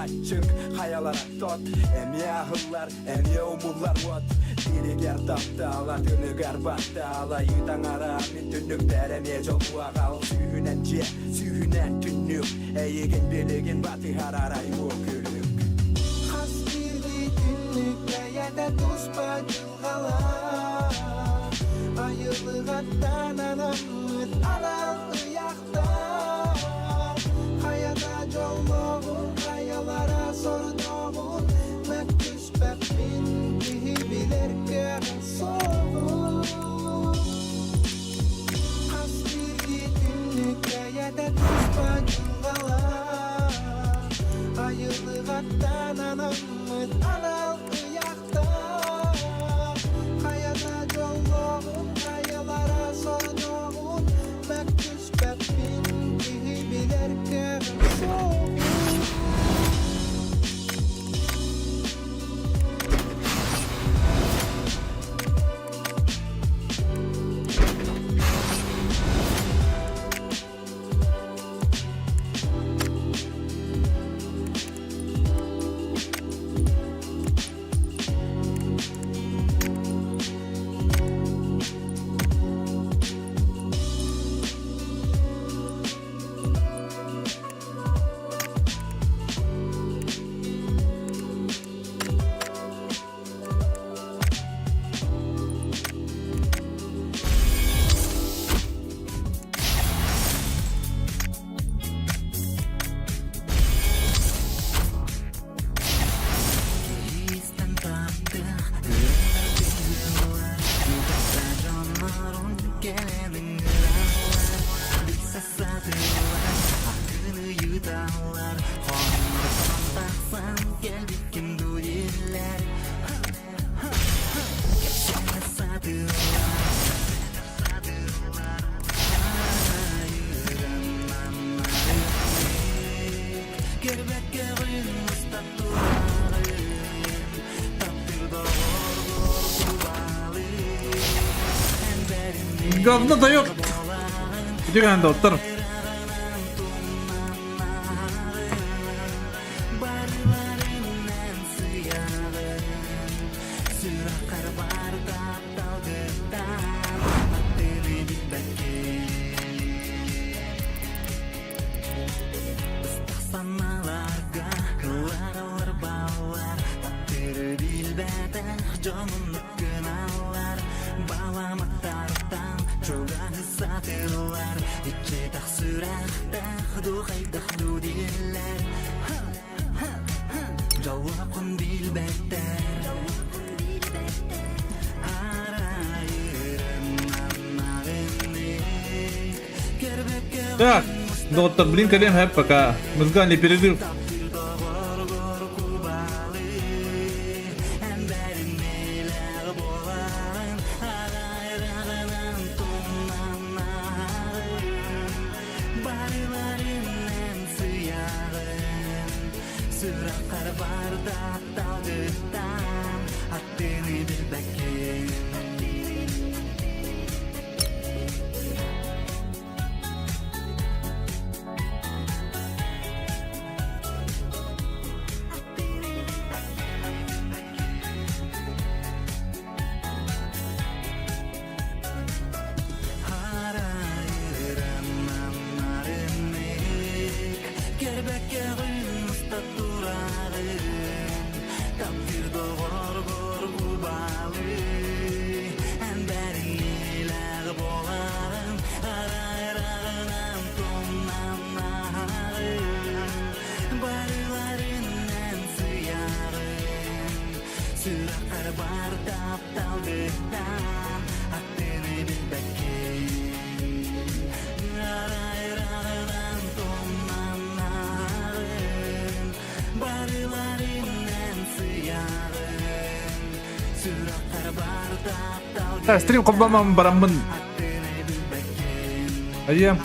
Аччык хайалара тот Эмиэ аһыллар, эмиэ умуллар уот Тииригэр таптаала, тыныгар баттаала Таҥара мин түннүкпэр эмиэ дьолу аҕал Сүүһүнэн дьиэ, сүүһүнэн түннүк Эйигин билигин батыһар арай бу күлүк Хас биирдии түннүк бэйэтэ туспа дьылҕалаах Айыллыгаттан анаммыт анал ыйахтаах Хайата дьоллооҕун, хайалара сордооҕун Мөккүспэппин киһи билэр кыаҕа суоҕун Хас биирдии түннүк бэйэтэ туспа дьылҕалаах Айыллыгаттан анаммыт анал ыйахтаах Хайата дьоллооҕун, хайалара сордооҕун Мөккүспэппин киһи билэр кыаҕа суоҕун Говно дает! Иди доктор. Так, доктор, блин, кэлиэм пока. Музыкальный перерыв. Так, стрим холбомон бараммын. Айым.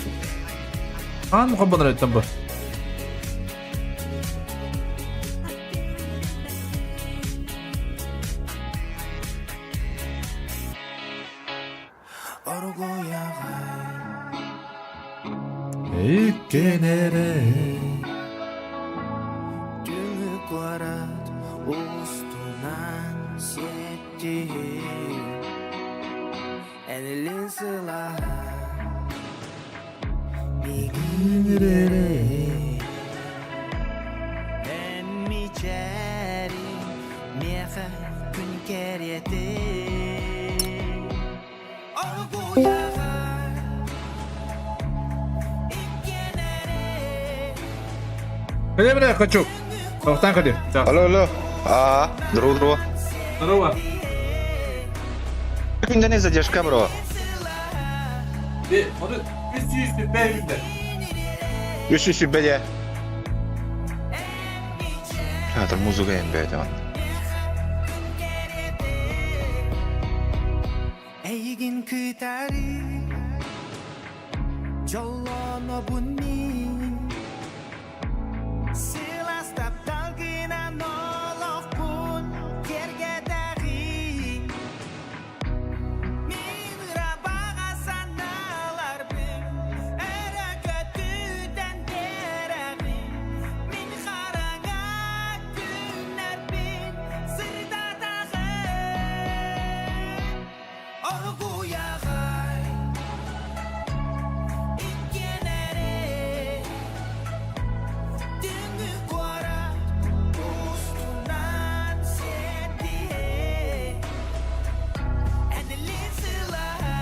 Аан холбонор эттен бу. Иккенере. куорат устунан сиэттиһин Энилин сылаһа миигин Эн мичээри миэхэ күн кэриэтин Оргуйаҕа иккиэн эрэ Кэле бля, хочу. Тоқтан кэле. Так. Алло, алло. А, здорово, здорово. Здорово. Күндәне задержка, бро. Э, оны 305 günde. Үс үс бәдә. Хәзер музыка инде әйтәмен. Эйигин кытары Дьоллонобун мин Сылаас тапталгынан олохпун киэргэтэҕин Мин ырабаҕа санааларбын өрө көтүтэн биэрэҕин Мин хараҥа күннэрбин сырдатаҕын Оргуйаҕай иккиэн эрэ Түҥҥү куорат устунан сиэттиһэ Энилин сылаһа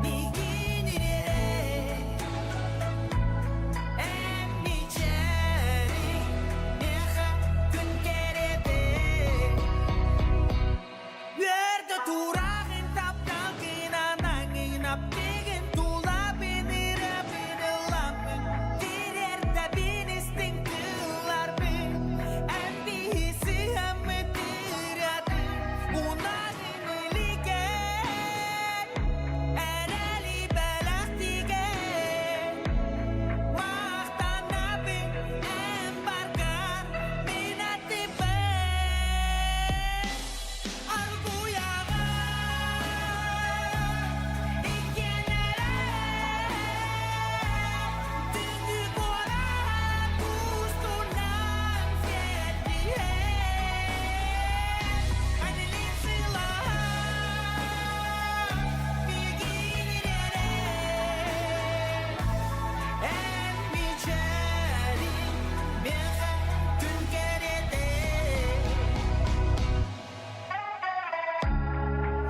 миигин ирэ Эн мичээри миэхэ күн кэрэтэ Үөрдэ тураҕын тапталгынан аҥыынаппыгын тулабын ырабын ыламмын Тириэрдэбин истиҥ тылларбын Эн биһи сыһаммыт ырыатын Унаҕын илигэр Эрэли бэлэхтигэр Махтанабын эн баргар мин аттыбар Аргуйаҕа иккиэн эрэ Түннүк куорат устунан сиэттиһэ Анилин сылаһа миигин ирэрэ Эн мичээрин миэхэ күн кэриэтэ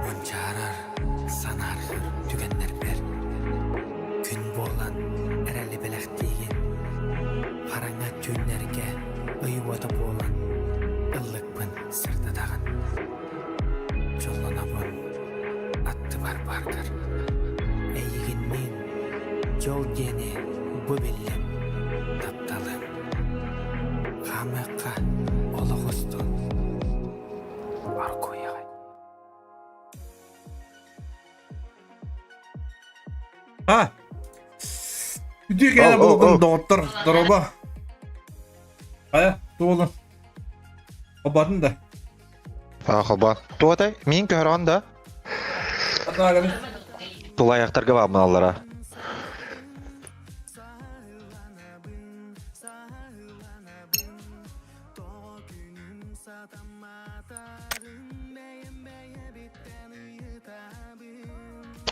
Мунчаарар, санааргыыр түгэннэрбэр күн буолан эрэли бэлэхтиигин, хараҥа түүннэргэ ый уота буолан ыллыкпын сырдатаҕын. Дьоллонобун аттыбар бааргар, эйигинниин дьол диэни бу биллим, тапталым. Хаамыахха олох устун. Оргуйаҕай. А! Үтүө кэлэ буолдум доҕоттор, дороба. Хайа, туолун. Хобатын да. А, хоба. Туотай, мин көһөрөн да. Тулаайахтарга баамналлара.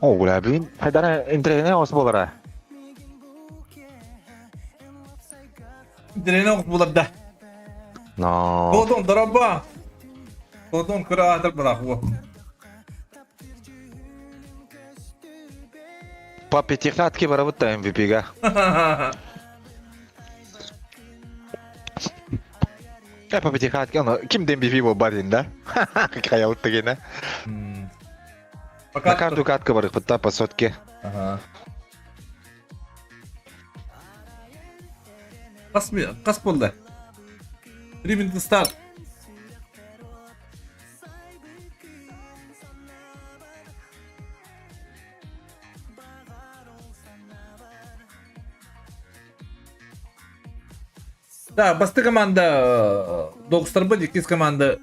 О, бля, бүгүн хайдара интэриэһинэй оҕус буолара. Интэриэһинэй оҕус буолар да. Но. Болдун, дороба. Болдун кыра аатыр бырахуо. По пятихатке барабыт да MVP-га. Э, по пятихатке, ону ким да MVP буолбат да? Хаялык дегене. Пока На каждую катку барыхпытта по сотке. Ага. Қас, қас болды? 3 минуты старт. Да, басты команда Догстарбы, иккис команда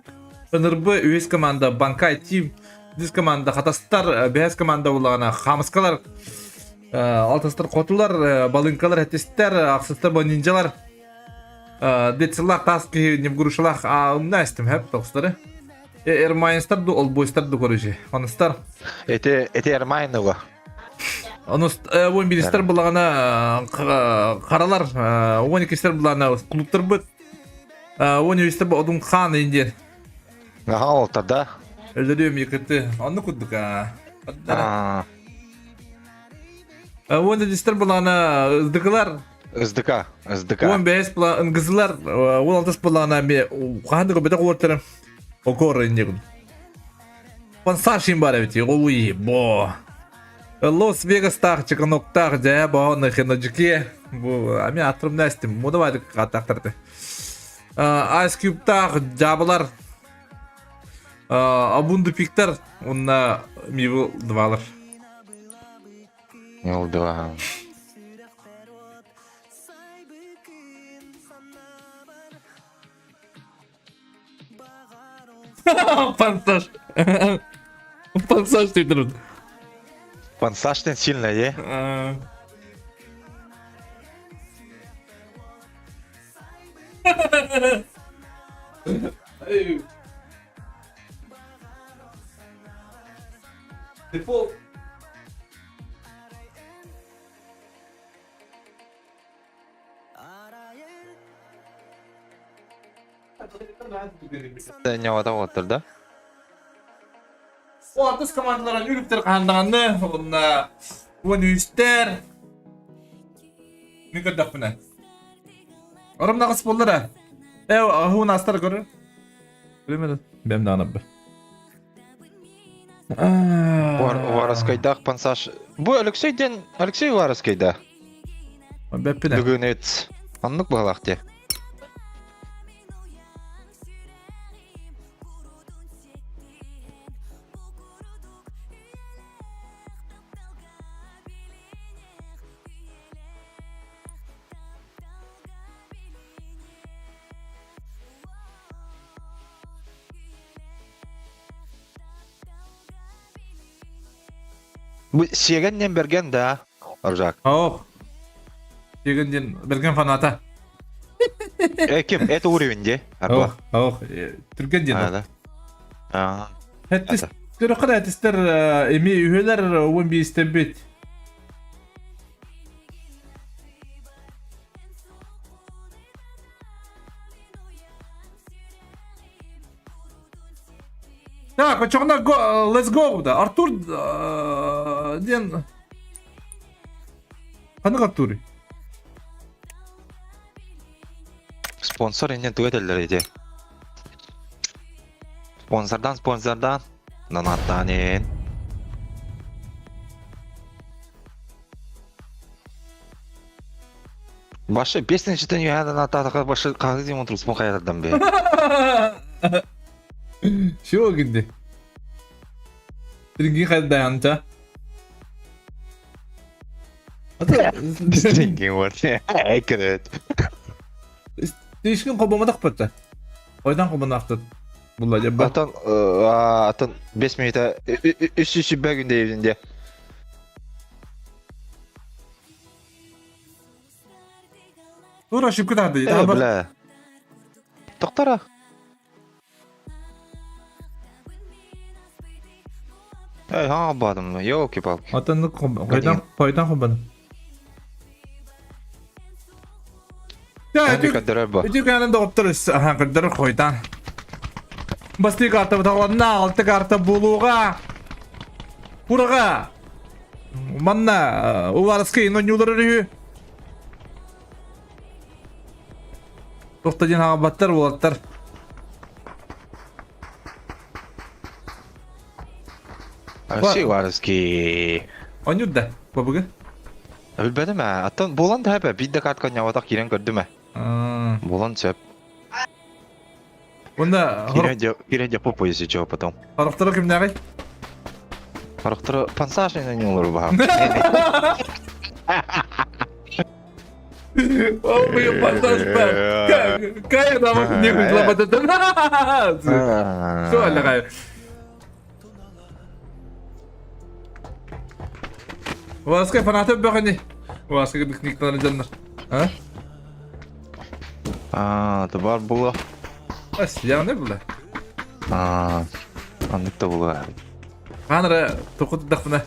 Ынырбы, үһүс команда Банкай Тим, үс команда Хатастар, бэһис команда буллаҕына Хамыскалар, алтыстар Хотулар, Балыҥкалар, Хэтистэр, ахсыстар Бонинджалар. Дециллах таас киһи Невгрушалаах умна истим хэп тохстары. Эрмайнстар ду олбойстар ду короче. Онустар. Эти эти Эрмайнова. Онус уон биристер булаҕына харалар уон иккистер булаҕына клубтарбыт уон үстер одун хаан индиэн. Аха ол тогда. Өлөрүөм якыты. Онну курдук а. Уон үстер булаҕына ыздыкылар СДК, СДК. 15 була ынгызылар 16 булаҕына ме хаһан да бөтөх уортарым окор иннигин. Пансашин бар эбит, ой, бо. Лос Вегастаах чеканоктаах дьэ боон хеножике бу ами атрым нэстим. Му давай катактарды. Ice Cube-таах дьаабылар Абунду пиктар онна мивыл двалар. Мивыл два. Пансаж. Пансаж дейт Пансаж ден сильно, е? Дефолт. Ньоҕото оттор да? Ортос командалара үрүктэр хаандаҕанны уонна уон үстэр мин көрдөхпүнэ. Ором наҕыс буоллара. Э аһуун астар көрөр. Билмедим. Бэм даҕаны б. Уваровскайдаах пансаж. Бу Алексей диэн Алексей Уваровскайда. Бэппинэ. Бүгүн Оннук быһалаах дии. Бу сиэгэн диэн бэргэн да, Аржак. Ох. Сиэгэн диэн бэргэн фаната. Э, ким? Это уровень де? Ох, ох, түргэн диэн. А, да. А. Хэттис көрөхөр этистер эми үһөлөр уон биистебит. Так, очоҕуна let's go да. Артур диэн Ханнык Артурый? Спонсор иннин туга этэллэр ити? Спонсордан спонсордан донаттаан ин. Башы бесіншіден үһәден атаатаха башы хаһы дим отыруспун хайатардан бе. Чего гинди? Тринги хайдаянта. Стринги вот. Экерет. Тишкин кобомадак батта. Ойдан кобонактыт. Булла жабба. Атын атын 5 минута үс үс бөгүн дейбинде. Тура шүкү тарды. Э, бля. Тоқтара. Эй, ха бадым, елки-палки. Атын қайдан қайдан қобаны. Үтүк анан доҕоттор ахан көрдөрөр хойдан. Бастыы карта бутаҕаланна, алты карта буолуоҕа. Кураҕа. Манна Уваровскай нонньуулар үһү. Туохта диэн хаалбаттар уолаттар. Алексей Уваровский. Оонньуур да, бабыгы? Билбэтим ээ. Оттон буолан да эбэ, биир да картка ньаватах киирэн көрдүм ээ. Буолан сөп. Уонна Киирэн дьэ попуйся чего потом. Харахтара кимнээҕий? Харахтара пансашный ньуулар баһаам. О, мой пансаш Кая там не лапататан. Все, аллахай. Васка фанаты бөҕөни. Васка дыкниктары дьоннор. А? Аа, табаар була. Ас, явно була. Аа, оннук да була. Хаанара току турдахпына.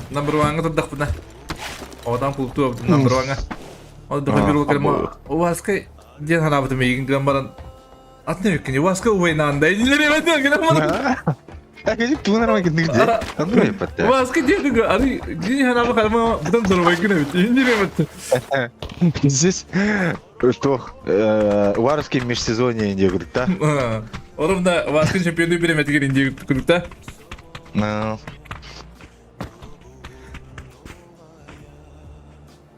Number one-га турдахпына. Одан култуу number one-га. Ол да бир ол Уаска диэн ханаабытым миигин гынан баран атын эбиккин Уаска уйнаанда илери эбэтин гынан баран Кэжик туунар ма киндик же. Андыр эппетте. Уаска диэн ары дии ханаабы харма бутан здоровайгын эбит. Индире эбит. Здесь что, Варский межсезонье инде курдук да? Орумда Уаска чемпионы биреметигер инде курдук да? Ну.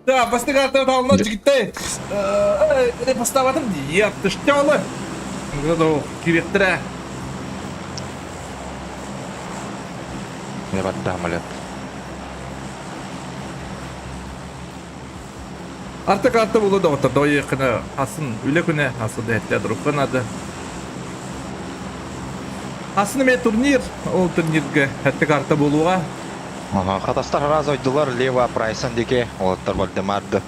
Да, бастык арта таалына жигитте. Э, поставатым яптышталы. Мында киректире. Не батта амалет. Артык арта болу да отыр. Дойы кына асын үле күнә асы дәттә дұрыққанады. Асын мен турнир, ол турнирге әттік арта болуға. Ага, хатастар раз ойдулар лево прайсан дике, олаттар Вальдемарды.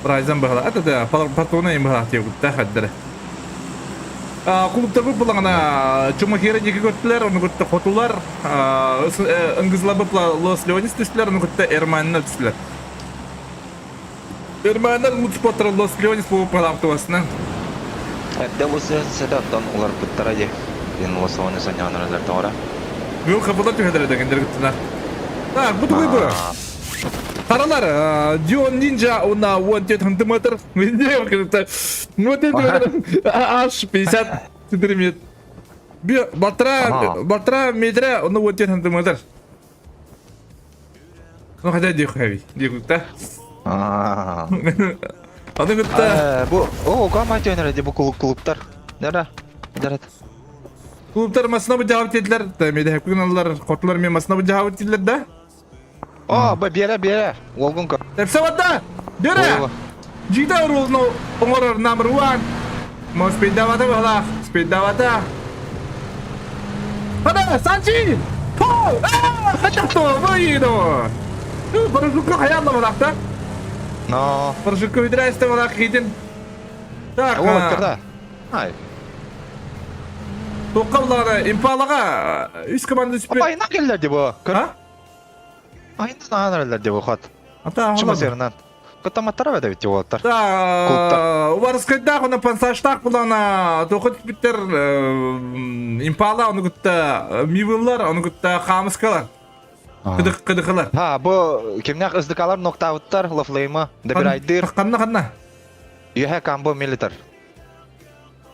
Прайзан бағала. Это да, патона им бағала тегу, да, хаддары. Клубтар бұл бұлағына Чумахера неге көттілер, оны көтті Хотулар, Ыңгызла бұпла Лос Леонис түстілер, оны көтті Эрманна түстілер. Эрманнар мутспоттар Лос Леонис болып қалақтуасына. Әбді осы седаттан олар бұттара де. Мен Лос Леонис ойнағандар тоғыра. Бұл қабылдар түхедер дегендер күттіна. Так, бұл түгей бұл. Қаралар, Дион Нинджа на 14 сантиметр. Вот это аж 54 метр. Батра, батра метра, он 14 сантиметр. Ну хотя дих хави, дих да. Аны гытта. Бу, о, кама төнөр ди бу клубтар. Дара. Дара. Клубтар масына бу жавап етилер. Меде хепкин аллар, котлар мен масына бу жавап етилер да. О, бу бере бере. Олгун көр. Тепсе ватта. Бере. Жита рулну оңорор number 1. Мо спидавата бала, спидавата. Хада, Санчи! По! А, хачато, выйду. Ну, парашютка хаялла балакта. Но. Парашютка выдрайста балак хитин. Так. О, кырда. Ай. Тоққаллары импалаға үс команда түспе. Айна келдер деп бу. А? Айна келдер деп хат. Ата, Чума серынан. Кытаматтар бәдә бит олаттар. Да, Варскайдах, оны пансаштах булана, тоқыт биттер импала, оны күтті мивыллар, оны күтті қамыскалар. Кыдық кыдықылар. Ха, бу кимнәк ыздыкалар ноктауттар, лафлейма, дебирайдыр. Қанна қанна. Юхә камбо милитар.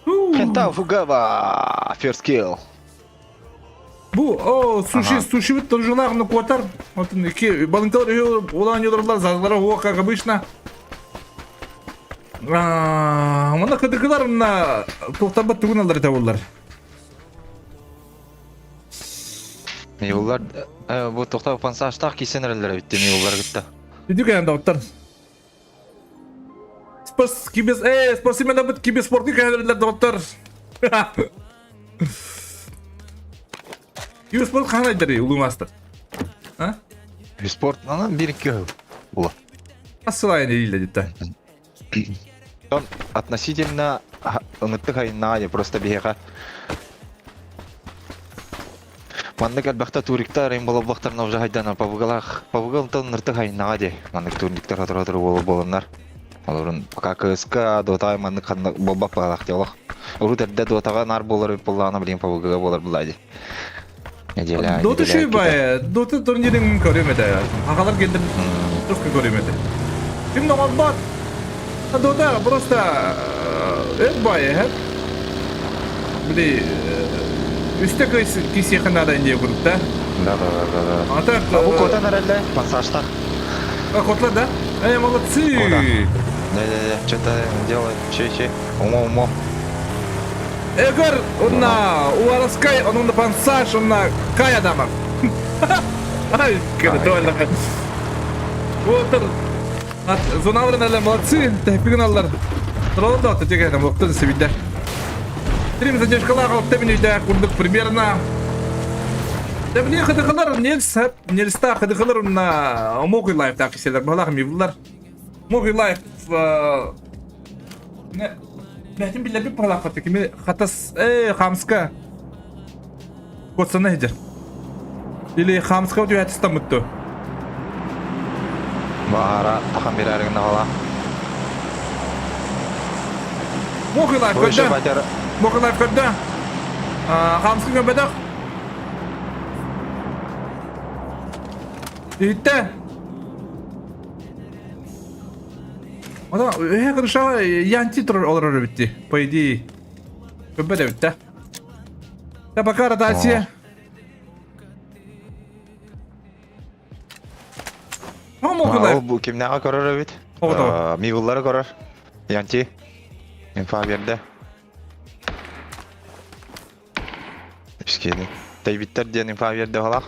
Хента фугава, first kill. Бу, о, суши, суши бит туржунах ну кватар. Вот ки балынталар улан юдырлар, зазлара о, как обычно. Мына кыдыкылар мына тоқтабат түгін алдар табылар. Мивулар, бу тоқтап пансаштах кисенерлер битте мивулар гытта. Иди кәнде оттар. Спас кибес, эй, спасибо бит киберспортны кәнделер доктор. Киберспорт қандай дәрі, улы мастер? А? Спорт, ана бир ике була. Асылайын дейді деді. Он относительно ыңыттык айна просто биһиэхэ. Маннык элбэхтэ туриктар им болобохтар уже хайдан пабыгалах пабыгалтан ныртык айнаа де. Маннык турниктар отыр болу болоннар. Олорун пока КСК дота маннык ханна болбап балах диалог. Урут эрдэ дотага нар болар боллаана билин пабыгага болар булайди. Неделя. Дота шүй бай, дота турнирин көрөмөдө. Агалар келдим, только көрөмөдө. Ким бат? Дота просто эт бай, хеп. Били үстө киси ханада инде күрүп да. Да, да, да, да. А так. А бу кота нарелле пассажтах. А котла да? Эй, молодцы. Да, да, да, что-то делает. Че, че. Умо, умо. Эгор, онна Уараскай, онун пансаж, онна Кай адамов. Ай, круто. Вот Зоналар әлі молодцы, тәппеген аллар. Тұралы да тек әдім оқтын себейді. Трим задержкалар алты минутта курдук примерно. Да мне хыдықылар, нельс, нельста хыдықылар на Могы лайф так селер, балах мивлар. Могы лайф. Бэһин биллэрбит баҕалаахпыт кими хатас э хамска куотсана сылдьар. Или хамска түһээт ыстаммыт дуо? Баара тахан биэрэригин наҕала. Мохилаев Бу еще көрдө. батер Мохилаев көрдө. Хамска көрбөтөх. Иһиттэ. Ода өһө кырыша янти турар олорор эбитти. По идее. Көрбөт эбит да. Да пока ротация. Ол бу кимнээҕэ көрөр эбит? Оҕото. Мивуллары көрөр. Янти. Инфа берде. Үскиэни. Тэйбиттэр диэн инфа берде халах.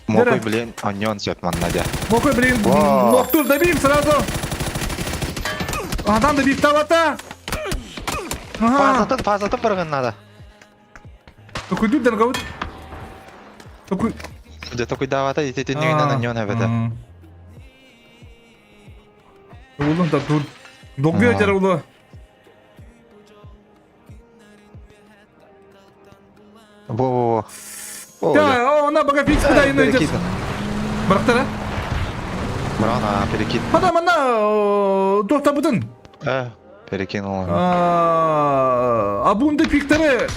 Мокой, блин, оньон сөп манна дьэ. Мокой, блин, ноктур добим сразу. Адам добив тавата. Фазатын, фазатын барган надо. Токуйдур дорговут. Токуй. Дьэ токуйдаабата ити түннүгүнэн оньон эбэтэ. Улун да тур. Долгуя дьара улу. Во-во-во. Да, она пока фикс куда и идет. Барахтара. Брана, перекид. Потом она туохтабытын. Э, перекинула. Абунды пиктары.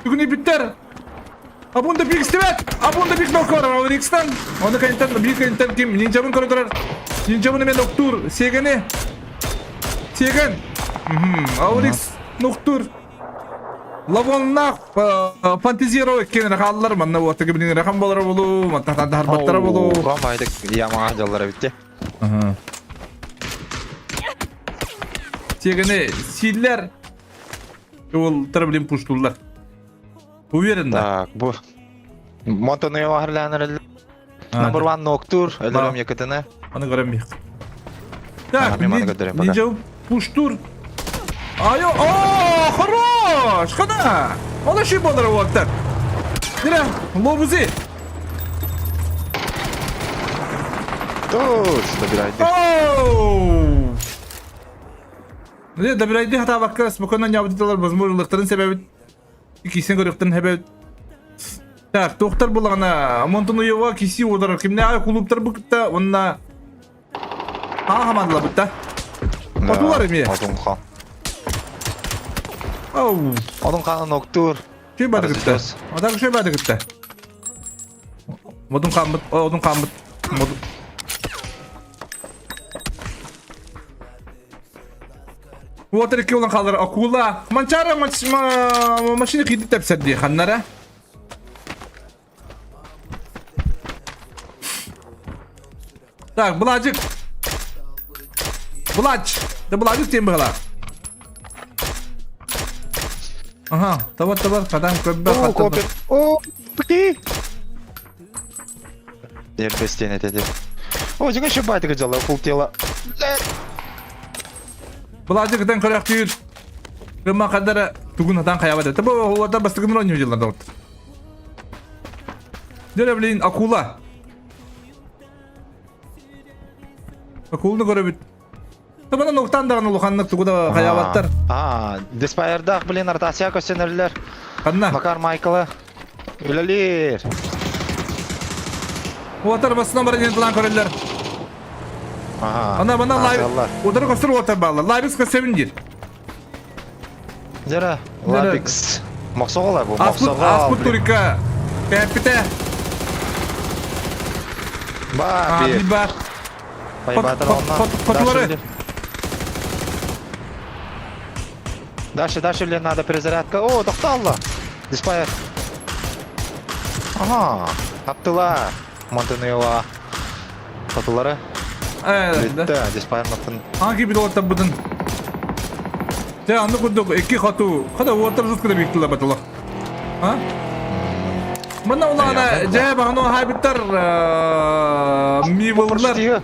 Бүгүн биттер. Абунды пик истибет. Абунды пик нокор. Рикстан. Оны кайынтан бир кайынтан ким нинджабын көрө Нинджабын мен октур. Сегени. Сиэгэн. Аурикс нуктур. Лавоннаах фантазировать кенер хааллар манна уоттага билин рахан болар болу, маттахтан харбаттара болу. Ком байдык ямаға жаллар битти. Сиэгени сииллэр ол билин пуштуллар. Уверен да. Так, бу Монтону харланыр. Number one ноктур, элерем якытына. Аны көрөм бих. Так, Нинджа пуштур. Айо, о, хорош! Хана! Она ши болар уаттар. Дира, лобузи. Тут, добирайте. Оу! Не, добирайте хата бакка, спокойно не аудиталар, возможно, лыктарын себеби кисен көрөктөн себеби. Так, тохтар булаҕына Монтонуева киси уодарар кимнээҕи кулууптар букта уонна хаҥа хамаандалабыт Отулар эмиэ. Одун хан. Оу. Одун ханын октур. Шүй бады кытта. Одан шүй бады кытта. Модун хааммыт, одун хааммыт. Уотар икки улан хаалар акула. Манчара машина киди тэпсэр дии ханнара. Так, Быладжик. Былач. Да Быладжик диэн быһалаах. Ага, табар табар, хадан көрбө О, копит. О, пки. Ербестен етеді. О, жеңе шыбайтыгы жала, кул тела. Быладжик кытан көрөктүүр. Кыма кадара тугун хатан хаябат. Это бу оларда бастыгын роль жылдар вот. Дөрө блин, акула. Акуланы көрөбүт. Табана ноктан даҕаны улаханнык тугу да хайаабаттар. А, Деспайердах, блин, артасия көстөнөрлөр. Ханна? Макар Майкла. Үлэлиир. Уотар басынан баран тылан көрөллөр. Ага. Ана мана лайв. Удары көстөр уотар баалар. Лайвикс көстөбүн диир. Жара, Лабикс. Моксогола бу, Аспут, моксоҕол. аспут турика. Кэппите. Ба, А, би. ба. Пайбатыр онна. Хотулары. Дальше, дальше, блин, надо перезарядка. О, тоқталла. Диспайер. Ага, аптыла. Монтенева. Хотулары. Э, да. Битте, диспайер маттын. Анки бит олаттан бутын. Те анны курдук икки хоту. Хада уотар жутка да биктилер батылар. А? Мына улаана жээ бағаны хайбыттар мивыллар.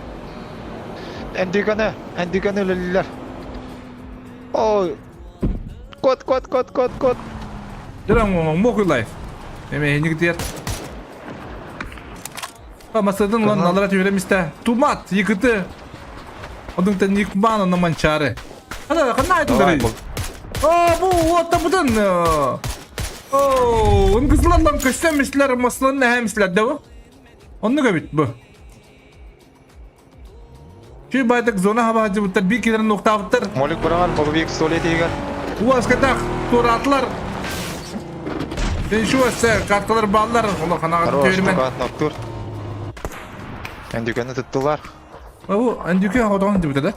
Эндиганы, эндиганы үлелилер. Ой. Кот, кот, кот, кот, кот. Дөрөм мокуй лайф. Эме эник диэр. Масадын улан алара түберем истэ. Тумат, якыты. Одун та никман на манчары. Хана ханна Давай, айтылларый? бул. Aa bu уоттабытын. Оо, ыңгызларлан көстөмүслэр, маслан нэһэмислэр да бу. Оннук эбит бу. Чүй байтак зона хабаһадьыбыттар, бии килэрин нуктаабыттар. Молик быраҕар, полувик столет иһигэр. Уаскатах тураатылар. Şu карталар баллар, ола ханаҕа Хорош, төөрүмэн. тукаат ноктур. Эндүкені туттулар. Бу эндүкө хотоҕун дибитэ да.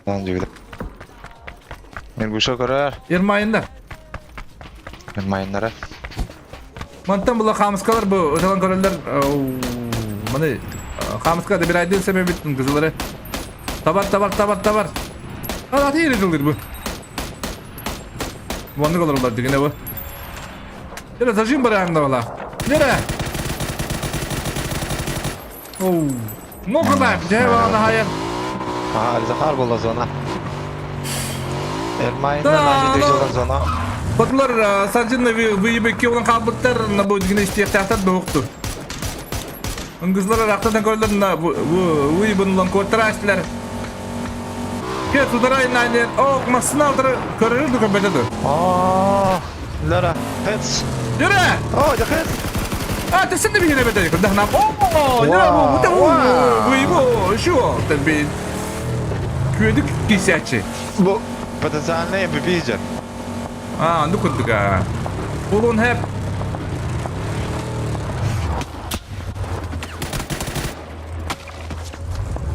Lan дьүгүдэ. Нюргуша көрөр. Ермайында. Майыннара. Мантан була хаамыскалар бу ыталан көрөллөр. Маны хаамыска да bir айдын сэмэбит кызылары. Табар, табар, табар, табар. Ата ири бу. Маннык олороллор дигинэ бу. Нere зажим бараанда бала. Нere? Оу. Ну куда? Дьэ баҕана хайан. Ага, Захар буолла зона. Эрмайыннар Да, нажи дыжылдан зона. Батылар Санжинна выебекке olan хаалбыттар на бу дигинэ истиэхтээхтэр доһукту. Ыңгызлар арахтан көрөлөр на выебын улан куоттара истилэр. Кет ударай нанен ок масына утары көрөрү көрбөтө ду. Аа, Лера, хец. Жүре! О, да хец. А, ты сен де бихине бетэ курдахна. О, жүре бу, бу бу, бу, шо, би күөдүк кисячи. Бу потенциальный MVP же. А, ну курдуга. Улун хэп.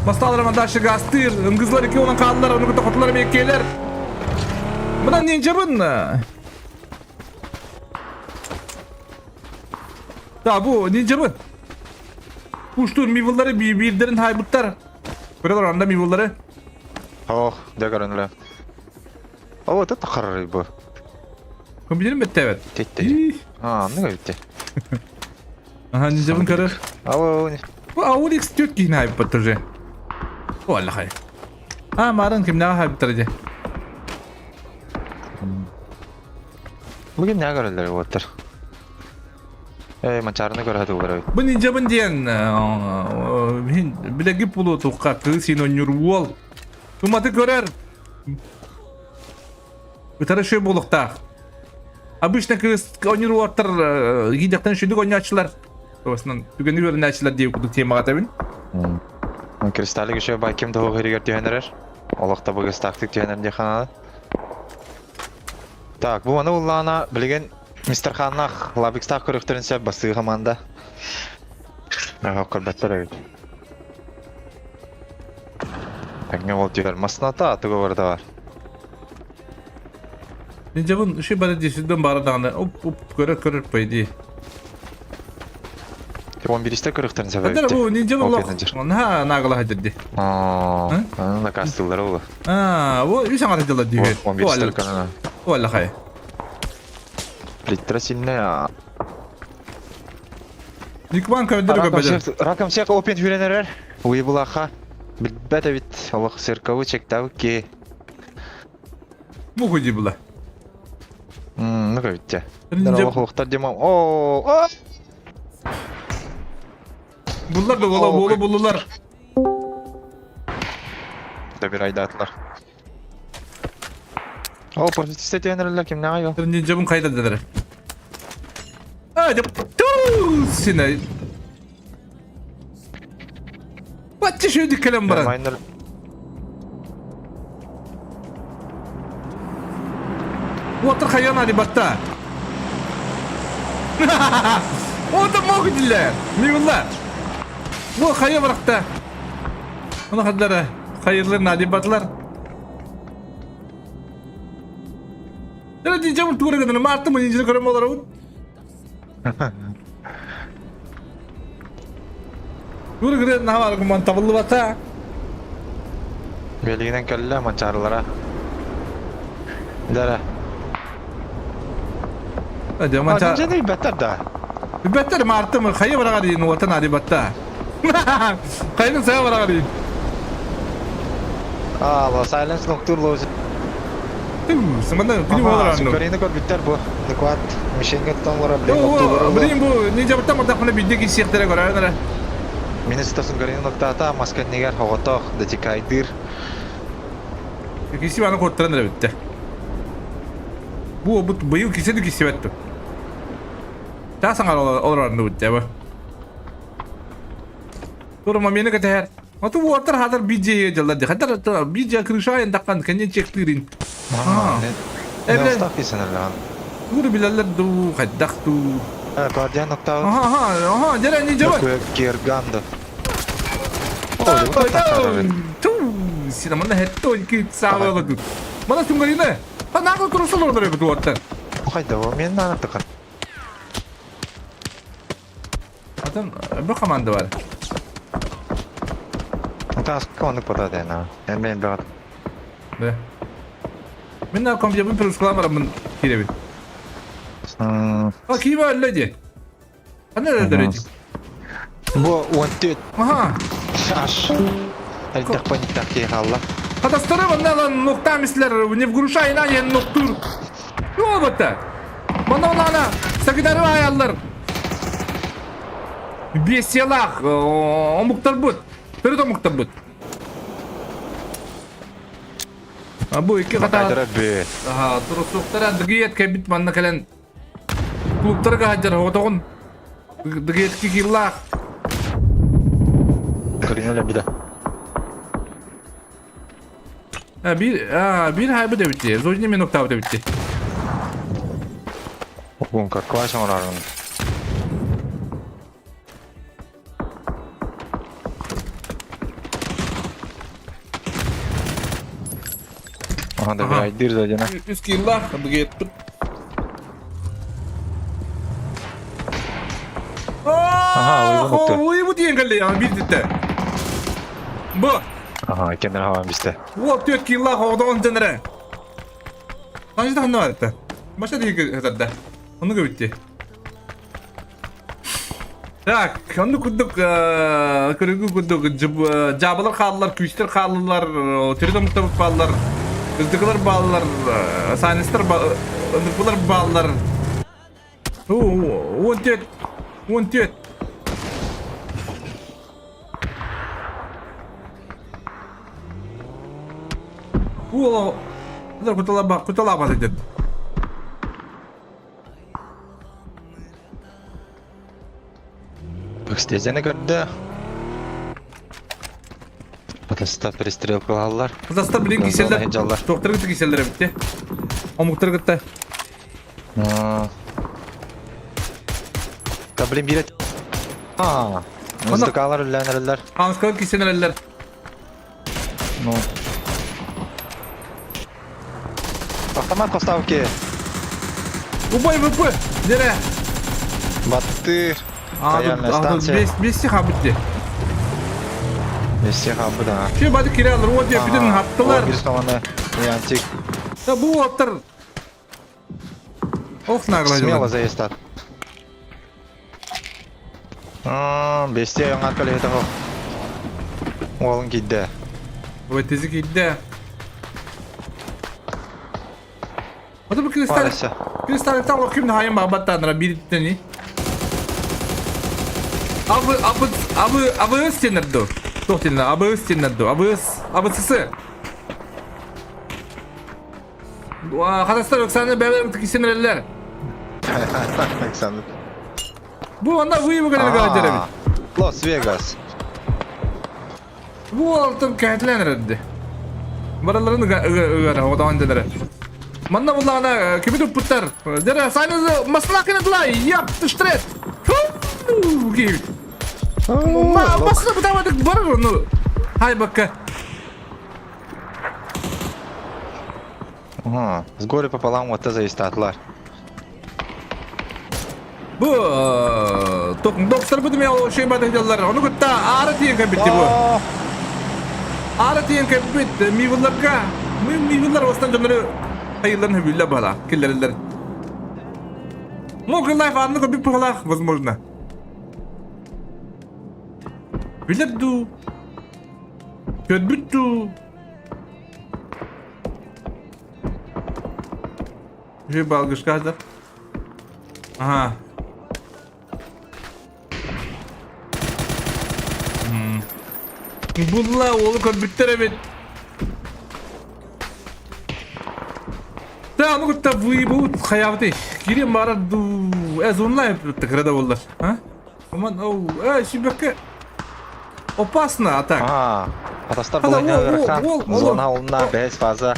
Басталар дальше гастыр, ыңгызлар iki olan kaldılar, onu kutu kutular mekkeler. Мына нинджабын. Да, бу нинджабын. Уштур мивыллары бирдерин хайбыттар. Көрөлөр анда мивыллары. Ох, да көрөнүлө. О, это тахарыр бу. Компьютерим битти evet. Тетте. А, ну битти. Ага, нинджабын көрөр. Алло. Бу Audi X4 кийин хайбыт уже. Валла хай. А, марын кимнәгә хайбыттар иде. Бүгүн не көрөлөр боттар. Эй, мачарны көрөтү көрөбүт. Бу нинджабын диэн мин билеги пулу туққа кыз син онньур Туматы көрөр. Ытары шөй болуқтақ. Обычно кыз онньур уоттар гидяктан шүдүк онньоочулар. Тоосунан түгени көрүнөөчүлөр дип кудук темага табин. Кристаллик еще байкем того херигер түйенерер. Олохта бүгүс тактик түйенер деханады. Так, бу аны уллана билген мистер Ханнах лабикстах көрөктөрүнсө басыы команда. Ага, көрбөттөр эбит. Тэҥҥэ ол түһэр масната тугу барда бар. Нинджабын ши бары десүдөн бары даганы оп оп көрөр көрөр по идее. 11-сте көрөктөрүнсө Хаддар бу нинджабын Ол лох. менеджер. На нагала хаджырди. Аа, аны да кастыллар ол. А, бу үс аңар хаджылар дүйе. 11-сте канана. Валла хай. Плиттра синне. Никман көндөрү көбөдө. Раком всех опен хүренерер. Уйбулаха. Билбет бит. Аллах цирковы чектабы ки. Бу худи була. Ну битте. Нинджа Аллах демам. О, о! Буллар да бола болу буллар. Да бир айдатылар. О, pozitifte түйенерлер ким не айо? Нинджабын кайда дедер. А, деп ту сине. Батчы шөйдүк келем баран. Майнер. Отыр хаян али батта. Отыр могу дилер. Мивулла. Бу хая баракта. Оны хадлары хайырлар нади батлар. Дәле нинджабын тугры гына мартты мы нинджа көрөм олар. Тугры гына нахавар гуман табылды бата. Белигинен кэллэ манчарылара. Дара. Ade А, манча. нинджа беттер да. Беттер мартты мы хая барага дин ватан ади батта. Хайын сая барага дин. А, ла silence ноктур лоз. Сыманда күнү болар анны. Сукарины көр биттер бу. Адекват. Мишенге тонлара блин ноктур. Блин бу нинджа баттан мартак бидде ки сехтере көрөр. Минесета сунгарины ноктата маска нигер хоготох датикайдыр. Киси аны куоттаран эрэ бүттэ. Бу бу быйыл кисе да кисибэт ту. Таа саҥар олорор бүттэ бу. Тура момент кэтэһэр. Оту уоттар хатар биджи дьаллар ди. Хатар биджи крыша ендаккан кенен чектырин. Эбе. Кисенерлан. Тугу билэллэр дуу, хайдах дуу. Гвардиан октав. Аха, аха, аха, дьэ не жабат. Кирганда. Синамана хетто ики саавала тут. Мана сунгарина. Панаго турусул олорор эбит уоттар. Хайда, мен нана тыкан. Атын бу команда бар. Тааска оннук потоот эн Эн мен бөҕөт. Да. Мин на компьютербин перескалаан бараммын киирэбин. А кииба өллө дии. Ханна өлөлдөр ити? Бу 14 Аха. аш. Элбэх паниктах киһи хаалла. Хатастары манна ылан нуктаам истилэр, не вгрушай на диэн нуктуур. Буолбатта. Манна олаана сагидары аайаллар. Бесиялаах омуктарбыт. Төрүт омуктарбыт. А бу икки хата Макайдара бүт. Аха, турусуктара дыгыйат кэлбит манна кэлэн клубтарга сылдьар оҕотоҕун дыгыйатки киллаах. Көрүҥүлэ бida. А, биир а, биир хайбыт эбит Зодни мен октаабыт эбит Угун какой оҥорорун. Аха да Аха. айдыр задина. Үс киллаах дыгыйатпыт. Аха, уйбун укту. Уйбу диэн кэллэ яна биир диттэ. Бу Аха, кеннер хаван бисте. уол түөрт киллаах оҕотоҕун дьэнэрэ. Ханжы ханна бар этэ. Баша диэки ытарда. Ону көбүтти. Так, онну курдук көрүгү курдук дьаабылар хааллар, күүстэр хааллылар, төрүт омуктар бааллар, ыздыкылар бааллар, сайныстар ындыкылар бааллар. 14, 14. Уол, куталаба, куталаба дед. Экстезияны көрдө. Батыста перестрелкалааллар. Казахстан билин киселлер. Жаллар. Тоқтар кытта киселлер эбитте. Омуктар кытта. Да блин билет. А, Муздыкалар үлләнерләр. Хамскалар киселлер. Ну. Автомат поставки. Убой ВП. Дере. Батты. Стояльная станция. Бес бес хабытты. Бес хабы да. Şu бады киралар вот я бүтүн хаптылар. Бир команда. Янтик. Да бу оттар. Ох нагло. Смело заезд. Бесте яңа кале того. Уолун кийдэ. Ой, тези кийдэ. Ото бу кристалл. Кристалл там ким хайын бабаттанра бириттени. Абы абы абы абы стенерду. Тохтинна абы стенерду. Абы абы сысы. Хатастар Оксана бәбәрем кисенреллер. Александр. Бу анда выйбы гана галтеребит. Лос Вегас. Бу алтын кәтләнерде. Бараларын ыгара одан делере. Манна буллана кими туппуттар. Дере сайнызы маслакын дла яп тыштрет. Гейт. Ма масла бутамадык бар ну. Хай бакка. Ага, с горя пополам вот заистатлар. Бу ток доктор бу мен ол шей бата жаллар. Оны кытта ары тиен кәбитти бу. Ары тиен кәбит мивылларга. Мивыллар остан жоннары хайылларын хөбүллә бала. Киллерлер. Мог лайф анны көбүп пыгалах, возможно. Билер ду. Көтбүт ду. Же балгышка Ага. Булла олу көрбүттер эбит. Дьэ, аны кытта выебут хайаабытый? Кириэн баарар дуу, зонлайн кыра да буоллар. А? Оман, оу, сүүрбэккэ опасно, а так. Аа, атастар буланньа ыарахан. Зона олна, бэс фаза.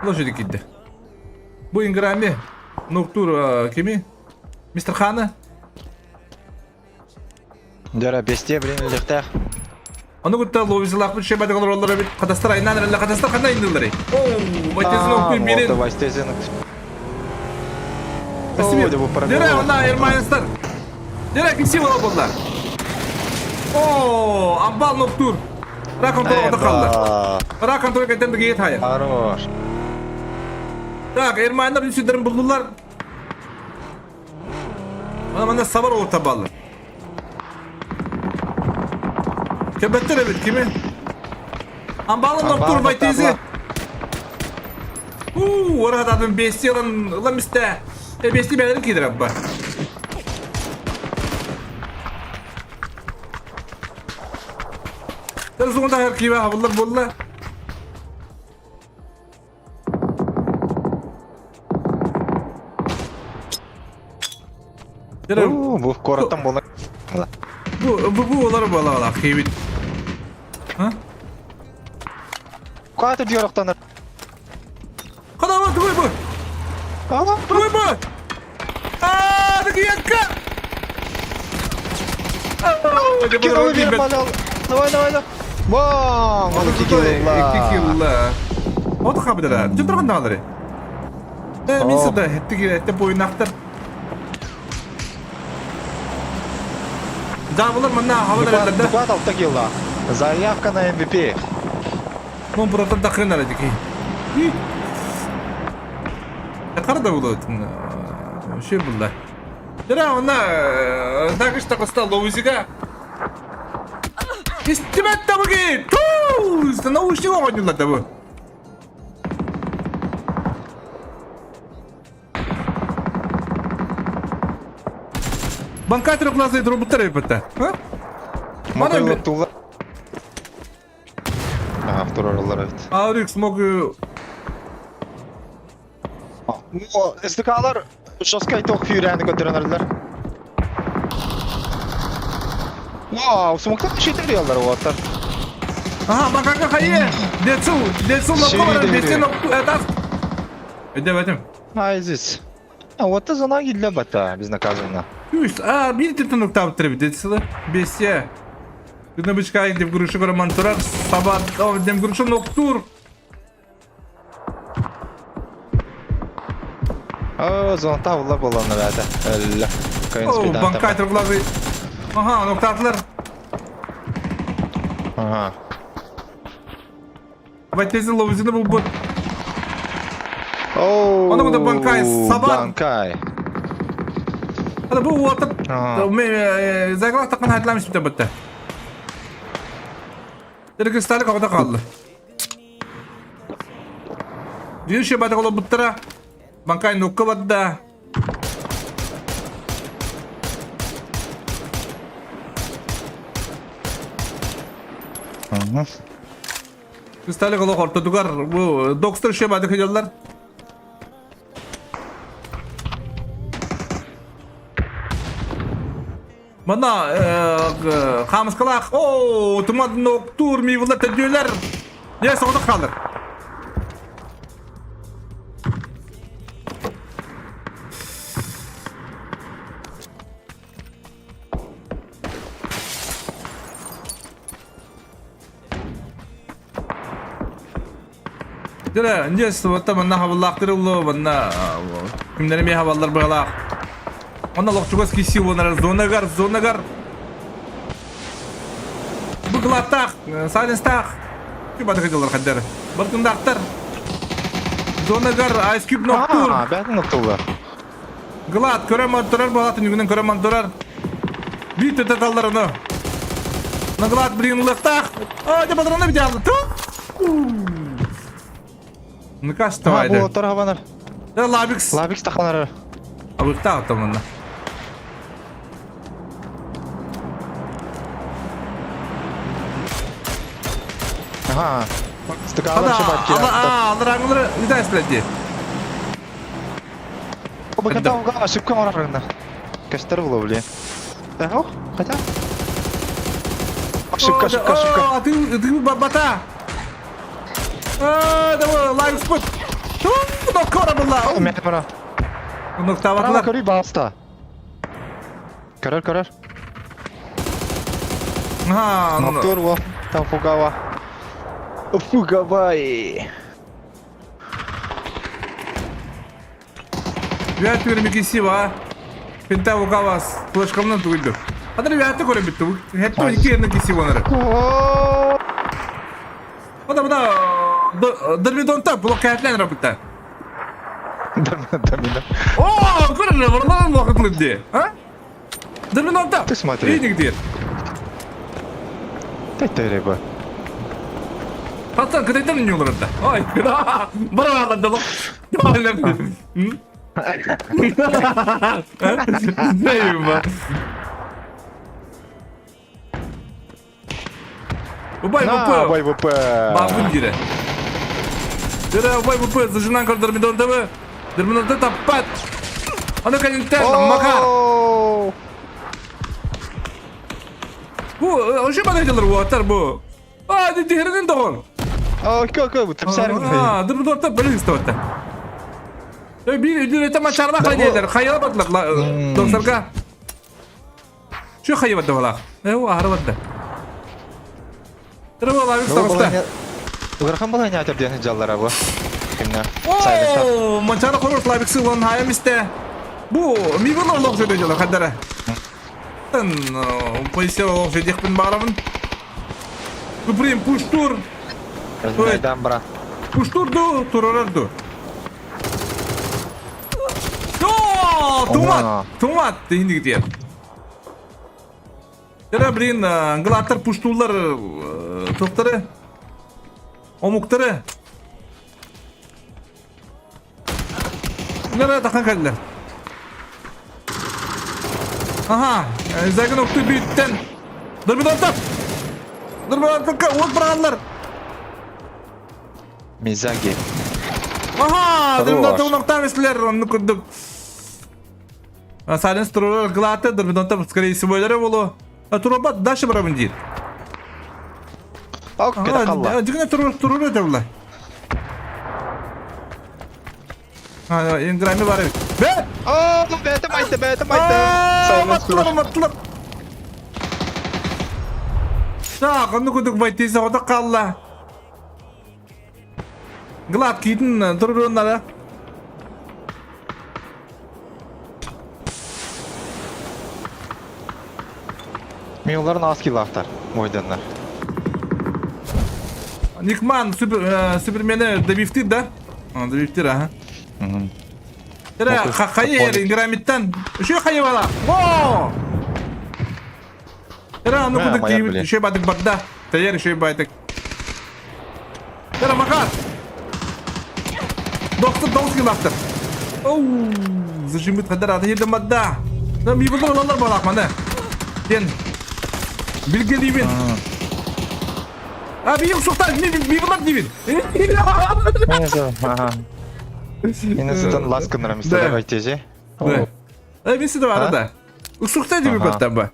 Лошади киирдэ. Бу Инграме, Нуктур кими? Мистер Хана? Дьара бестия билин үлэхтээх. Ону кытта ловизалаахпыт шебадык олороллор эбит. Хатастар айнаан эрэллэр. Хатастар ханна айныылларый? Оу, Вайтезин окуй бирин. Вайтезин. Спасибо. Дера, онна Эрмайнстар. Дера, кимси бола болла. О, амбал ноктур. Ра контроль ота қалды. Ра контроль кеттен бігейет хайыр. Хорош. Так, Эрмайндар үсідерін бұлдылар. Мана манна сабар орта баллар. Кебеттер эбит кими? Амбалын доктор байтези. Уу, ора бести ылан ылан мисте. Э бести бәлер кидер абба. Terzoğunda her kibe havullar bolla. Бу куораттан буола. Бу бу бу олар буола ола киибит. А? Куата диорохтанар. Хада бу тугуй бу. Тугуй бу. Аа, дыгыякка. Давай, давай, давай. Бам! Ол кикилла. От хабдара. Жытырган даалары. Э, мин сыда хеттиги этте буйнактар. Жабылар манна хабалар да. Доклад алта килла. Заявка на MVP. Ну, братан, да хрена ради Қара да болады. Şey bullar. Дера, онна тагыш тагыста лоузига. Истимет табыги! Туз! Наушник оғанюлар табы. Банкатер глазы дробуттар эпетте. А? Мана тула. Ага, второй эбит. Аурик смог О, СДКлар жесткай тох фьюряны көтөрөнөрлөр. Вау, смоктан шетер яллар уаттар. Ага, банкака хайе. Децу, децу локкор, бесен локку, Эдебетим. Айзис. А вот это зона гилле бата, безнаказанно. Юсь, а bir титun nokta bitirip дециле. Бесе. Күнө бычка деп грушу көрө турар, сабат, о, дем грушу ноктур. О, зона тавла была наверное. Элле. О, банкайтер глазы. Ага, ноктатлар. Ага. Вайтези ловизини бул бут. Оу. Аны бу банкай сабар. Банкай. Аны бу ватып. Заглах такан хатламыш бит битте. Кристалл калды калды. Дүйшө бата коло буттара. Банкай нукка бадда. Кристалл коло ортодугар бу докстер ше бады хыжаллар. Мана хамыскалах, о, туман ноктур ми була тәдүләр. Не соңда калыр. Дөрө, нес вот манна хабаллаахтыр улу, манна кимнери ме хабаллар быгалаах. Онна лохчугас киси онар зонагар, зонагар. Буглаттах, сайленстах. Күбаты кыдылар хаддар. Бартындактар. Зонагар, Ice Cube ноктур. А, бәтін ноктулар. Глад, көрөм турар, балатын үгүнөн көрөм турар. Бит өтө таллар оны. Наглад, блин, лыктах. А, деп патроны бит алды. Ну-ка, что А, бу тарабанар. Да, Лабикс. Лабикс таханар. Абыкта атамында. Ага. Стыкалар Ада, шабат ала, алыр аңлары үдәс биледи. Быката уга ошибка оҥороргна. Көстөр було, блин. Ох, хотя. Ошибка, ошибка, ошибка. Ты, ты бата. А, давай, лайв спот. Ноккора была. Мэ бара. Ноктаватла. Көрүй баста. Көрөр, көрөр. Ага, Ноктур во, там фугава. Фугавай. Үөт түгэрмики сива. Пинта угавас флешкамнан тугуйду. Адыр үөтті көрө битти. Хетто iki yerine kisi onları. O da bu da Дормидонта блокатлен работа. Домино. О, көрөр, варлан вакытлы ди. А? Дормидонта. Ты смотри. Иник дир. Ты ты рыба. Пацан, кытайдан не олорда. Ой, бара алды. Займа. Убай На, ВП. бай ВП. Бабын дире. Дире, убай ВП, зажинан көр Дормидон ТВ. Дормидон ТВ таппат. Аны кәнеттен, Макар. Бу, ошо бана дилер уаттар бу. А, дихеринин доҕор. О, кө, кө, тапсарың. А, Дормидон ТВ билин истебетте. Биир үдүрөтө мачарма хайдер, хайала батлар, докторга. Şu хайы бадда балах. Э, о, ары бадда. Тыры лавик староста. Ыгарахан балайня атыр диэн жаллара бу. Кимнә? О, мачара хорор лавик сылан хайым исте. Бу, мивын олох сөйдө жала хаддара. Тан, полиция олох сөйдекпин багарамын. Суприм пуштур. Найдан бра. Пуштурду, турорарду. О, тумат, тумат дейін дер. Тера, блин, ангылаттар пуштулар тоқтары, омуктары. Нere тақан кәлілер. Ага, зәгін оқты бүйттен. Дұрбыдан тап. Дұрбыдан тапқа, от бірағанлар. Мизаги. Ага, дұрбыдан тап ноқтан еслер, оны күрдік. Сайленс турурар глаты, дұрбыдан тап, скорее всего, ойлары болу. Турабат дальше барабын дейді. Ок, кете қалла. Дигіне турur турur өте бұлар. А, инграми бар. Бе! О, бәтім айтты, бәтім айтты. Маттылар, маттылар. Так, оны күдік байтейсе ода қалла. Глад китін турur оннара. Миларын аз килахтар, мойданнар. Никман супер супермені добивтир да? Добивтир, ага. Тера хайер инграмиттан. Еще хайе бала. Во! Тера ну кудык дейбит, еще бадык барда. Таяр еще байтык. Тера Макар. Доктор Донский лаптыр. Оу, зажимит хадар аты елді мадда. Да ми бұлар олар балақ мана. Ден. Билге дейбин. А би суқтар ми би бұлар дейбин. Инесетен ласкыныр мистер давайте Да. Э, мен сізді бар да. Усукта дейбин көттен ба.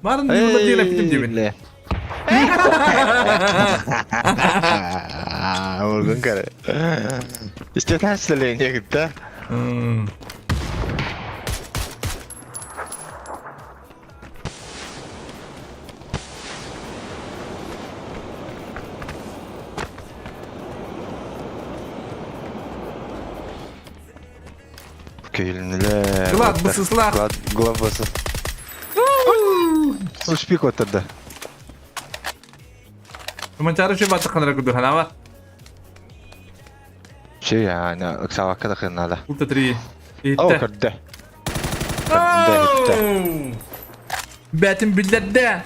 Барын би бұлар дейбин битим дейбин. Олгун кәрі. Истетен сілен егітті. Көйлінілер. Глад бысыслақ. Глад, глад бысыз. Слушпик отырды. Манчары шөй баттық қанара күді ханава. Шөй, аны ыксабакка да кыннада. Улта три. О, көрдө. Көрдө. Бәтін білдерді.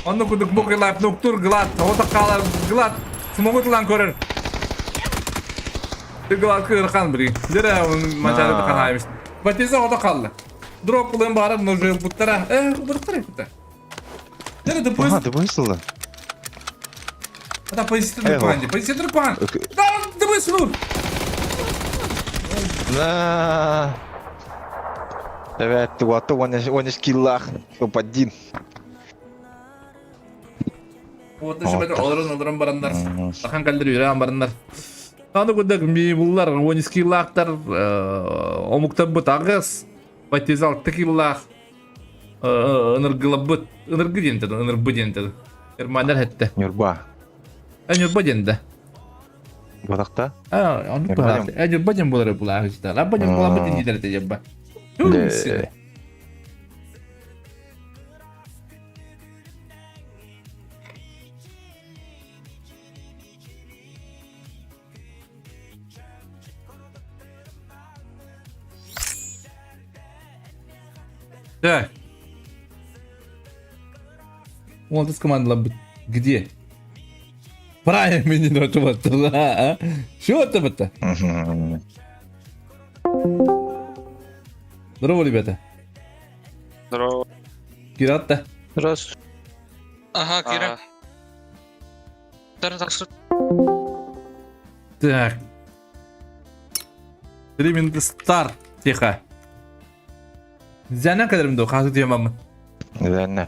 Оны күдік бұқ илап ноктур глад. Ота қалар глад. Смогут лан көрір. Глад көрір бір. Дері манчары да қанаймыз. Батиза ота қалды. Дроп қылын барып, но жыл бұттара. Э, бұттара бұттара. Дері Ага, дыбыс. дыбыс ылы. Ата позиция тұрпан. Позиция тұрпан. Да, дыбыс нур. На. Evet, уатта 13 киллах топ-1. Вот шебет олорон олорон бараннар. Тахан калдыр үрээн бараннар. Аны курдук миибуллар 12 киллаахтар омуктарбыт аҕыс, 86 киллаах ыныргылабыт. Ыныргы диэн этэ, ынырбы диэн этэ. Германдар этте. Ньурба. Ньурба диэн да. Бодахта? А, оннук быһаах. Ньурба диэн буолар булаах истэ. Лабба Ньурбалабыт диэн диилэр этэ дьабба. Так. Молодец командаларбыт. Где? Правильно меня а? Чего это это? Здорово, ребята. Здорово. Киратта. Здравствуй. Ага, Кира. Так. 3 минуты старт. Тихо. Зянан кадарым до хасы тиемамын. Зәнне.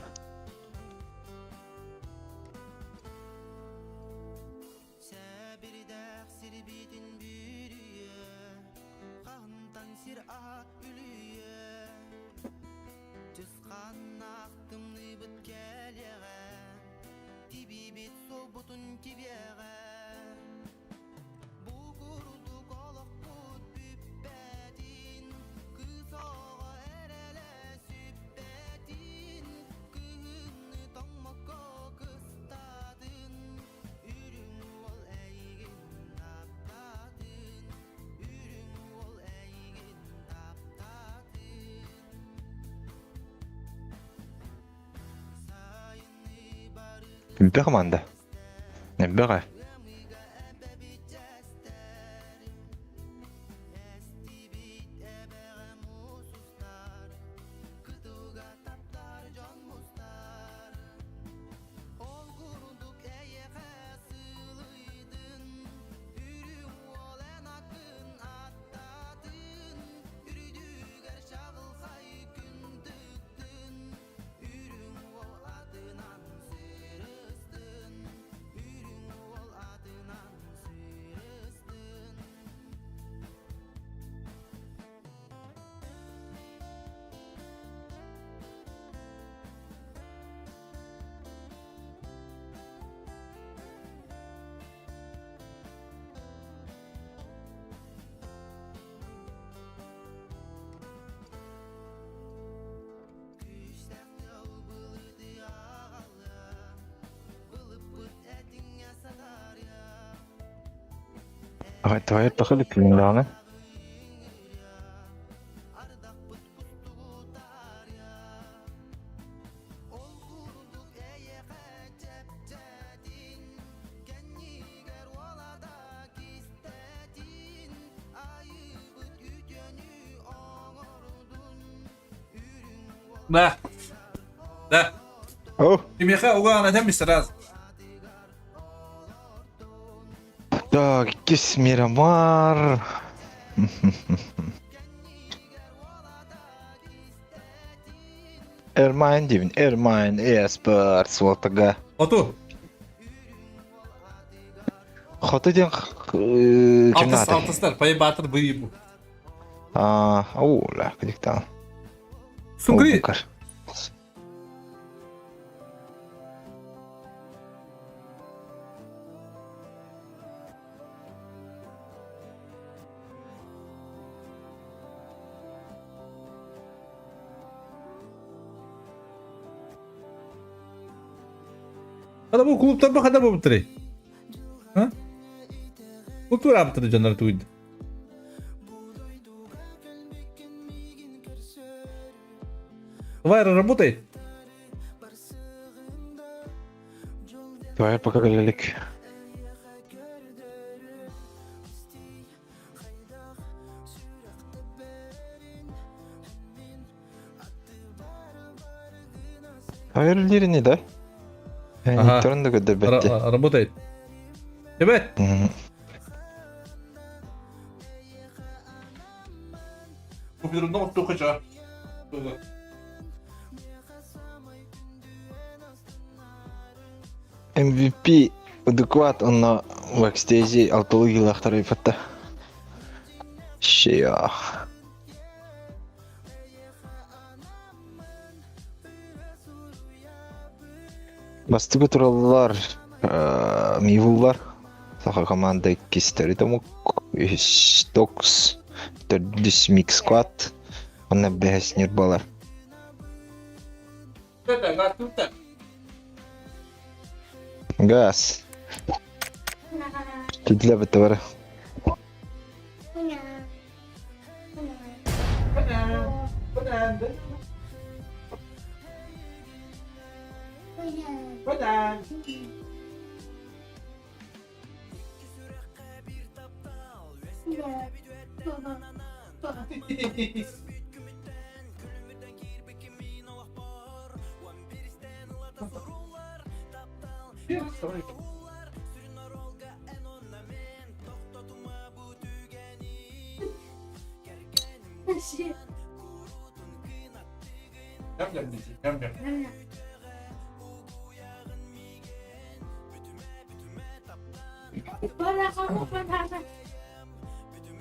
Элбэх команда. Элбэх. Давай, тахали клинланы. Да. Да. О! Кимиэхэ угаан этэн сразу. Так, кис Мирамар. Эрмайн дивин, Эрмайн Эспорт, вот Хоту. Хоту диэн ким Алтыс, наада? алтыстар, Пайбатыр быйбу. А, ола, кадиктан. Сунгри. Хада бу клубтар хада бу бутыры. А? Култура аптыры жанар туйды. Вайра работает? Давай пока галилик. Hayır не да? Ага. Ага. да көдөрбөттü. Работает. Ребят, Компьютерынан оттуохха чаа. MVP адекват онно бэкстейджи алтылыы киилэхтэр ыйпатта. Шиа. Бастакы тураллар Мивуллар саха команда иккистэри томук үһүс Докс төрдүс Микс Squad уонна бэһис Ньурбалар. Газ. Түдүлэ бітті бары.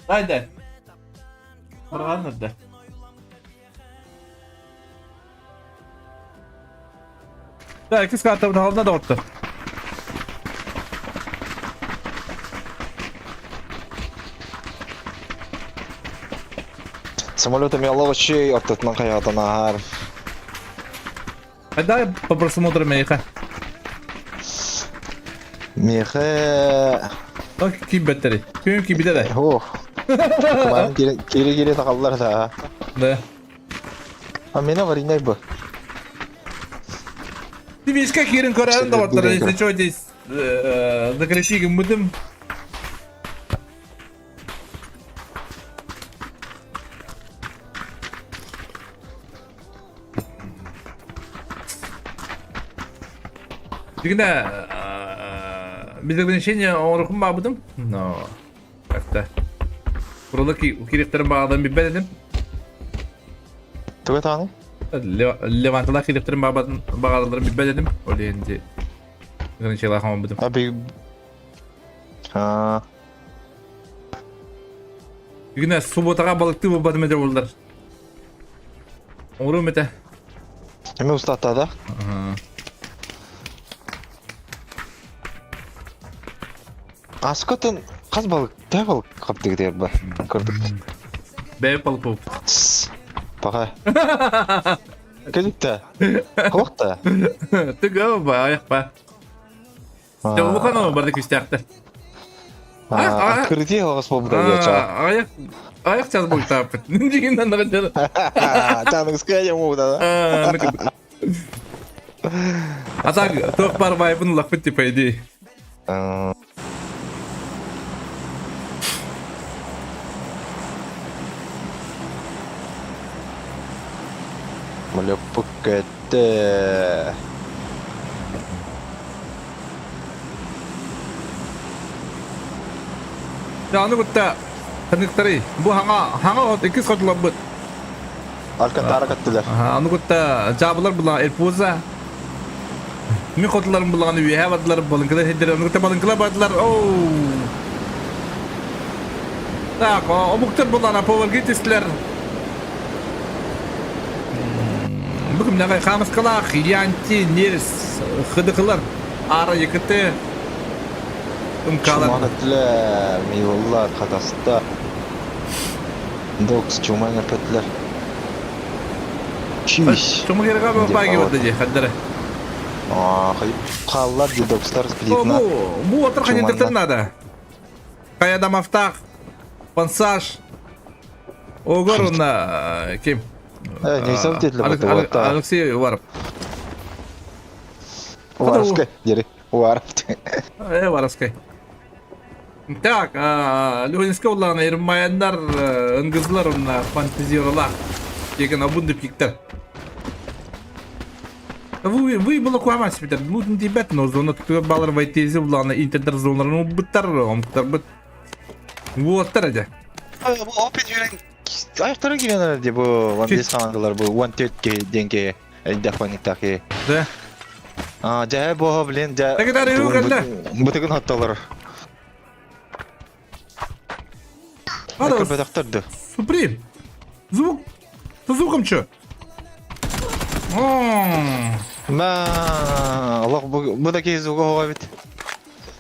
Haydi. Барҕан да. Да, иккис картабын хаална да оттор. Самолет эмиэ ортотунан хайаатан ааһар. Дай по просмотру миэхэ. Миэхэ... Киирбэттэрий. Күн киирбитэ да. Ох. Кумаан кире-кире сахаллар да. Да. А меня варенай бы. Ты видишь, как Кирин көрөрүн да баттар, если что, здесь закрепи гыммытым. Дигинэ без ограничения оҥорукум баабытым, но как-то Куралы кириэхтэрин баҕадан билбэт этим. Туга тааны? Леванталаах кириэхтэрин баҕаларын билбэт этим. Ол иһин ди ограничениелаах оҥорбутум. Аби А Дигинэ субботаҕа балыктыы буолбатым этэ буоллар. Оҥоруом этэ. Эми устата да? Аскотын хас балык, төһө балык хаптыгытыгар ба? Көрдүк. Бэйэ балык Паха. Кэлитте. Холохта. Тыга ба аяқпа. Улахан барды күстээхтэр. Открытие алғас болбута деча. Аяқ аяқ час болтааппыт. Дигин анныгын Чаныгыска я да. А так туох бар вайбын улахпыт типа иди. Мөлөппүккэтте. Аны кытта ханныктарый? Бу хаҥа хаҥа от иккис хотуларбыт. Алькантара каттылар. Аны кытта жаабылар булан Эльпуза. Мин хотуларым булан үөһэ бардылар, балыҥкалар хеддер, аны кытта балыҥкалар бардылар. Оу. Так, омуктар булан поварги тистилер. Бүгүн нагай хаамыскалаах Янти Нерс хыдыкылар ара якыты ымкалар. Чуман милоллар хатаста. Докс чуман эпетлер. Чиш. Чуму керега бапаги вот дии хаддара. Хааллар ди докстар сплитна. Бу бу отыр ханитер надо. Каядамафтах, Пансаж, Огор онна ким? Не сам Алексей Уваров. Уваровскай, дери. Уваров. Уваровскай. Так, Лёнинская улаана Ирмаяннар ынгызлар онна фантазиоралар. Деген абунды пиктер. Вы, вы было куама сипитер. Ну, дебет, но зона туга балар вайтези улаана интернет зоналарын убыттар, омуктар быт. Уоттар эде. Опять Аяқтары киирэн эрэр дии бу 15 командалар бу 14 киһи диэн киһи элбэх паниктаах киһи. Да. А, дьэ бо блин дьэ. Тагытары кэллэ. Бытыгын хоттолор. Надо Көрбөтөхтөр ду. Суприм. Звук. Со звуком чё? Ма, Аллах бу бу да киһи звуга оҕо эбит.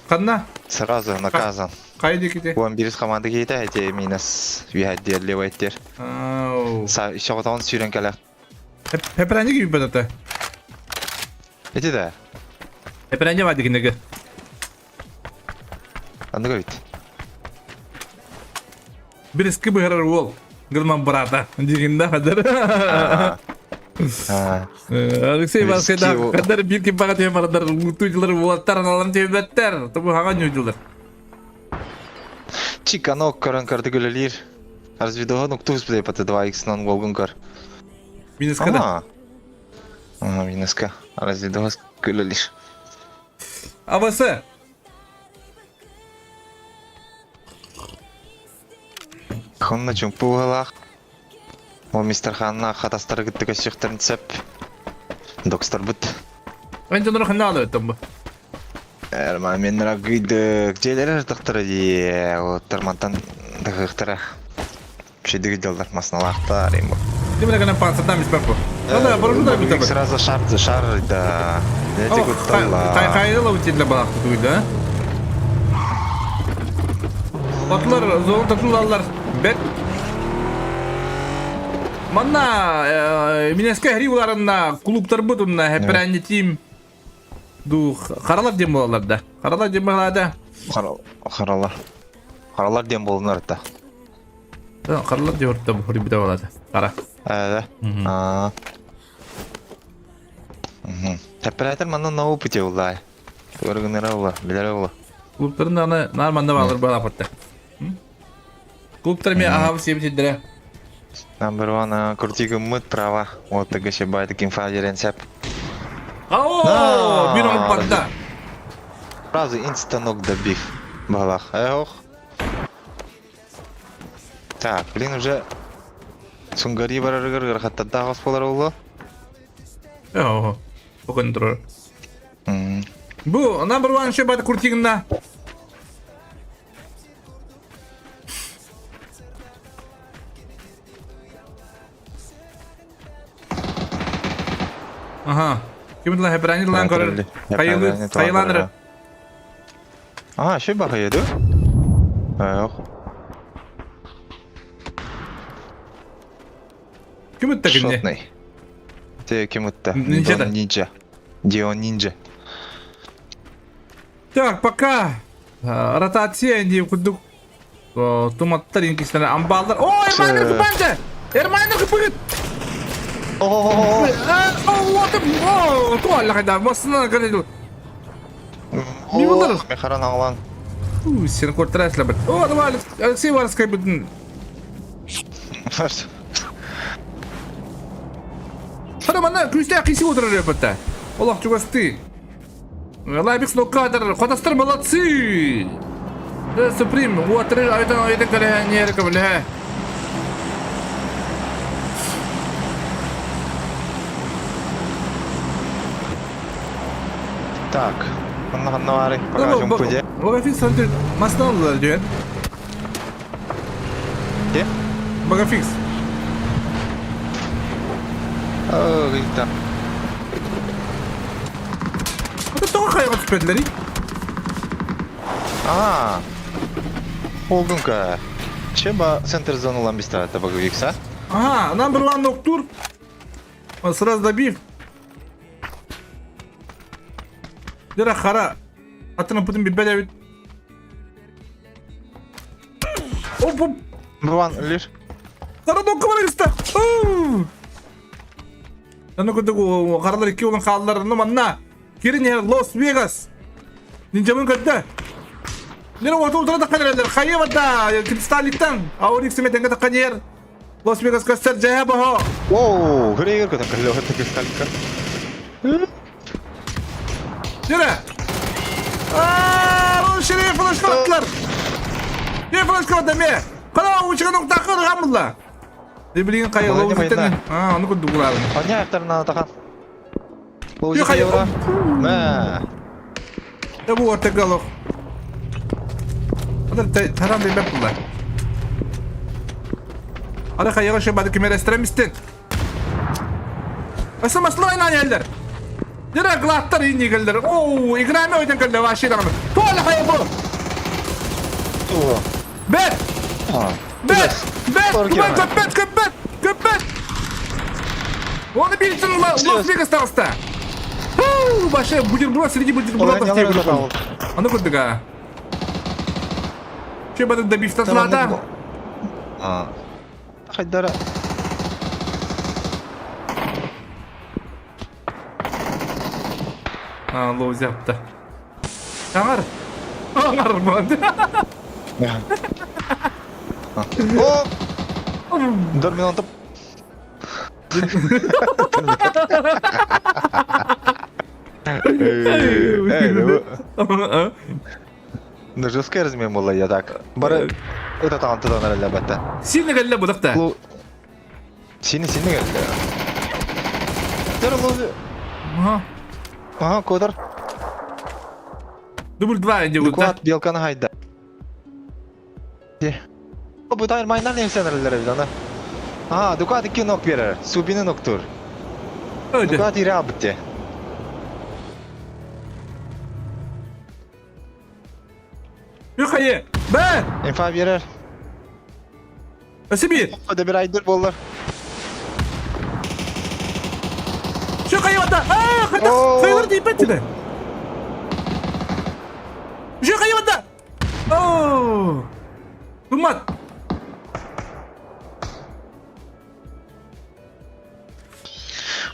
Ханна? Сразу наказан. Хайа диэкити? Уон бирис команда киһитэ эти минус үһэддиэр левайттер. Ау. Са соҕотоҕун сүүрэн кэлэ. Хепрани кийбэт ата. Ити да. Хепрани баа дигинеге. Анныга бит. Бириски быһарар уол. Гылман брата. Дигинде хадыр. Алексей Васкайда хадыр бир ким бага тем бардар. Лутуйлар булаттар аналам тебеттер. Тобу хага нюдулар. Чиканок көрөн көрдүк үлэлиир. Разведоһон уктуус билей паты 2x нон волгун көр. Минуска да. Ага, минуска. Разведоһос үлэлиир. АВС. Хонно чумпу уһалаах. Ол мистер Ханна хатастары кытта көссүөхтэрин сөп. Докстарбыт. Мен дьоннору ханна аалыбыттым бу. Эрман мен рагыйдык. Дьиэлэрэ ыртахтара дии. Оттар мантан тахыахтара. Шедиги дьоллар масналаахтар им. Ким эрэ гынан пансатан испэп бу. Ада, борожу да бүтэ. Сразу шар шар да. Эти кутталла. Хайдала утилла баахты туйда. Атлар зону татылалар. Бет. Манна Минеске хри уларынна клубтар бутунна хепрәнни тим ду харалар дем болалар да. Харалар дем болалар Харалар. Харалар дем болалар да. Харалар деп орта бу хрибиде болады. Қара. Ә, да. Оператор манна на опыте улай. Көргөнөр ула, билер ула. Клубтарын аны нормально балыр бала патта. Клубтар мен ахабы себетиддere. Number one крутигыммыт права. Вот тыгышы байтык инфа жерен сәп. О, бир оңуп барда. Сразу инстанок добив. Балах. Эх. Так, блин, уже Сунгари барарыгар хаттардаах осполар болло. Оо, покон турар. Бу number one шебат куртигна. Аха. Ким тла хепрани лан көрөр. Хайылы, хайыланыр. А, ши бахайы ду? Эх. Ким ытта кинне? Шотный. Те ким ытта? Ниндзя. Ниндзя. Дион ниндзя. Так, пока ротация дип курдук туматтар инкистер амбалдар. О, Эрмайнер купанды! Эрмайнер купыгыт! О, О, туалла кайда, басына каледу. Не булдар? Мехаран алан. Сен көртірәсілер бір. О, давай, Алексей Варскай бүтін. Хара мана күстә кисеп отырыр репетте. Олох чугасты. Лайбик сноккадр, Хотастар молодцы! Суприм, уатры айтан айтан кале нерка бля. Так, манна пока жумпуде. Багафикс антыр масналар дүйен. Де? Багафикс. О, там. Это тоға қайға түспеділер, А, Олдунка. Чеба центр зону ламбиста это Багафикс, а? Ага, number one ноктур. Он сразу добив. Дера хара. Атына путин бибеле бит. Оп, оп. Number one лишь. Хара нокка бар иста. Аны көтөг каралар икки olan хааллар ну манна. Кирин Лос Вегас. Нинджамын көттө. Нere orta ultra da kanerler. Хайы бата. Кристалликтан. Аурик семетенге да канер. Лос Вегас кастер жая бахо. Воу, хрейгер көтөн көлө өтө кристалликка. Нere? Ааа, бұл шериф флешка аттылар. Не флешка атты ме? Қана учыға нокта қыр қамылла. Де билигин хайа Молодец, лоу майна. А, ону курдук булаабын. Оня автарна тахан. Yo хайа. Евро. Мэ. Де бу ортага лох. Адар таран бейбеп булар. Ара хайага ше бады кимер эстремистин. Аса маслай на елдер. Дira глаттар инни келдер. Оу, играме ойдан келдер вообще дагы. Тола хайа бу. Бет! Бет! Бет! Кубан көппет, көппет! Көппет! Оны билсин Лас Вегас таҕыста. Баша бутерброд среди бутербродов тебе курдук. Аны курдук а. Че бады добивтатлада? Хайдара. А, лоу yaptı. Аңар. Аңар бұған. О! Дор минуту. Ну, жесткая размер была я так. Бары это там туда на бата. Сильно галля будақта. Сильно, сильно галля. Дор лови. Ага. Ага, кодор. Дубль 2 инде Дуклад белканы хайда. Бу тайр майнар немсенерлер бит аны. А, Дуклад ике нок берер. Субины ноктур. Дуклад ире битте. Юхайы. Бә! Инфа берер. Өсі О, бир айдыр боллар. Şu хайванда! Аа, хайда! Хайвар дейп этти. Şu хайванда! Оо! Тумат!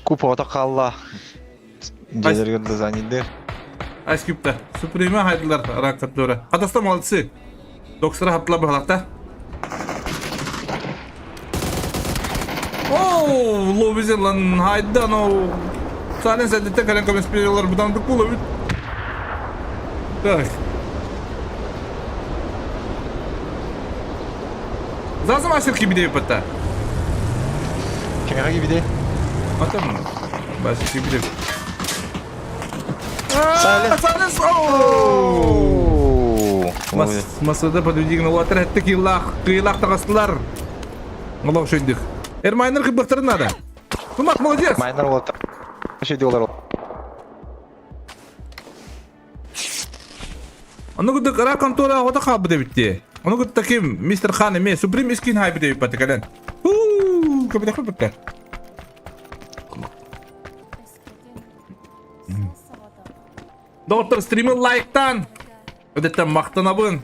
Купа ота қалла. Дезерге дизайнер. Айскюбта. Суприма хайдылар ракаттора. Хадаста молодцы. Доксара хаптла бахлакта. Оу, лобизен лан хайдан оу. Сален сәдеттен кален көмеспелер бұдан кулы бит. Так. Зазым асыр кибиде патта. Кемеға кибиде? Атам. Бас кибиде. Сален. Сален. Оу. Масада подведигн латыр хәтте кыйлак, кыйлак тагастылар. Аллах шөйдик. Эрмайнер кыбыктырын надо. Тумак молодец. Майнер вот. Шөйдик олар. Оны кудык ара контора ота хабы деп битти. Оны кудта ким мистер Хан эме Суприм искин хайбы деп батты кален. Хуу, көбүдө көбүттө. Доктор стримы лайктан. Өдеттен мактанабын.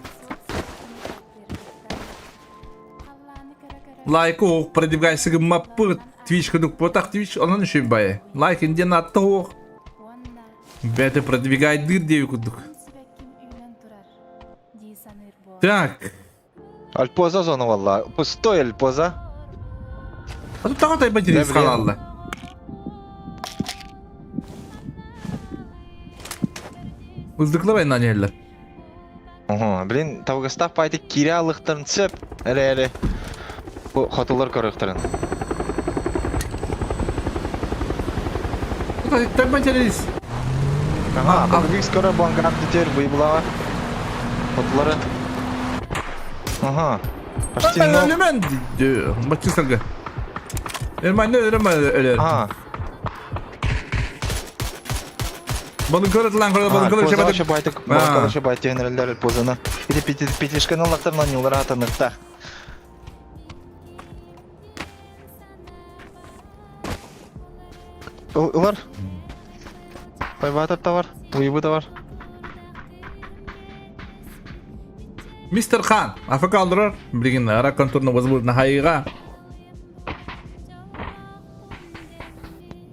Лайк оқ продвигайся маппы Twitch кудук потах Twitch онун үшүн бай. Лайк инден атты оқ. Бәті продвигай дыр деви кудук. Так. Альпоза зона валла. Пустой альпоза. А тут тағы тайба Да, дерис блин. халалла. Уздыклы вайна неллер. Ага, блин, тавгастав пайты кирялыктарын цеп. Әле әле. Бу хатылар көрөктөрүн. Тайба дерис. Ага, бу скоро банграп дитер буйбулава. Хатылары. Ага. Почти ног. Өлемен бачысырга. Эрмайны өлеме өлер. Ага. Балын көрөт лан көрөт балын көрөт Поза шебе. шабайтык, балын шабайт генераллар позаны. Иди пятишканы лактарынан юллар атаныкта. Улар. Байбатыр да бар, уйбу да бар. Мистер Хан, АФК алдырар. Билген ара конторны возможно хайга.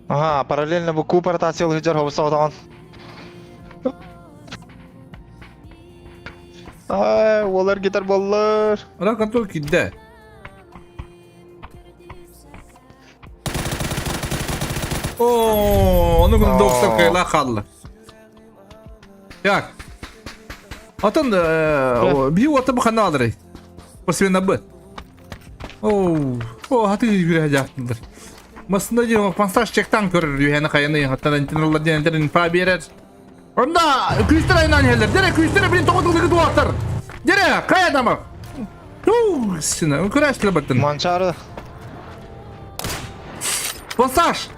Ага, параллельно бу купер тасил хиджар хобса отаган. Ай, олар гитар боллар. Ара контор кидде. О, оны күн 90 кайла қалды. Так. Атын би оты бу хана алыр. Посвен б. Оу. О, хаты жүрэ дьаахтылар. Масында диэн пансаш чектан көрөр үһэни хайаны хаттан антиналлар диэн этэр инфа биэрэр. Онда күүстэр айнаан иһэллэр. Дere күүстэр блин тоҕо тылыгы туохтар. Дere кая дама. Туу, сына, көрәстілер баттын. Манчары. Пансаш!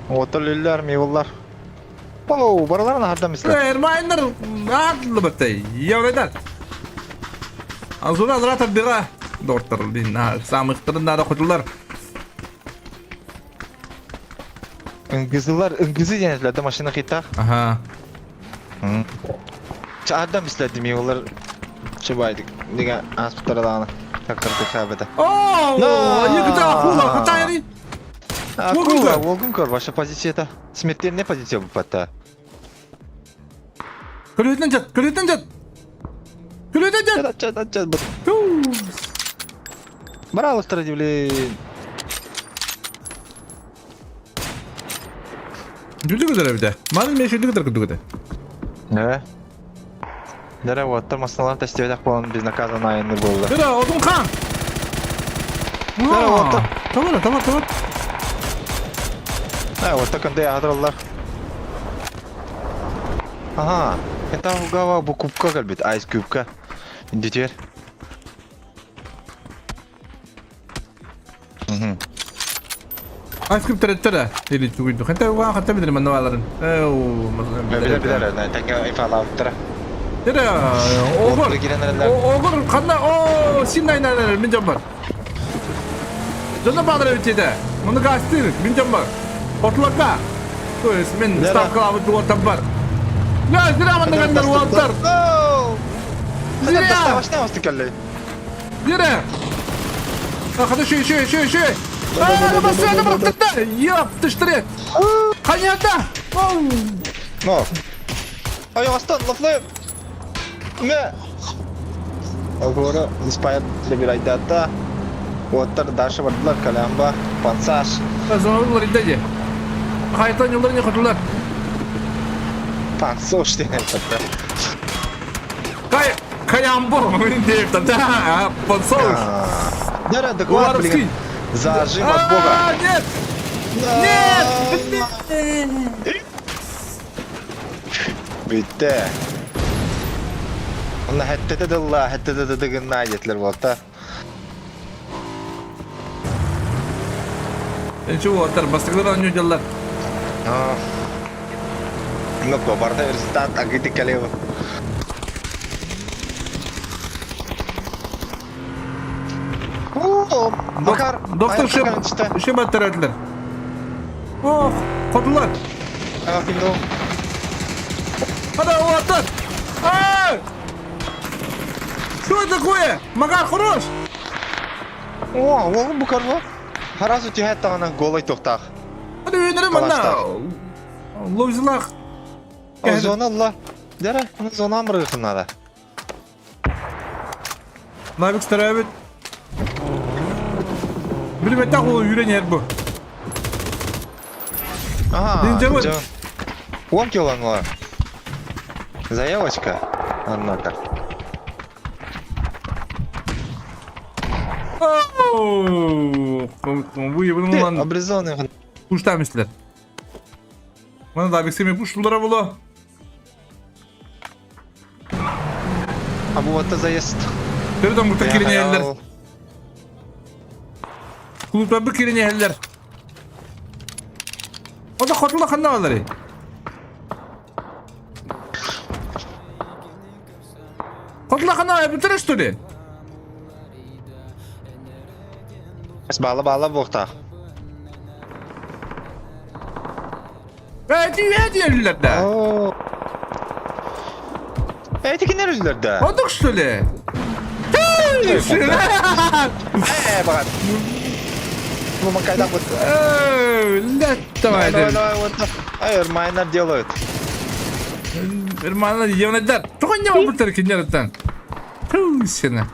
Отол үллэр, мивуллар. Оу, барыларын аһардан мислер. Эрмайнер атлыбытай. Евредар. Азура азрата бира. Доктор, блин, самыхтарын надо хотулар. Ыңгызылар, ыңгызы диэн этилэр машина хита. Аха. Чаардан мислер мивуллар чыбайдык. Дига аспыттара даҕаны. Таккарты хабыта. О, екіте акула, хатайри. Акула, волгун көр, ваша позицията. Смертельная позиция буппатта. Көлүтэн жат, көлүтэн жат. Көлүтэн жат. Чат, чат, чат, Баралыстара блин. Жүлді көтер эбите. Маны мен жүлді көтер күдүгүтэ. Да. Дара уоттар масыналарын тестибэтэх буолан безнаказанно айанныыр буолла. Дара отун хан. Дара уоттар. Тамара, тамар, тамар. А, уоттар кындай аһатыраллар. Ага, это угава бу кубка кэлбит, айс кубка. Индитер. Айс куб төрөттөрө или тугуйду. Хата уга хата билер манна баларын. Билер билер, тэҥҥэ инфалаабыттара. Дere огор. Огор ханна о синнайнанар мин дьон бар. Дьоно баалар эбит этэ. Муну гастыр мин дьон бар. Хотуларга. То есть мин ставкалаабыт уолтан бар. Я зря манна гэннэр уолтар. Зря. Зря. Хата шүй шүй шүй шүй. А, бассейн бырахтырда. Ёп, ты что Ханята. Но. Айоҕастан лафлы. Мэ. Огора инспайр лебирайдата. Уоттар дальше бардылар Калямба, Пансаш. Зонулар идэди. Хайтан юллар не хотулар. Пансош диэн этэ. Кай Каямбо, да, Пансош. Дара доклад, блин. Зажим от Бога. Нет! Нет! Бүттэ. Онно хэттэтэ дылла, хэттэтэ да дыгыннаа диэтилэр буолта. Ничего, оттар бастыгылар оонньуу дьаллар. Ну, барда результат агыты калева. Макар, Доктор шеп, шеп аттарадылар. Ох, хотулар. Хада, оттар. Ай! Что это такое? Макар, хорош! О, ол бу карво. Харазу түһэт даҕаны голай туохтаах. Hadi үйенерем манна. Ловзилах. Зона алла. Дәрә, зона амырыгын надо. Навик старабит. Билбетте ол үйренер бу. Ага. Он килонула. Заявочка, однако. Обрезанный. Пуштамислер. Мана да бексеме пуштулара боло. А бу ватта заезд. Төрдөн мурта киринеллер. Клубта бу киринеллер. Ода хотула ханна балары. Хотула ханна бүтүрө что ли? Бала бала буохтаах. Эти диэллэр да. Эти кинер үллэр да. Одук что ли? Э, багат. Ну, макайда вот. Лет давай. Давай, давай, вот. Ай, майнер делают. Эрманар евнайдар. Тоҕо не бутар кинераттан. Туу сена.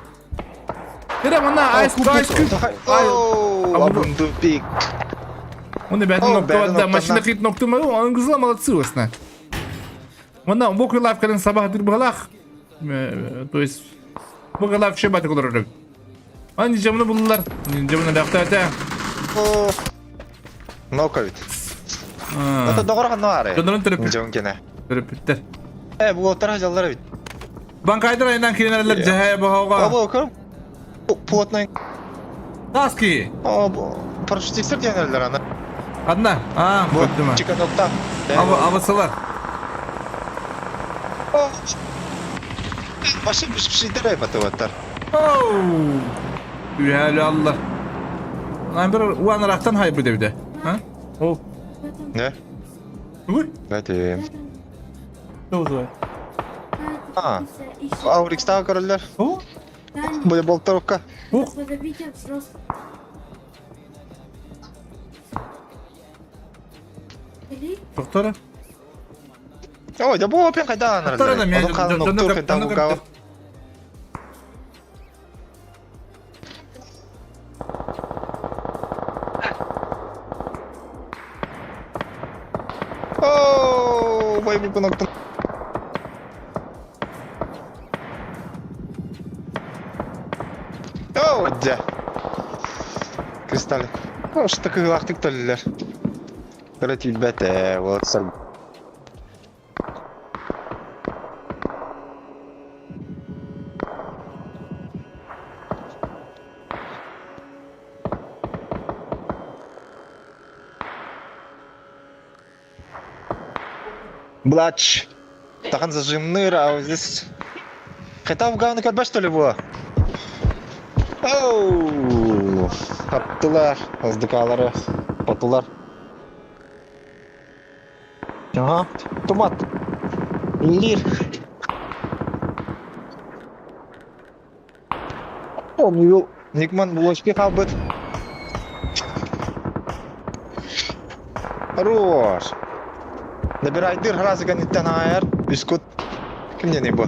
Эра мана айс айс О, тупик. Он бәтін нокту машина кит нокту ма, он кызла молодцы осна. Мана бокы лайф кален сабах дыр балах. То есть бу вообще батык олорор. А ничего буллар. Ничего ләхтәтә. Ноковит. Это доҕор ханна баары? Донорун төрөппүт. Дьон кene. Төрөппүттэр. Э, бу оттар жаллар бит. Банкайдар айынан киренерлер жаһая бохоға. Абы көрüm. Плотный. Таски. Парашютистер диэнэллэр аны. Одна. А, Бу көрдүм. чиканокта. Абысылар. Башы бишпшидер айбатыбаттар. Оу. Үһәлі аллар. Lan bir uanaraqtan hay bu devde. Ha? О. Не? Уй. Бәтем. Тоғыз А. Аурикстағы көрөллөр. О. Бу болторукка. Ух. Доктора. Ой, да бу опен кайда Доктора да мен. Оо, бай бу кнопка. Оо, дьэ. Кристалл. О, что кыылаахтык төллөр. Көрө тиийбэт ээ, уолаттар. Блач. Тахан зажимныр, а вот здесь... Хотя в главный көрбөш что ли было? Оу! Аттылар, аздыкалары, батылар. Ага, томат. Лир. О, Никман булочки халбыт. Хорош. Набирай дыр разыга не танаер. Бискут. Ким не бу?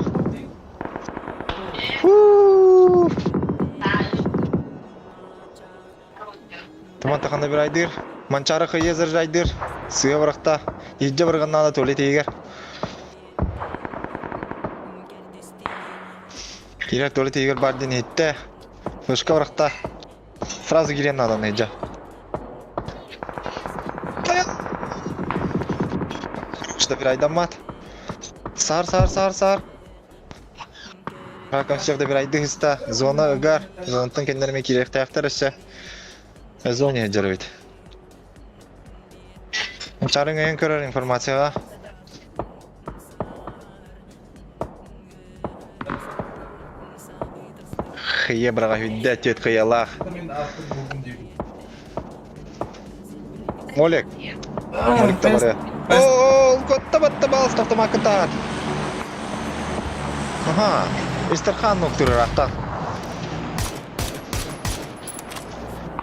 Туман тахан набирай дыр. Манчары хые заржайдыр. Сыа барахта. Ежде барганнана туалет егер. Кирер туалет егер бар ден етте. Флешка барахта. Сразу кирен надо найдя. Что добирай мат. Сар, сар, сар, сар. Раком всех добирай дыста. Зона ыгар. Зонаттан кеннерме кирек таяқтар өссе. Зоне жарбит. Чарын эң көрөр информацияга. Хые браға хүдді тет хыялах. Олег. Олег табары. О, котта батта бал автомакытар. Ага, Истерхан ноктуры рахтан.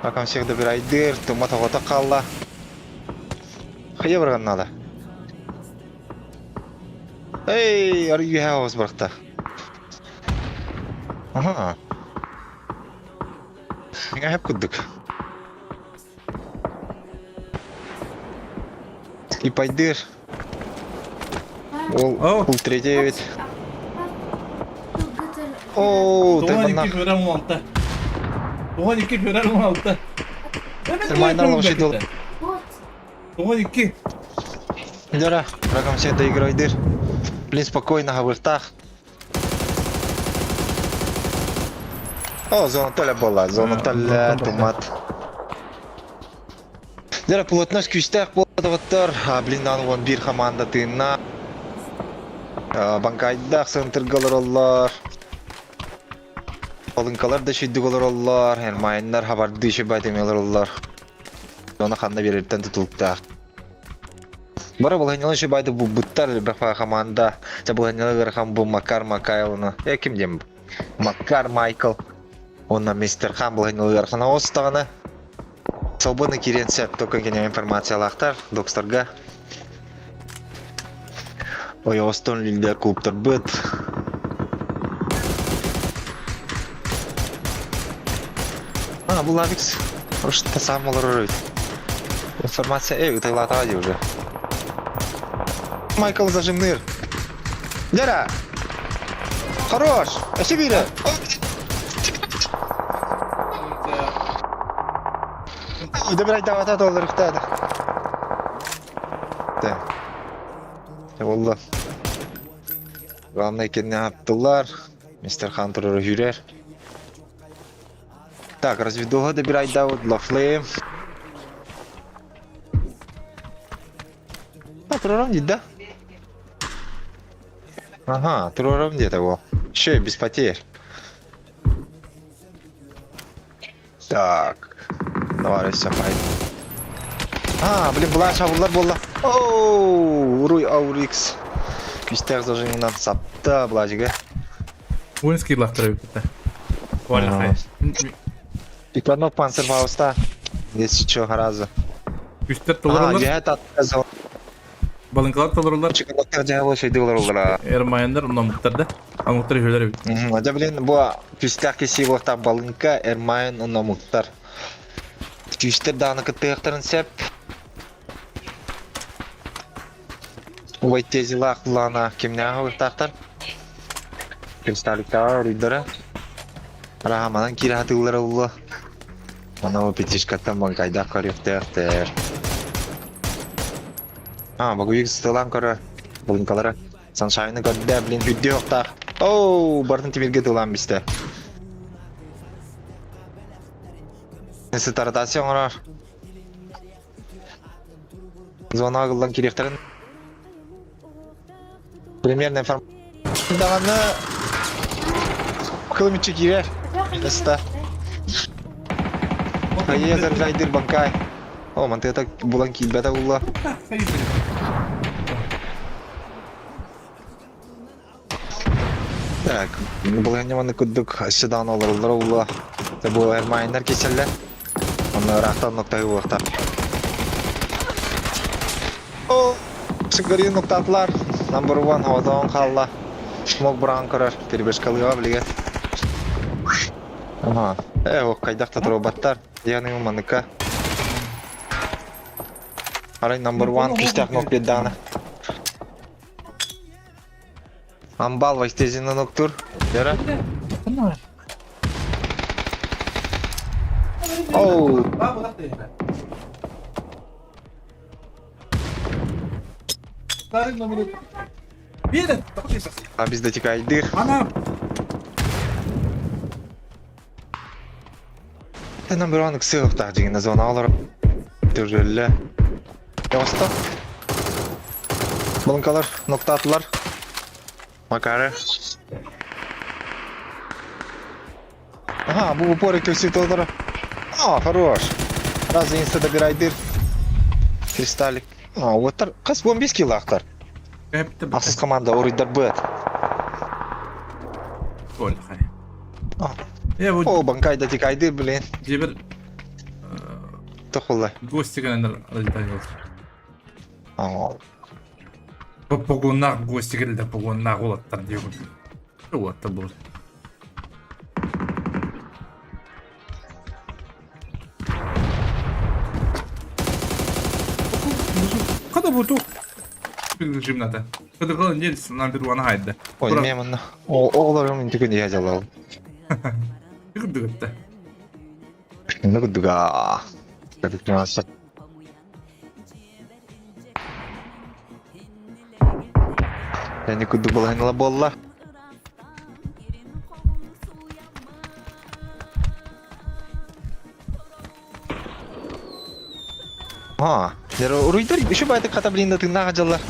Ракам всех добирайдыр, тума тоғота қалла. Хые барган надо. Эй, are you house барақта. Ага. Миңа хеп күддік. И пайдыр. Ол, О. ол третий ведь. О, 92 февраль 16. 92 февраль 16. Майнар лошадь. 92. Дера, ракам всех доиграйдыр. Блин, спокойно, гавыртах. О, зона толя была, зона толя, тумат. Дера, плотность күстәк болады А, блин, аны он бир команда тыына. Банкайдах центргалар оллар. Олынкалар да шүйдік олар оллар. Эрмайннар хабарды шүбәтемелер оллар. Оны ханна берерттен тутулуктаах. Бара булганьялы шүбәйді бу буттар бафа команда. Та булганьялы гырхан бу Макар Макайлны. Я ким дем? Макар Майкл. Онна мистер Хан булганьялы гырхан остағаны. Свободно кирен сәп только кене информациялақтар докстарга. Ой, Остон лидер клубтар быт. А, бұл Авикс. Что сам олар Информация, эй, утайлата уже. Майкл зажимныр. Дера! Хорош! Өссө биирэ! Добрай давата долларыктаада. Да. Болла. Главное кенне аттылар. Мистер Хантер жүрер. Так, разведуга добирай да вот лафлы. А, турарам дейді да? Ага, турарам где-то его. Еще и без потерь. Так. Давай, все, пай. А, блин, была шабыллар болла. Оу, уруй Аурикс. Күстәк зажимынан сапта былажыгы. Воинский лахтар эбит. Валя Прикладной панцерфауста. Если чё, разу. Күстер А, толороллар, я это отказал. балыңкалар толороллар, Чыкалактар жайлы шейдилер олар. эрмайындар, ономуктар да. Амуктар үһөлөр эбит. Ада, блин, бу күстәк кеси балыңка, эрмайын, ономуктар. Күстер даны кыттыктарын сеп. Убай тезила лана кимнәгә уртактар. Кристалликтар уйдара. Рахаманан кира хатыллар улла. Мана пятишкаттан банкайда көрүктер. А, багуик стылан көрө. Балыңкалары. Саншайны көрдө, блин, хүддө октак. Оу, бардын тимирге тылан бисте. Несі таратасы оңырар. Зона кылдан керектерин. Примерно информация. Даганы кылымычы кирер. Места. Хайезер жайдыр банкай. О, мантета булан килбета улла. Так, булган куддук седан олар улла. Бу эрмайнер кеселле. Оны рахтан нокта уақта. О, сыгырын ноктатлар. Number one хавадан қалла. Смок буран көрөр. Перебежкалыга билге. Ага. Э, о, кайдакта туробаттар. Яны маныка. Арай number one кистях нок беддана. Амбал вайстезина ноктур. Яра. Оу, а бизде тикайдыр. Ана Number one ксыгыктах дигән зона алар. Түрелле. Яста. Балынкалар, ноктатлар. Макары. Ага, бу упоры көсү толдыра. А, хорош. Раз инста добирайдыр. Кристаллик. А, вот кас 15 кило Ахсыз команда уруйдар быт. О, банкайда тикайды, блин. Жебер Тохулла. гости кенендер разлетали. А, Погоннах гости келди, погоннах олаттар дейгүн. Олаттар болот. Када бу тук? Жимната. Када кала нельс number one хайда. Ой, меманна. О, оғларым интүкүн я жалал. Дыгытты. Нугдуга. Я никуда была не болла. А, уруйдар еще байды ката блин да тыңнага жаллар.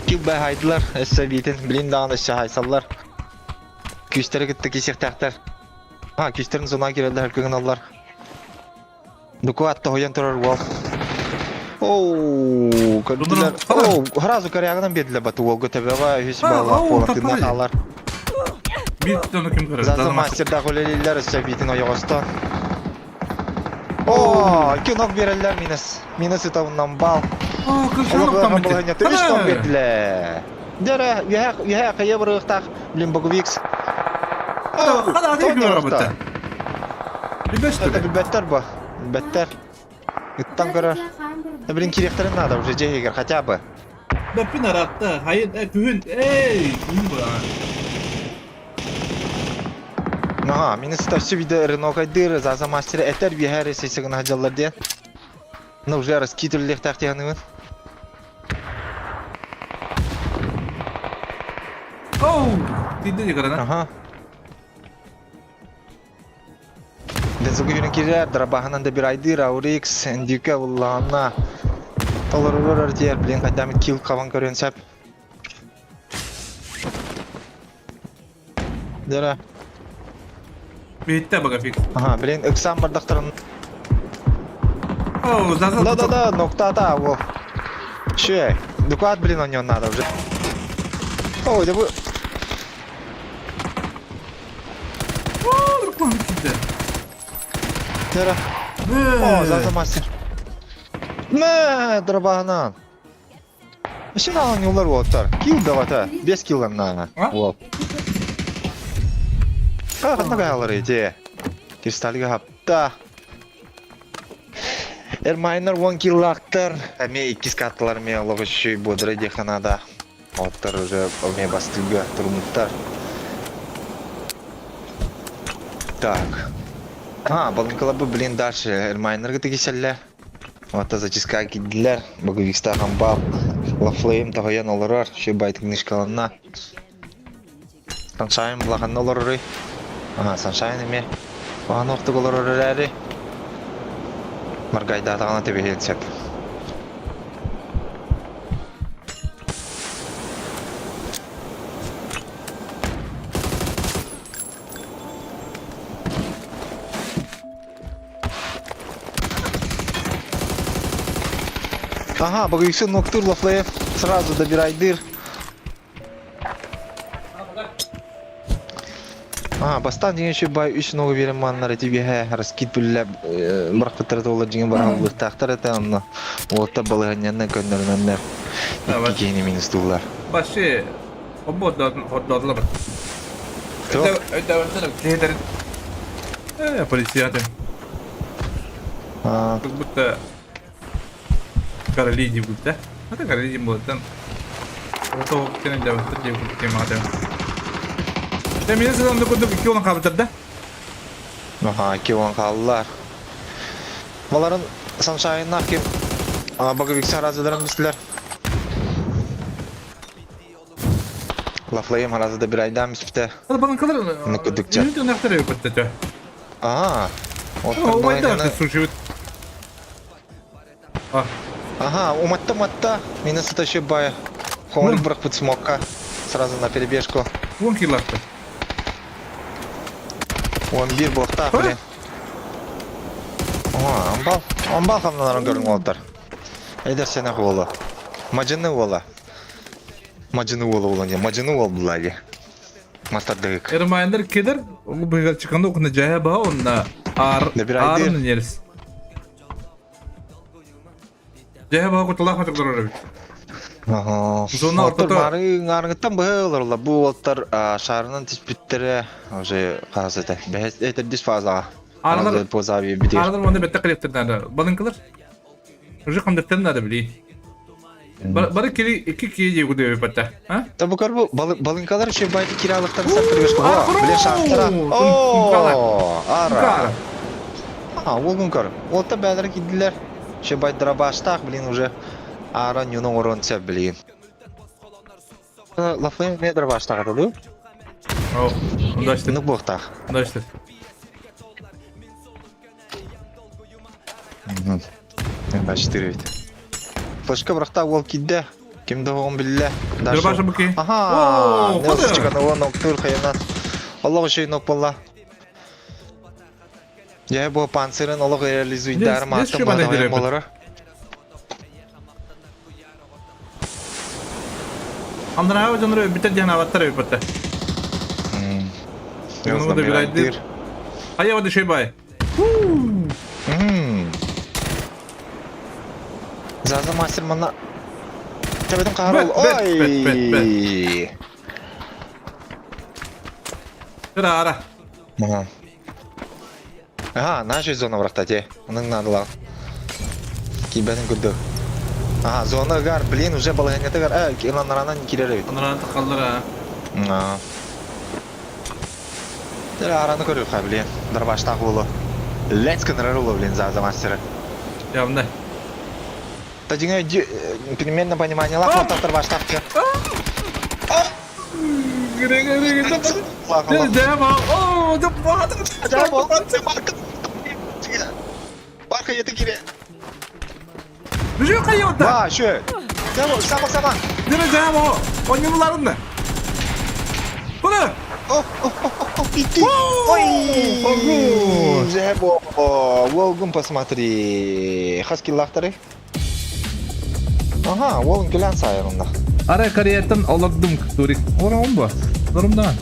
Кил бай хайдылар, эссе битин, блин дагы эссе хайсаллар. Күстері кітті кесек. А, күстерин зона кирелдер хөлкөгөн аллар. Дуку атта хоян турар уол. Оу, көрдүлөр. Оу, сразу корягынан бердилер бату уолго төбөҕө үс балла полак тынна хаалар. Бир тону ким көрөр? Зазы мастер да холелилер өссө битин ойоҕосто. О, кинок береллер минус. Минус итабынан бал. О, Олох Үс нок бердилер. Дәрә, яһа, яһа кая бырыктак, блин, Боговикс. Хада ким көрөр Это билбеттер бу. Билбеттер. Иттан көрөр. Блин, киректерин надо уже жегер хотя бы. Бәппин аратты. Хайын, күһүн. Эй, күһүн бу. Ага, мин ставчы виде Ренокайдыр, Заза мастера этер биһэр сесегын хаджаллар диэн. Ну уже раскидывали тахтиhanыбын. Оу! Тиийдэ дьикарана. Ага. Дезугу юрин кирер, драбаһынан да бир айдыр, Аурикс, Эндюка уллаанна. Толорурар диэр, блин, хайдамит килл кабан көрүөн сөп. Дера. Биһиттэ бага фикс. Ага, блин, ыксаан бардахтарын. Оу, Заза. Да-да-да, ноктата, во. Че, доклад, блин, на него надо уже. Ой, да вы... Дера. О, Заза мастер. Мэ, дробанан. Син оонньуулар уолаттар. Килл давата. Без килланнаана. Уол. Ханна каалар ити. Кристаллга хапта. Эрмайнер 10 киллаахтар. Эмиэ иккис карталар эмиэ олох үчүгэй бодрай диэххэ наада. Оттор уже эмиэ бастыырга туруммуттар. Так. А, балыҥкаларбыт блин дальше Эрмайнерга тигисэллэр. Онто зачистка киирдилэр, Боговикстаах амбал, Лафлейм тоһуйан олорор, Шибай книжкаланна. Саншайн улаханна олороруй. Ага, Саншайн эмиэ улахан охтук олорор эрээри Маргайдаатаҕына түбэһиэн сөп. Ага, Багайсын ноктур Лафлеев сразу добирайдыр. А, бастаан дьиҥэ үчүгэй баай үс ногу биэрэн мааннар этибиэһэ раскид бүллэ бырахпыттара туолар дьиҥэ барааллыахтаахтар этэ онно уолаттар балаһыанньаны көннөрүнэннэр икки киһини минустууллар. Вообще, Обуоддоотулар. Өйдөбөттөр киһилэрин полицияты. Как будто короли диэбит да. Это короли диэн буолуттан. Ото кэнэ өйдөбөттөр диэбит темата. Дэ мин сылан курдук икки уон хаалбыттар да. Аха, 2 уон хааллар. Баларын Саншайннаах ким Боговикса разыдарын бистилер. Лафлайым харазы да бир айдаан бүспүтэ. Баланкалар Ныкыдыкча. Үүт ынахтар өпөттөтө. Аа. Оойда сушивит. А. Ага, уматта матта. Минус это еще бая. Хомрик бырахпыт смокка. Сразу на перебежку. Вон килахта. Он бир буохтаах, блин. Ага, амбал. Амбал хамналарын көрүҥ уолдар. Эдэр сэнэх уола. Мадьыны уола. Мадьыны уола буолан диэн. Мадьыны уол булла дии. Мастардык. Эрмайнер кедер, быгар чыканы окуна жая баа онна ар Набирайдыр. арын нерс. Жая баа куталаах матыктар эбит. Аха. Зона Оттор ортото мары аарыҥыттан быһа олороллор. Бу уолаттар шаарынан түспүттэрэ уже хаас этэ. Бэһэс этэрдис фазаҕа. Аралар Поза битир. аралар уонна бэтте кэлиэхтэр наада. Балыҥкалар уже хамдаттар наада билии. Бары кири икки киһи дии кудуйбатта. А? Та бу көрбу балыҥкалар еще байты киралыктан сап привешку. Бле шахтара. О, ара. А, уолгун көр. Уолта бээлere кидилер. Еще байт дробаштаах, блин, уже ара нюну оҥоруон сөп, блин. Лафлейм эмиэ дробаштаах этэ дуу? О, удачно. Ну буохтаах. Удачно. М4 эбит. Флешка бырахта уол киирдэ. Ким да оҕом биллэ. Дробаша буки. Аха! Нелс чыгана ноктур хайынан. Олох үчүгэй нок буолла. Дьэ бу панцирын олох реализуйдар мааттан баҕайым буолара. Андраа дьоннору өлбүттэр диэн аабаттар эбиппэттэ. Ну да бирайдыр. Хайа вот еще бай. Заза мастер манна Төбөтүн хаара Ой! Ара. Ага, наша зона бырахта те. Оның надылаах. Киирбэтин курдук. Ага, зона ыгар, блин, уже балаһыанньатыгар, э, ыланнаранан киирэр эбит. Анараан тахаллар аа. Аа. Араны көрүөххэ, блин. Дарбаштаах уолу. Let's гынырар уолу, блин, за мастера. Явно. Та дьиҥэ примерно пониманиелаах уолтан дарбаштаах диэн. Барка еті кире. Бүжү хайыта. Ва, шө. Сама, сама, сама. Дире жамо. Онньуларын. Була. О, о, о, о, иди. Ой, Ого. Жебо. Волгун посмотри. Хаски лахтары. Ага, Волгун күлән сайырында. Ара Кореяттан олордум турик. Ором бу. Орумдан.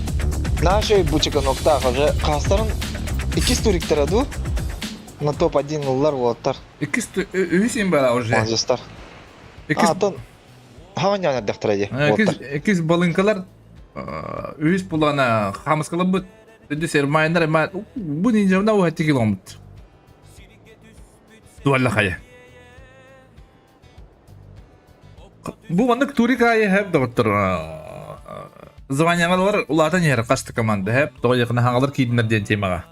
Нашей бучика ноктах уже хастарын иккис туриктара ду. На топ-1 улар уолаттар. Иккис үһүс им бара уже. Молодежтар. Иккис А, тон Хаванян эрдэхтэрэ дии. Иккис Уолаттар. иккис балыҥкалар үһүс булана хамыскалабыт. Үдүс эрмайнар эма бу нинжамна уһатти киломут. Туалла хайа. Бу маннык турик аайы хэп доҕоттор званиялар улаатан иһэр хас команда хэп тоҕо якына хаҥалар киирдинэр диэн темаҕа.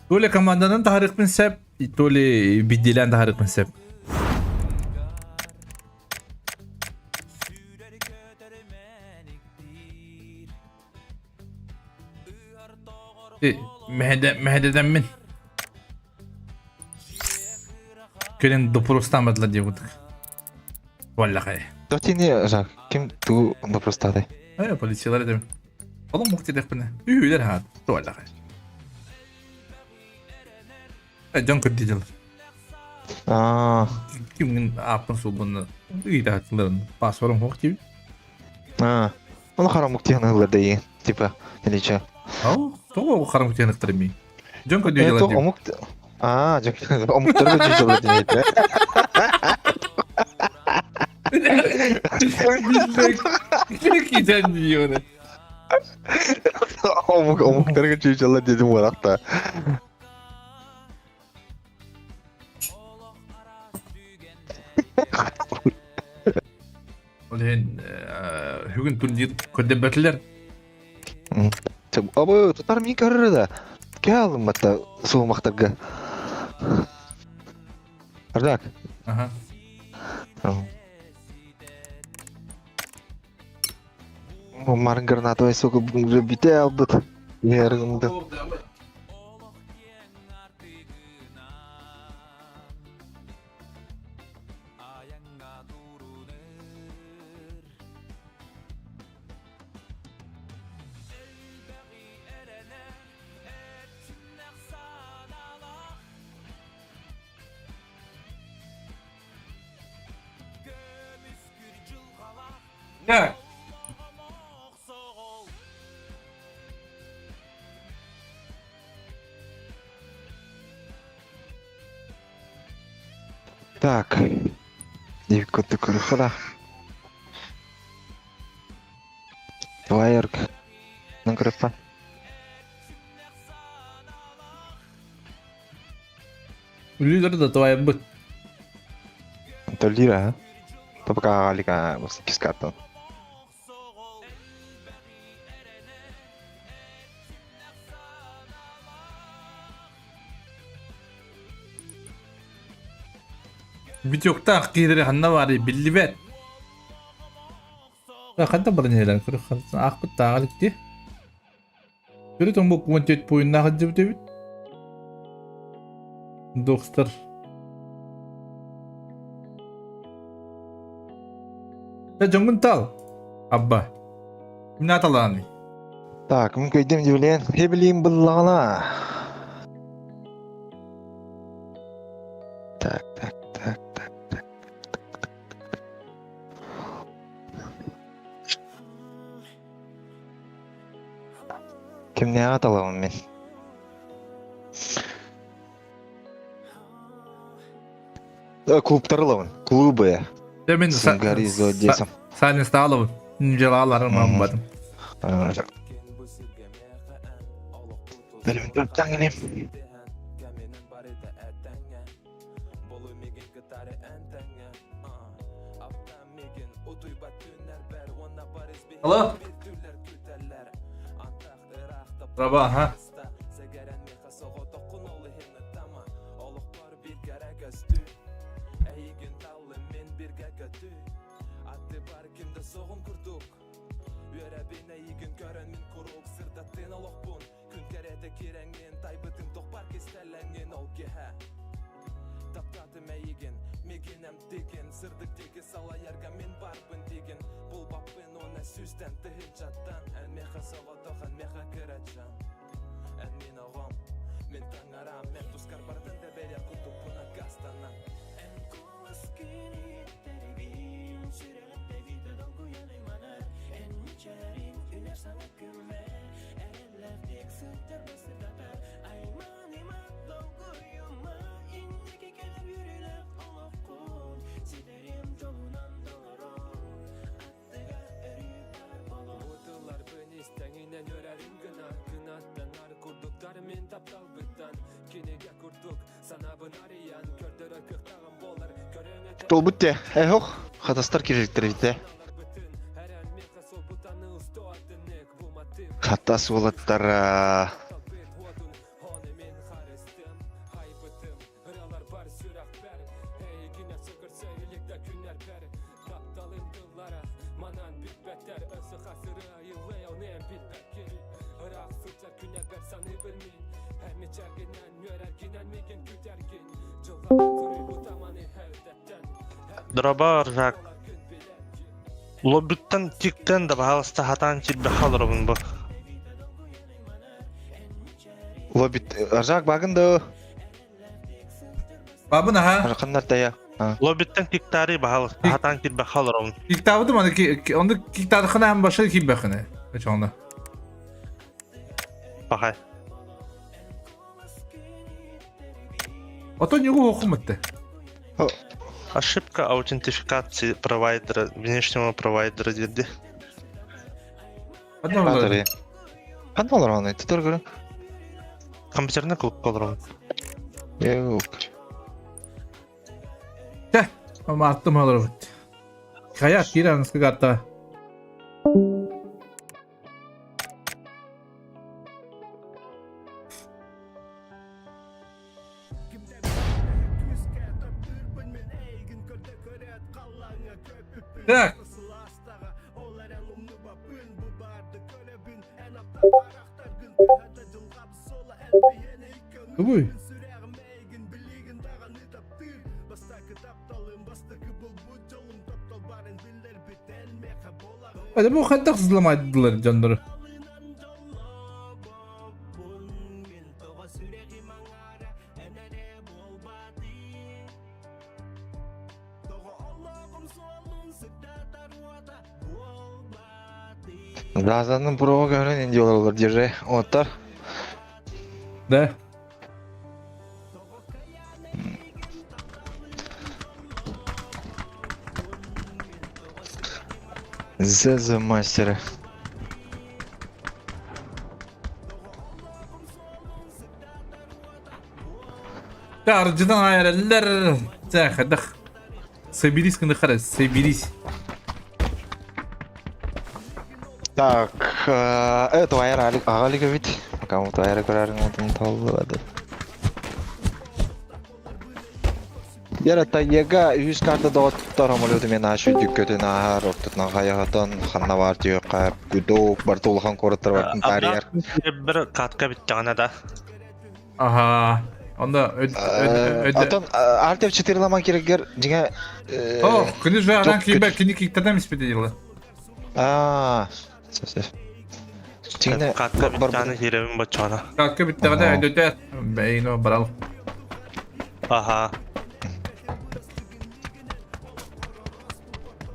То ли команданан таһарыахпын сөп, то ли биддилээн таһарыахпын сөп. Мэһэдэммин. Кэлин допрустаамадылар диye курдук. Валлахай. Тотини жак ким ту допростатай? Э, полициялар этим. Олом мук диэхпинэ. Үһүлэр хаат. Валлахай. Дьон көрдүү Аа. Кимҥин ааппын суолбун ыйытааччыларын паспорум суох диибин. Аа. Ону харамык диэн ыллар да типа или че? Ау, тоҕо харамык диэн ыктар мин? Дьон көрдүү Э, дьылар то диибин. омук Аа, дьон омуктарга дьылар диэн Китен диyor. Омук омуктарга чүүчалар дедим баракта. Ол иһин бүгүн турнир көрдөрбөтүлэр. Абы тутар мин көрөр да. Кэлым батта суумактарга. Ардак. Аха. Марын гранатовай сука уже бите албыт. Ярымды. Так. Так. Девка көрөхөрө. Твайерк. Нан көрөппа. Үлүлөр да твайбыт. Толира, а? Топка алика кискаттан. Битюктаах киирэри ханна баарый биллибэт. Ханта баран иһэлэр аахпыт тааҕа иликти. Төрүт омук 14 буйуннаах илдьибит эбит. Докстар. Э, дьоҥҥун тал. Абба. Мин аталааный. Так, мин көйдем дивлен. Хебилиин буллаҕына. Так, так, так, так, так. Кимнээҕи талабын мин? Клубтары ылабын. Клубы. Дьэ мин Сунгари Зодесом. Саня Сталовын. Дьалааларын мамбатым. Алло. Раба, аха. Толбут те. Эхох. Хатастар кириликтер ите. Хатас уолаттара. Дроба Ржак. Лоббиттан тиктен да баһалыста хатаан киирбэххэ олоробун бу. Лоббит Ржак багын да Бабын аха. Ханнар тая. Лоббиттан киктари баһалыста хатаан киирбэххэ олоробун. Киктаабытым аны онду киктаадыхына һәм башы киирбэххинэ. Очоҕуна. Пахай. Отон югу окуматты. Ошибка аутентификации провайдера, внешнего провайдера диирди. Ханна олорор? Ханна олорон? Тутар көрүн. Компьютерный клубка олорон. Yok. Те, ама аттым олорбут. Кая киирэн сыгатта. Так. Тугуй? Hadi bu хайдах сызламайдылар дьоннору. Газанын проға көрін инди олар держи. Оттар. Да. ЗЗ мастера. Арджыдан айраллар. Тәхадах. Соберись, кындыхара, соберись. Так, это айра агалига бит. Пока вот айра көрәрін отын таллады. Яра тайга үс карта доҕоттор самолету мен ашы дүккөтүн ааһар ортотунан хайаһатан ханна баар тиөкка гудок барта улахан куораттар бартын таарыйар Бір катка бүттэҕинэ да. Ага. Онда Отон Альтев четырламан кирегер дьиҥэ О, күнү же аран кийбэ кини киктадам испите дела. Аа, сөп. Дьиҥэ Катка бүттэҕинэ киирэбин боччоҕуна. Катка бүттэҕинэ өйдөтө бэйно барал. Аха.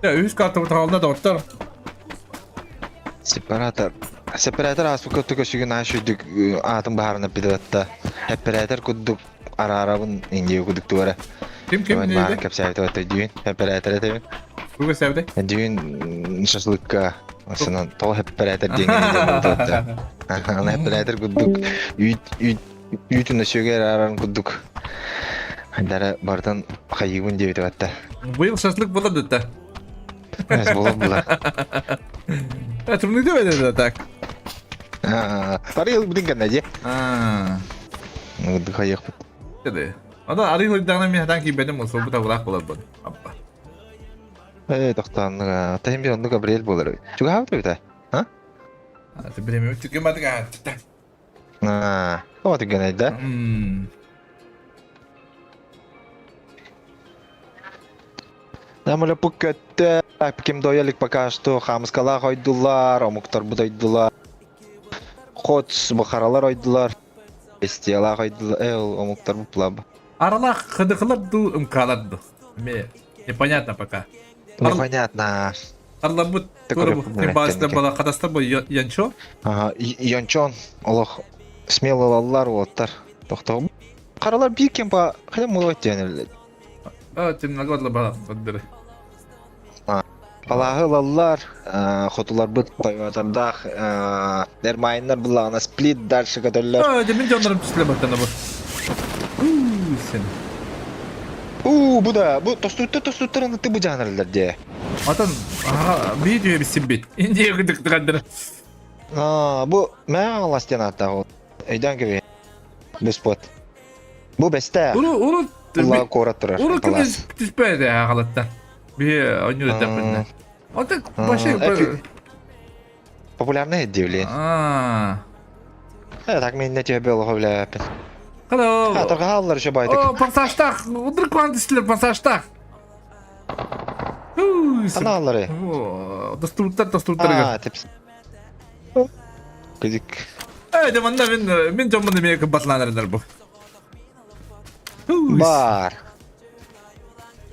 Я үс карта бутаҕална доҕоттор. Сепаратор. Сепаратор ааспыкка көсүгүн ааш үрдүк аатын баһарына пидатта. Оператор курдук араарабын индия курдук туара. Ким ким Баарын нейде? кэпсээбит өйдүүн. Оператор этебин. Туга сәбде? Өйдүүн шашлыкка. Осынан тоҕо оператор диэн индия Аны оператор курдук үүт үүт үүтүн өсүгэр арааран курдук. Хайдара бартан хайыыбын диэбит батта. Быйыл шашлык була дытта. Эс була була. Тумнуйда бэдэ так. Арый ылбытын кэннэ дии. Дыхайыахпыт. Кэде. Ада арый ылдагына мен хатан киирбэтим суолбут абылаах буоларбын. Аппа. Ээ, тохтоон, таһым bir оннук Габриэль буолар. Чугаһаабыт эбит а? А, биремем түгэн бадык аатта. Аа, о түгэн да? Намыла пук көттө, ким доялик пока что хамыскалаах ойдулар, омуктарбыт ойдулар. Хоц бухаралар ойдулар. Бестиялаах ойдулар, э, омуктарбыт булаба. Аралаах хыдыкылар ду ымкалар ду. Ме непонятно пока. Непонятно. Арларбыт бала катастар бу Янчо. Ага, Янчон олох смело лаллар уоттар. Тохтоо. Каралар бир кем ба хотя молодец диэн А, темногодло бала бандыры. Палааһы ылаллар, хотуларбыт тойотардаах нермайннар буллаҕына сплит дальше көтөллөр. А, мин дьоннорум түстүлэ баттана бу. Сен. Уу, бу да, бу тостуттар тостуттар аны бу жанрлар дии. Атын, биир түйе бит. Индия кыдыктыгандыр. А, бу мэ алас диэн ааттаах ол. Өйдөөн кэбиһ. Бу спот. Бу бэстэ. Уру, уру, Улаа куорат турар. Уру күн түспэйде агалатта. Би ойнур этаппын. Ата вообще Популярный дивли. А. Э, так мен не тебе было бля. Hello. А, торгааллар еще байтык. О, пассажтах. Удыр квантистер пассажтах. Аналары. Доступтар, доступтар. А, типс. Кызык. Э, де манна мен мен жоммун эме кымбатланарындар бу. Бар.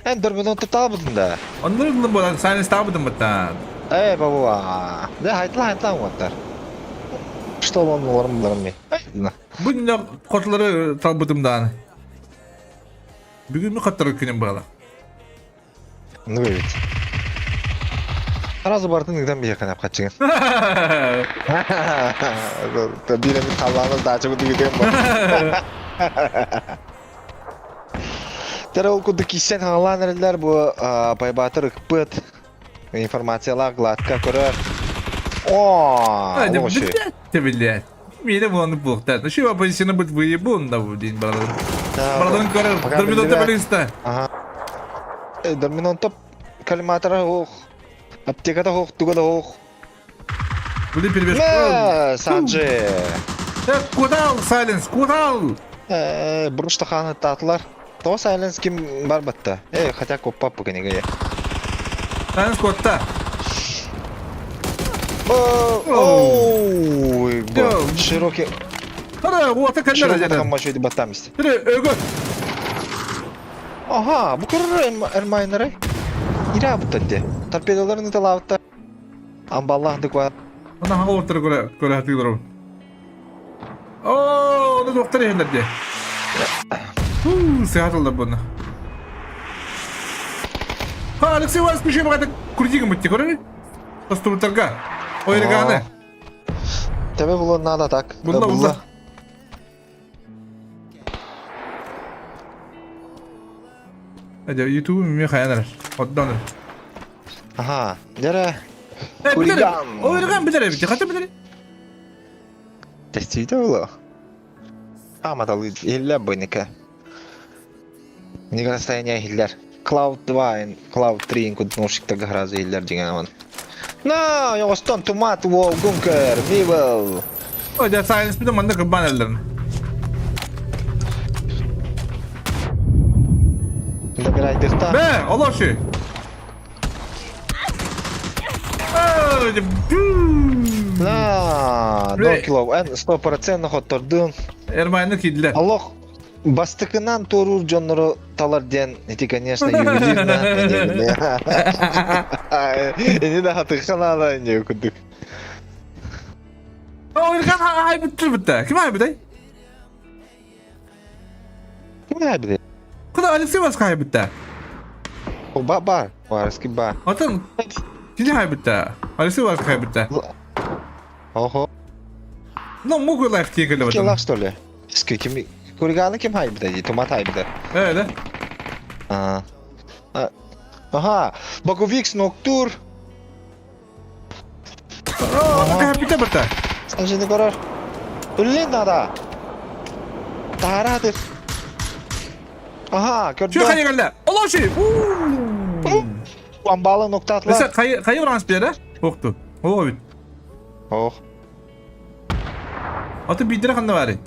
Эн дөрмөнөн тутаабытын да. Оннур буолан сайнес таабытын быттан. Э, бабуа. Да, хайтла хайтла уоттар. Что вам олорум буларым мен. Бу нүнэ хотулары талбытым дааны. Бүгүн хаттары күнүм буола. Ну ведь. Сразу бартын ыгдан биһиэхэ хаччыгын. Биир эмит халлаанас даачабыт ыгытыам бар. Тәрэ ол курдук киссен хаҥалаан эрэллэр бу Байбаатыр ыкпыт информациялаах гладка көрөр. О, Блядь, Мире буоланы буолуохтаах. Еще оппозиционы быть выебун да дин бараларын. Бараларын көрөр. Доминонта балиста. Ага. Доминонта коллиматора ох. Аптеката ох, туга да ох. Блин, перебежь. Мэ, Санджи. Куда Сайленс, куда? Бұрыштаханы татылар. Тоҕо Сайленс ким бар батта? Э, хотя коппап книга. Сайленс котта. Ой, широкий. Ара, уота кэллэр Широкий хаммачу баттамис. Өгө. Ага, бу көрөр эрмайнары. Ира буттадде. Торпедаларын ыталаабытта. Амбаллаах дыква. Ана хаҥа уоттары көрө көрө хатыыларым. Оо, ону туохтар иһэллэр дии. Хуу, сыһатыллар буна. Ха, Алексей Иванович күшү баҕата крутигын бутти көрөр. Тостубуттарга. Ойрганы. Тебе было надо так. Булла, булла. Эдэ, YouTube ми хайанар. Оддонор. Ага, дere. Хулиган. Ойрган билер эбит. Хата билер. Тестийде оло. Аматалы иһиллэр бу инники. Нига расстояние иһиллэр. Cloud 2, Cloud 3 кут наушниктарга сразу иһиллэр деген он. На, оҥостон тумат уол гункер, Мивел. Ой, да Silence бит манна кырбан эллерин. Добирайдыхта. Бэ, олорши. На, Докилов, эн 100% хоттордун. Эрмайны кидлер. Аллах бастыкынан туоруур дьоннору талар диэн ити, конечно, ювелирно. Ини да хатыхха наада ини курдук. Ойрган айбыттыр битте. Ким айбытай? Ким айбытай? Куда Алексей Васка айбытта? Ба бар, барски ба. Атын кини айбытта? Алексей Васка айбытта. Охо. Ну, мугу лайф тиекеле Ким лах, что ли? Ким Куриганы ким хайбыта дии, тумат хайбыта. Э, да? А. Ага, Боговикс Ноктур. О, хайбыта бата. Санжины көрөр. Үллен надо. Таһараатыр. Аха, Şu көрдө. хайа кэллэ. Олоши. Амбалы ноктатлар. Mesela хайа хайа уранс биэрэ? Окту. О бит. Ох. Аты бидре ханна бары.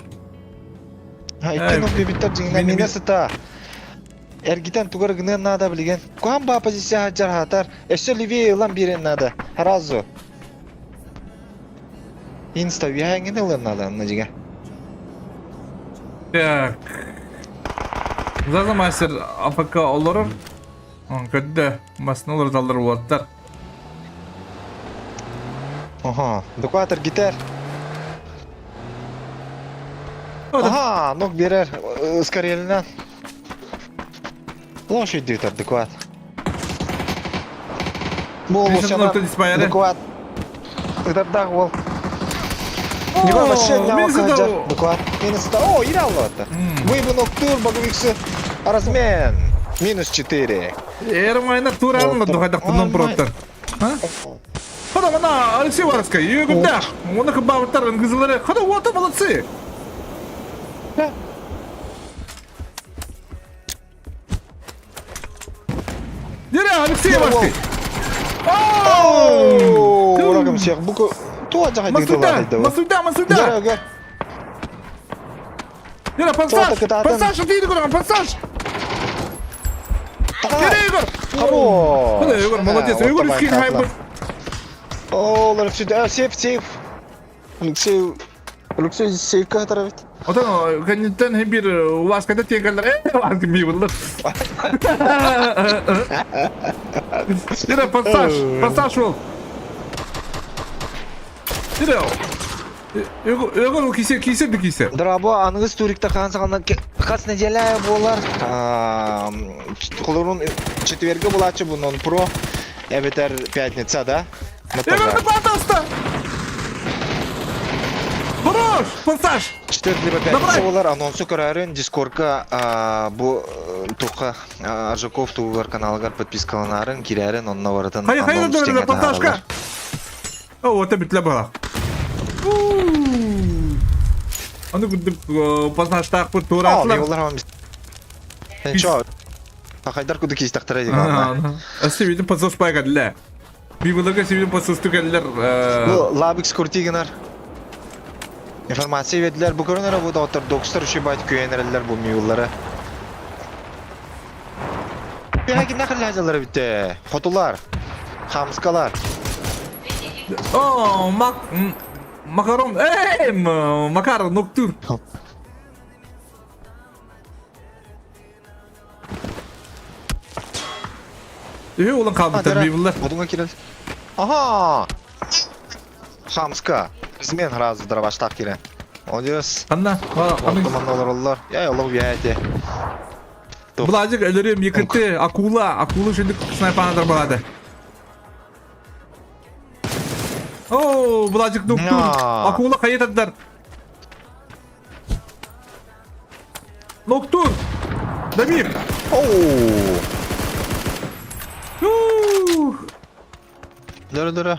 Ha, икки нок бибиттер дьиҥинэн миинэ сыта. Эргитэн тугар гыныан наада билигин. Куһан баа позиция сылдьар хаатар. Өссө левее ылан биэриэн наада. Сразу. Инста үөһээҥҥин ылыан наада онно дьиҥэ. Так. Заза мастер АФК олорор. Көрдө. Масына олордаллар уолаттар. Ага, доклад эргитэр. Ага, ног берер скорелинен. Лошадь диэтэр доклад. Буолуосана доклад. Ытардаах уол. Него вообще доклад. Минус О, ираллата. Выбынок тур баговиксы. Размен. Минус 4. Эрмайна тууралын духайдахтынан проттар. Хада мана Алексей Варскай, югунда. Оны кыбабыттар ыңгызылары. Хада вот молодцы. Дере Алексей Варский. О, Урагым всех. Буку туа жахай Масуда, Масуда, Масуда. Дере пассаж, пассаж, ты Егор, пассаж. Дере Егор. Хорош. Дере Егор, молодец. Егор скин хайбы. О, Алексей, сейф, сейф. Алексей, Алексей сейфка таравит. Отон кэнниттэн биир уаската тиэгэллэр ээ уаска миибыллар. Дере пассаж, пассаж ол. Дере Егор кисе кисе да кисе. Дорабо аныгыс турикта хаан саҕана хас неделя буолар. Холорун четверге булааччы бу нон про эбэтэр пятница да? Егор пожалуйста. Хорош! Пассаж! Четверг либо пятница болар анонсу көрөрүн дискордка бу туха Аржаков тугугар каналыгар подпискаланарын кирэрин онно барытын Хайа хайа да пассажка! О, вот это бала. Аны курдук пассажтаахпыт туораатылар. Ничего. Хахайдар куду киистахтара диэн. Өссө видим пассаж пайгадла. Бибылыга сибин пассажты кэллэр. Бу Лабикс куртигинар. Информация бердилер. Бу көрүнөр бу доктор докстар үчү байт күйенерелер бу мюллары. Пәки нахыр битте. Хотулар. Хамскалар. О, мак макарон. Эй, Макар, ноктур. Үһү улан хаалбыттар бибыллар. Одунга кирел. Ага! Хамска. Измен сразу дробаштак кирен. Молодец. Ханна? Ортоман олороллор. Я олох бияти. Буладик өлөрүм екінті акула, акула шүндік снайпанадыр болады. О, Буладик нуктур. Акула хайетадар. Ноктур! Дамир! Оу! Дөрө дөрө.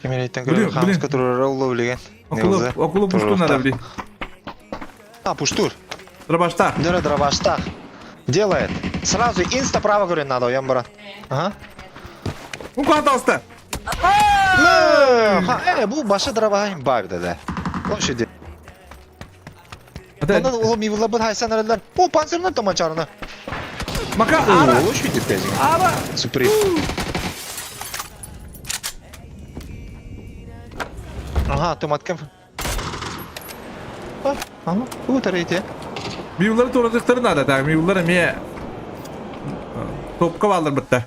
Кемерейтен көрөр хамска турара улу билеген. Акула, акула пуштур надо, блин. А, пуштур. Дробашта. Дөрө дробашта. Делает. Сразу инста право говорит надо, я брат. Ага. Ну куда Э, бу башы дробай бар да. Лошади. Онон улам ивлабын хайсан эрэллэр. О, панцирынан томачарына. Мака, ара! Лошади тезин. Ара! Суприм. Ага, томаткам. Ага, утарите. Мивлары туратыктары надо, так, мивлары ме топка балыр бітті.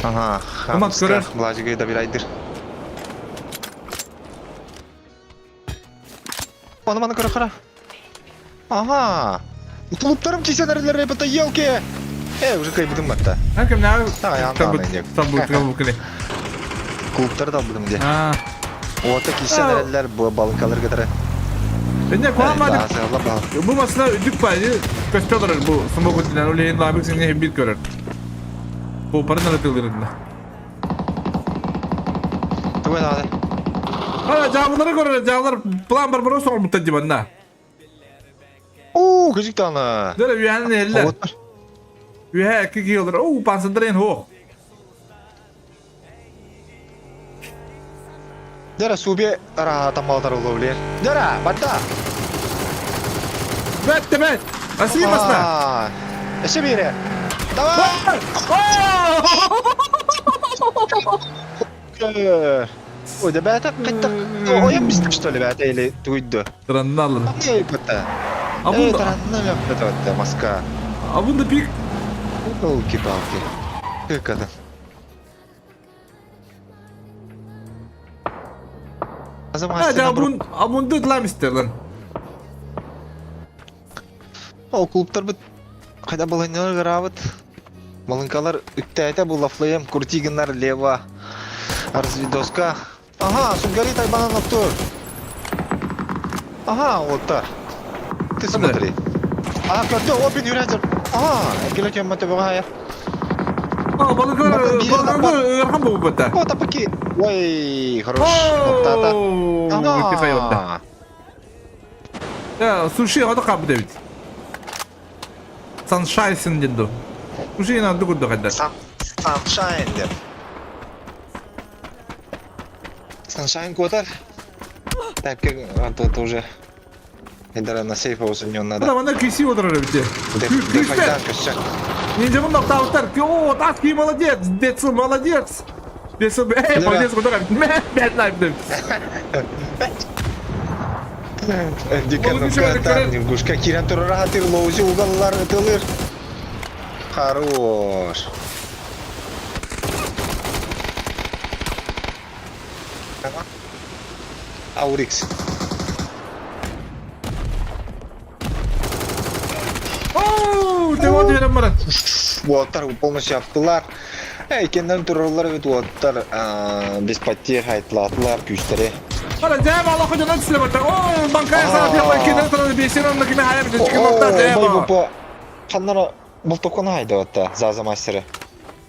Ага, хамска, Владик добирайдыр. Маны маны көрө кара. Ага. Клубтарым кийсен эрелер это елки. Э, уже кайбытым батта. А кем на? Там Клубтары талбытым дии. Аа. Уота киирсэн эрэллэр бу балыкалар кытары. Инне куһаан Сыалла баһыл. Бу масына үрдүк баайы көстө олорор бу смогут динен улейин лабык сине бир көрөр. Бу парын ырытылырында. Тугу надо? Ана жабылары көрөр, жабылар план Барбаросса оҥорбуттар дии манна. Оо, кыжык даҕаны. Дөрө үөһэнэн иһэллэр. Оҕоттор. Үөһэ икки киһи олорор. Оо, пансандар эн суох. Дьара субе араха таммалатар уловлер. Дьара, барда. Бэт да бэт. Асии баста. Эше бире. Давай! Ой, да бэта кыттак. Ойом бистик что ли бэта или туйду. Таранналын. Эй, бата. А Эй, бунда, таранна бата маска. а бунда пик. Елки-палки. Как это? А, да, бун, а бунда тлам истерлен. Ол клубтар бит қайда балыннар гарабыт. Малынкалар үктәйтә бу лафлыем, Куртигиннар лево. Развидоска. Ага, Сунгари тайбанан тур. Ага, вот так. Ты смотри. Ага, көрдө, опин үрәтер. Ага, келе тема төбөгә. А, балыклар, балыклар ыарахан буолбута. О, тапаки. Ой, хорош. Ноктата. Ага. Ага. Суши оҕото хаалбыт эбит. Саншайсын диэн дуу. Суши анды курдук хайдар. Sunshine деп. Sunshine куотар. Так, а тут уже. Эдара на сейф у него надо. Мына мана киси отырар эбит. Күүстээх. Ниндзя ноктаутар. О, Таски молодец! Децл молодец! Децл, эй, молодец, куда Пять найп деп. Дикан кирен турар хатыр лоузи угаллар ытылыр. Хорош. Аурикс. Оу, ты вот берем баран. Уолаттар полностью аптылар. Эй, кеннен турарлар бит уолаттар без потерь хайтлаатылар күүстэри. Ара жаба Аллах жана түсле бата. О, банкая саат яла кенен турар бесен онда киме хайа бит чикин нокта жаба. Ханнара болтокон хайда батта заза мастері.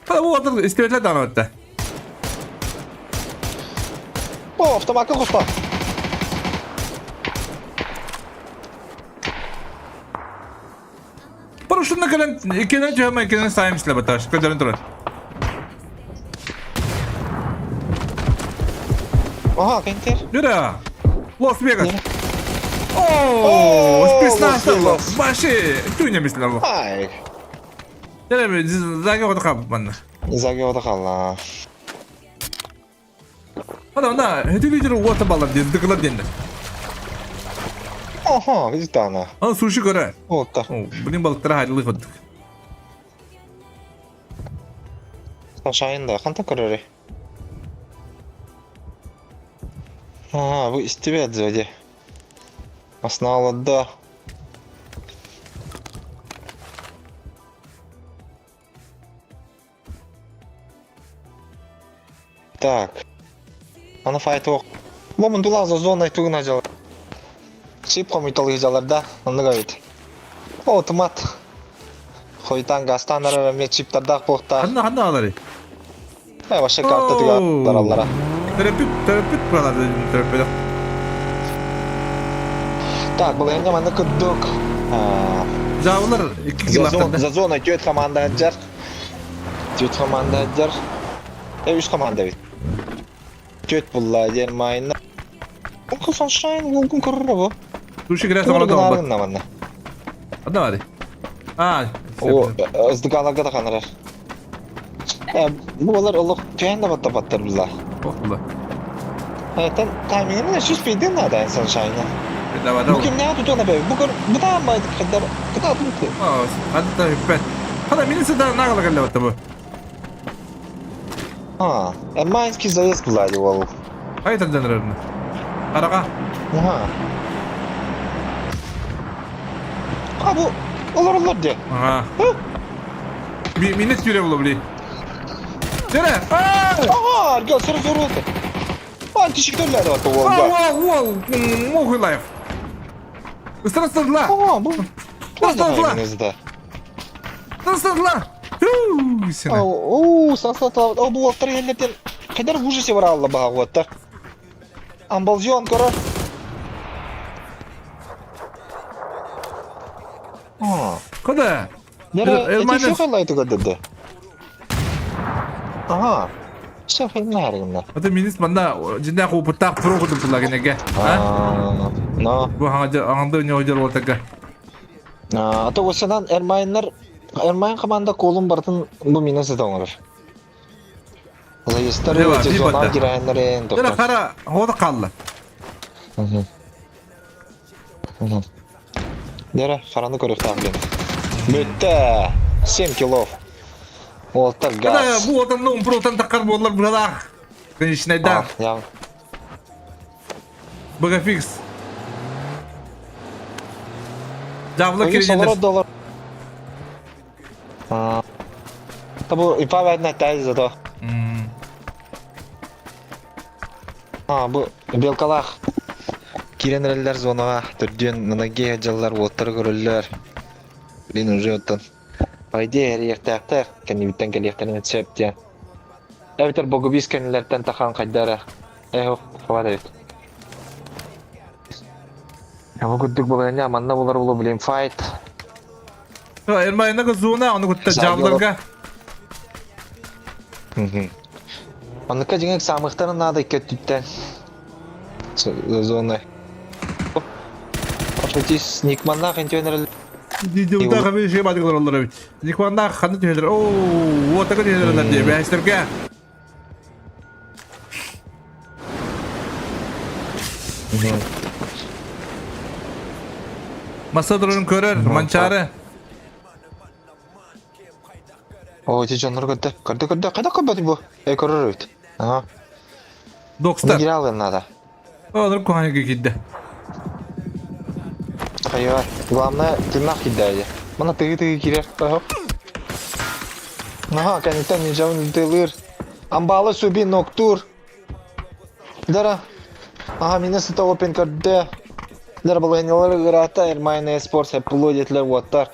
Хада бу отыр истебетлер дана батта. О, автоматка қоспа. Парушунна кэлэн иккинэн түһэмэ иккинэн сайым истилэ батта. Көдөрөн турар. Ага, кентер. Жүра. Лос Вегас. О, спецназ. Баши, түнэ мислер. Ай. Дәрәме, заге ода кап манна. Заге ода калла. Хада анда хөтү лидер уота балар ден, дыгылар дендер. Ага, видите ана. Аны суши көрө. Ота. Блин балыктара хайдылы ходдук. Шайын да, қанта көрөрі? А, бу истибет зоди. Основалады. Так. Аны файт ок. Бу мындула за зона тугуна жал. Чип комиталык жалар да, аны бит. О, тумат. Хойтан гастан ара ме чиптардак бохта. Ханна ханна алары. Э, вообще карта туга аллара. Терапит, терапит buralarda терапит. Так, бұл енді маны күттік. Жабылар 2 кило За зона төрт команда жар. Төрт команда жар. Э, үч команда бит. Төрт булла дер майна. Ол Sunshine ол күн көрір бу. Туши кирә самолет алды. Манна. Ада бар. А, О, ыздыгаларга да канарар. Э, бу балар олох түйен да батта баттар булла. Охла. Э, таймингini сүз бейден надо Sunshine. Давай, Бу давай. ким не тутуна бе? Бу көр, бу да май кадар. Када туту. А, анда хиппет. Хада минисе да нагала келе батта бу. А, майнский заезд булла ол. Кайтан жанрын. Карага. Аха. А бу олар олар де. Ага. Минет жүре болу били. Дere! Ага, Аргел сразу урулду. А, кичиктерлер бар уолга. Уол, уол, мохуй лайф. Ыстырастырла! Ага, бу. Ыстырастырла! Ыстырастырла! Оо, састатла, о, бу уолтар еллетен. Кайдар в ужасе баралла баҕа уоттар. Амбалзион көрөр. Куда? Нere, эти все хайлайты көрдөрдө. Ага. Все хайлайты. Это минис манда жинах опыттаах про кудук тулагинеге. А? Но. Бу аңды не одер отага. А то осынан Эрмайннар Эрмайн команда колун бартын бу минус это оңорор. Заездтар өте зона кирайннарын Жана хара хода қалды. Дера, хараны көрөктаах диэн. Бүттэ! 7 килов. Уолтар газ. Бу отан умпрутан таққар буоллар быһалаах. Конечнайдаах. Бгафикс. Жабла киринедер. доллар. Табу ипа бәдін әттәйіз зато. А, бу белкалаах киирэн эрэллэр зонаҕа төрдүөн многие дьаллар уоттары көрөллөр. Блин, уже оттон по идее эриэхтээхтэр кэннибиттэн кэлиэхтэрин сөп диэн. Эбэтэр богубис кэннилэртэн тахан хайдара. Э, хватит эбит. Бу курдук балаһыанньа манна булар булу блин файт. Эрмайнага зона, ону кытта жабларга. Оннукка дьиҥэ самыхтарын наада икки өттүттэн зона. Ортотис Никманнаах интиэн Дидиутаха bir şey бадыглар олар эбит. Никманнаах ханна түһэлэр. Оо, уотага түһэлэр дии. Бэһэстерге. Маса турарын көрөр, манчары. О, ити дьоннор көрдө. Көрдө, көрдө. Қайда көрбөтүм бу? Э, көрөр эбит. Ага. Докстар. Кире алыан надо. Олар кухняга киирдэ. Хайа, главное, тыыннаах киирдэ Мана тыгы-тыгы киирэр. Ага, кэнниттэн нижавын тылыр. Амбалы суби ноктур. Дара. Ага, мине сыта опен көрдө. Дара балыгынялар ыраата Эрмайна Спорт хэппулу диэтилэр уоттар.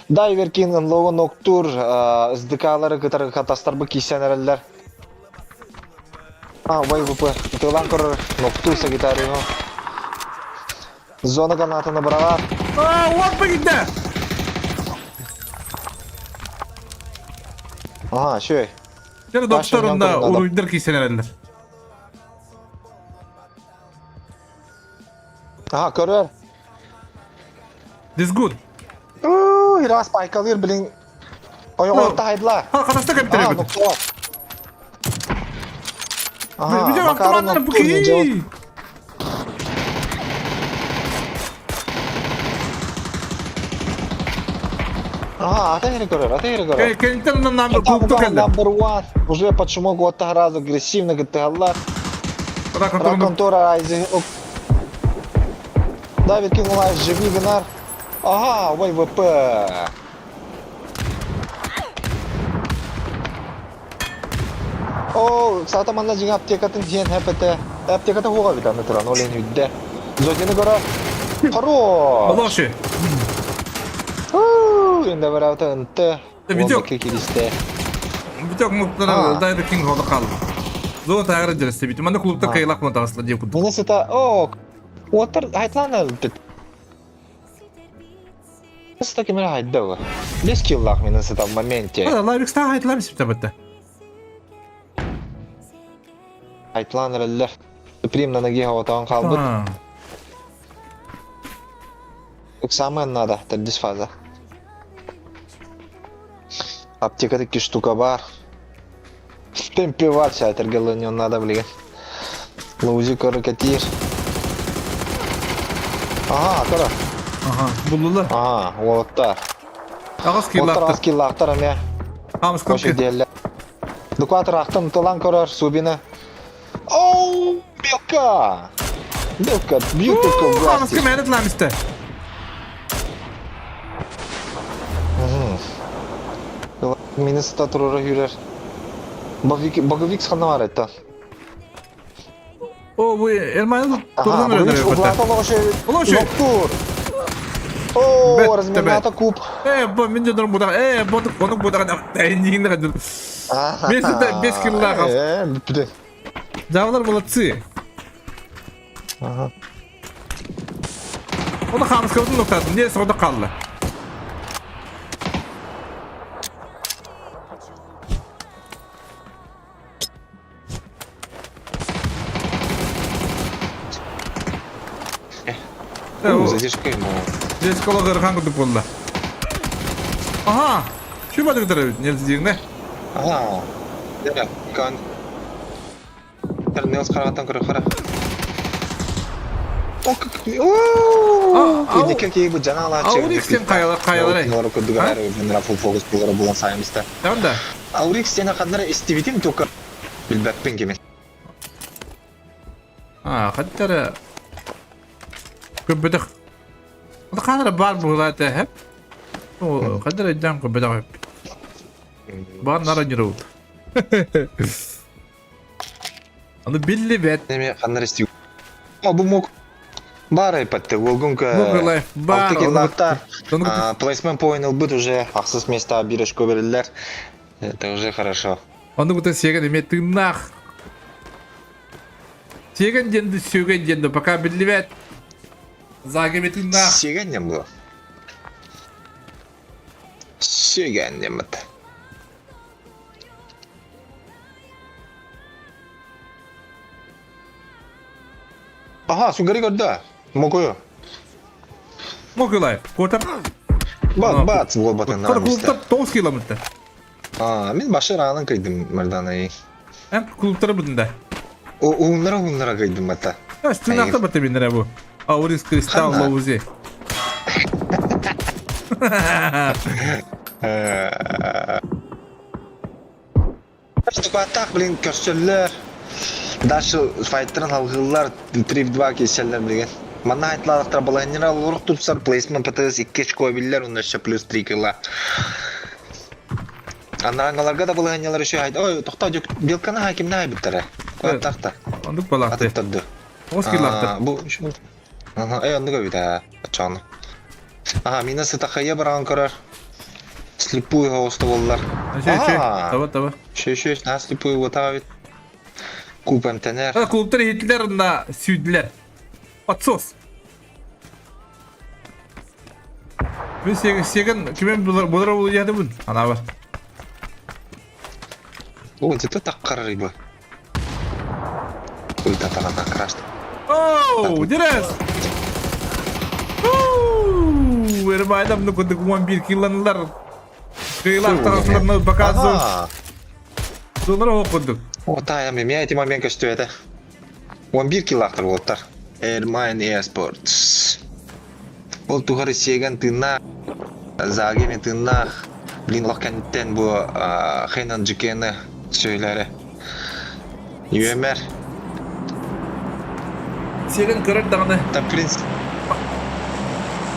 Дайвер Кинг ынлоҕу ноктур СДК-лары кытары хатастарбы кисэн эрэллэр. А, ВВП. Тылан көрөр ноктур Сагитарио. Зона канатына быралар. А, уот бигидде! Ага, шөй. Дьэ, доктор онно уруйдар кисэн эрэллэр. Ага, көрөр. This good. Уу, спайкалыр, блин. Ойоҕор таһайдылар. Ха, ханаста кэптэр эбит. Ага, Видео автоматтан бу ки. Ага, ата эрэ көрөр, ата эрэ көрөр. Кэнтэн нам клуб кэллэ. Number one. Уже почему год раза агрессивно гытыгаллар. Раконтора Айзи. Давид кинулай живи гынар. Ага, ВВП. О, саата манна дьиҥэ аптекатын диэн хэпэтэ. Аптеката хуга бит аны туран, ол эн үдде. Зодины көрө. Хорош! Молоши. Инде бараута ынты. Видео. Киристе. Биток муктана Дайвер Кинг хода кал. Зона тагыр дерсе бит. Манда клубта кайлак мон тагысла дип кудук. Мына сыта, о, Уоттар хайтлана бит. Сыта кемер хайдды. Бес киллах мен сыта в моменте. Лайвик ста хайтлам сипта битте. Хайтлан реллер. Прим на ноге отан калбыт. Самое надо, төрдүс фаза. Аптека таки штука бар. Темпевать не надо, блин. Лаузи көрі Ага, көрі. Ага, булдулар. Ага, уоттар. Агас Уоттар киллактар. ас киллактар эме. Хамыс Кош көпкө. диэллэ. Дукватор ахтан тылан көрөр Субина. Оу, белка! Белка, beautiful Хамыс власти. кем ламисте. Мини сыта турура хүрэр. Боговик ханна бар это? О, бу Эрманы турдан Ага, öyle Боговик углата лошадь. Лошадь. Ноктур. О, Бет, размината куб. Э, бу мин дьонорум бутаҕа, э, бу онук бутаҕа эйниин гадыр. Бес это бес киллахов. Э, бүттү. Завлар молодцы. Ага. Оны хамыскабытын ноктатын, не соғда қалды. Задержка ему. Задержка ырхан курдук буолла. Аха! Şu бадыгытар эбит, нельзя Ага. Дere, кан. Нелс қарағаттан көрі қара. О, как... О, Никер кей бу жана ала Аурикс сен каялар каялар. Олар көдүгөр ары мен фул фокус булар булан сайымызда. Tamam да. Аурикс сен каднар истибитим только билбеппин кемен. А, хаттара көбөтөх. Ол канара бар була та хеп. О, кадара жан көбөтөх. Бар нара жүрөт. Аны билли бет. Неме кандар исти. А бу мок бар айпатты. Волгунка. Мок лайф бар. Алты Плейсмен понял быт уже ахсыз места биреш көберилер. Это уже хорошо. Аны кута сеген эме тыыннаах. Сеген денді сөген денді пока билли бет. Загеме тыыннаах. Сеген не было. Сеген не было. Ага, сугари көрдө. Мокою. Мокы лайф. Котар. Бат, бат, болбатын Кор клубтар 9 километр. А, мен башы ранын кыйдым Мардана. Эм клубтар бүтүндө. О, ууннара ууннара кыйдым ата. Стенахта бата бинere бу. Аурис кристалл лоузи. Атак, блин, көрсөллөр. Дальше файттарын алгылар 3-2 кеселлер билген. Манна айтылалықтар балайнера лорук тупсар плейсмен ПТС 2 очко биллер, он еще плюс 3 килла. Анараңаларга да балайнелар еще айт. Ой, тохта, белкана хаким най биттер. Атакта. Ондук балакты. Атыктырды. 9 километр. Бу Ага, эй, онды көбүт, ачаны. Ага, мина сытахая баран көрөр. Слепую хосты боллар. Че, че, таба, таба. Шö, шö, на слепую вот бит. Куб эмтенер. Клубтар хитлер на сүйділер. Подсос. Мен сеген, сеген, кимен бұлар бұл яды бұн. Ана бар. О, где-то так қарар бу. Ой, татаган крашты. Оу, дерес! Оу, Эрмайдам ну кудык 11 киланлар. Кыйлар тарaflarını показывал. Доллар окудук. О, та, я меня эти моменты что это. 11 килактыр болуптар. Airmine Esports. Ол тухары сеген тына, загеме тына. Блин, лох кенттен бу хенан жикени сөйләре. Юэмер. Сеген көрөр даганы. Та принц.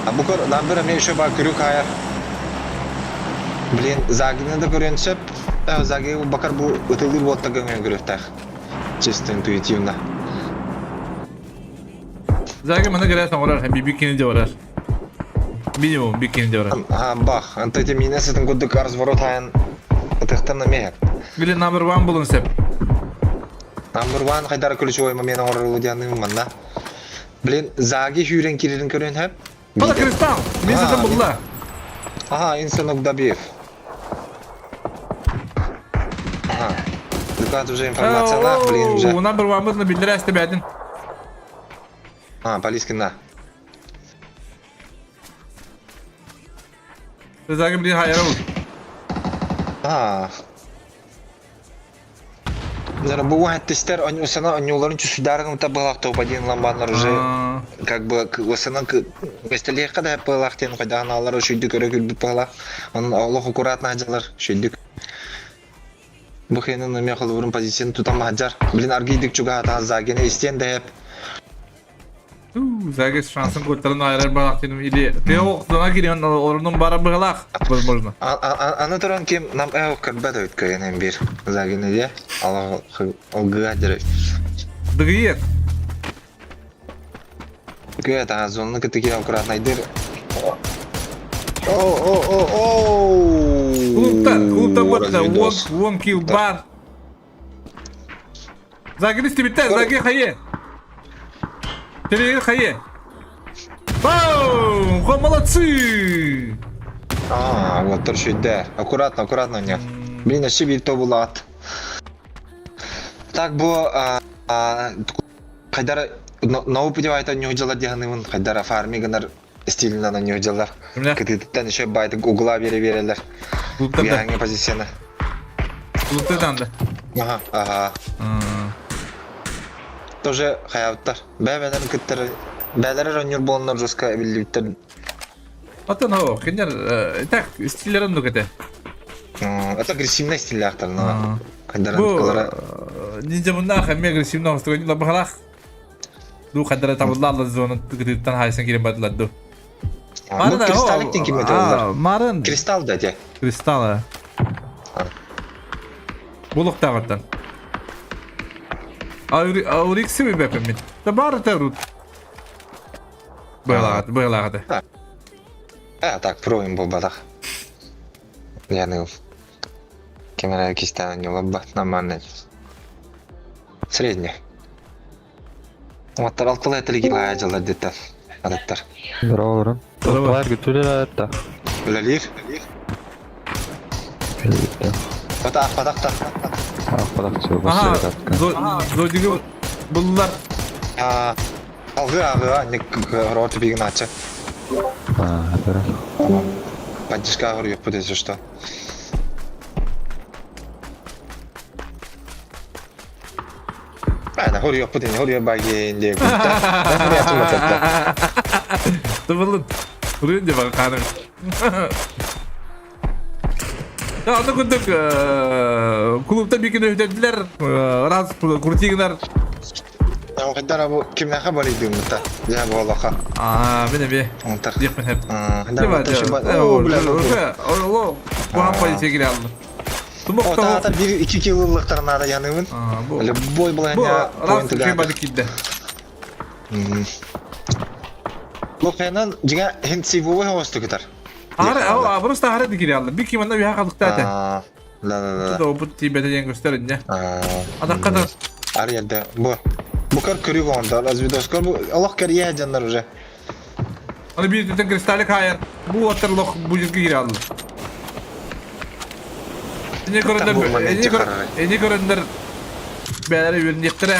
А бу көр, намбер ме еще ба күрүк хайар. Блин, загины да көрөнсөп, заги бакар бу ытылыр болот да көңөн көрөктах. Чисто интуитивно. Заги мана көрөсөң орар, би бикини де орар. Минимум бикини де орар. А, бах, анта мине сытын кудук разворот хайын ытыктан мех. Били number one булун сеп. Number one хайдар ключевой момент орарлы дианым манна. Блин, заги хүрен кирерин көрөн хэп. Бала кристалл, мен сытын булла. Ага, инсанок добив. Ага. Доклад уже информация на, блин, уже. Number one бутын билдирәсте бәдин. А, полиски на. Заги блин хайра бул. А. Наверное, бывает тестер, они усана, они уларын чусударгам та была топ-1 ламбанар уже как бы осанан көстеле када пылах тен кайда аналар шүйдүк өрө күлбүт пала. Он Аллах аккуратно хаджалар шүйдүк. Бу хенин эме кылыбырын позицияны тутам хаджар. Блин, аргийдик чуга та загене истен деп. Загис шансын куттарын айрар балахтыным или ты оқтына кириэн орнун бара быһалаах возможно. Аны туран ким нам э көрбөт эбит кыйын бир Загины де алгыга дерек. Дыгыет. Кыа та зонны кытыки аккуратнайдыр. О о о о. Клубтар, клубтар вот вон вон килл бар. Загин истибиттэр, Заги хайы. Телегин хайы. Бау! Хо, молодцы! А, вот торшүйдэ. Аккуратно, аккуратно не. Блин, вообще бир тобулаат. Так бу хайдара новый путевайта ньюдьалар диһаныбын хайдара фарми гынар стилинан ньюдьалар. Кытыытыттан еще байтык угла бере берелер. Уяңы позицияны. Клубтардан да. Ага, ага. Тоже хаябыттар. Бәбәләрен кыттыр. Бәләре роннюр болоннор жестко биллибиттер. Отон о, кинер так стиллерин нук этэ. Это агрессивный стиллээхтэр, но Бу ниндзя муннаах эмиэ агрессивный оҥостуга лабыхалаах. Ду хадара табыллаалла зона кытыттан хайсан кирен бардылар ду. Ну, кристаллик тин ким это Марын. Кристалл да те. Кристалла. Булуктаагыттан. Аурикси бэпэммит. Да бар это рут. Быһалаҕат, быһалаҕат. А, так, пробуем буолбатах. Я ким эрэ кистээн ньулаббат нормально. Средний. Оттар алтылай тилиги дьыллар диттэр. Атыттар. Здорово, Здорово. Здорово. Үлэлиир. Үлэлиир. Ата ахпатахта. Ага, зодиги буллар. Алгы агы, ник рот бигначы. Поддержка говорю, если что. Aynen hurry up diye hurry up bagin diye. Hurry up Тыбылын. Hurry деп қарым. Аны күндік клубта бекін өтеділер, раз крутигнар. Хайдара бу кимнәхә бар иде мта. Я балаха. А, мен бе. Онтар. Дип мен хеп. Хайдара бу бля. О, бу полиция кире алды. О, бир 2 килолыктар надо яныбын. Любой буланя поинт бу кидде. Лохенан жига хенси бу хосту китар. Ары, а просто ары кире алды. Би киманда бу хакалыкта Да, да, да. Да, опыт тибете ден көстөр инде. Адакка Ары жерде бу. Бу көр көрүг онда, разведоскор бу Аллах кер жандар уже. Аны бир түтен кристаллик хайыр. Бу оттар лох бу жерге кире алды. Эне көрөндөр, эне көрөндөр бәләре үйренектіре.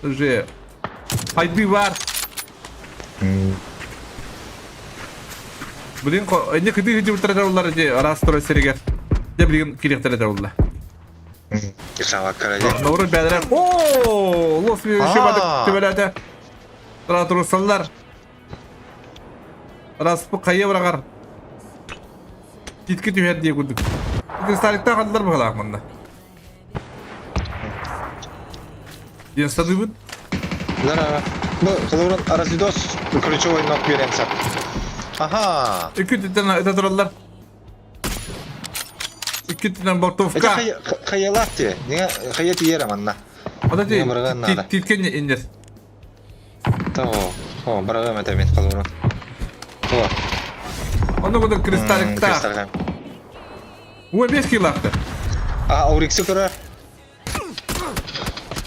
Уже хайды бар. Блин, эне кыды хыды утырата олар же растро серегер. Де билген керектер олар. Сава караje. Нору бәләре. О, лос шибадык төбәләдә. Тора турсалар. Рас бу кайы барагар. Титки түһәр дие күрдүк. Кристалликта калдылар бу мында. Ден садыбыт. Да, да, да. Бу кылырын разведос ключевой нок беремсе. Ага. Үкү түтен өтө тураллар. Үкү түтен бортовка. Это хаялат те. Не хаят ера манна. Ата ти титкен индер. То, о, барагам это мен кылырын. О. Оны куда кристалликта. Кристаллик. Ой, бес килакты. А, ауриксы көрөр.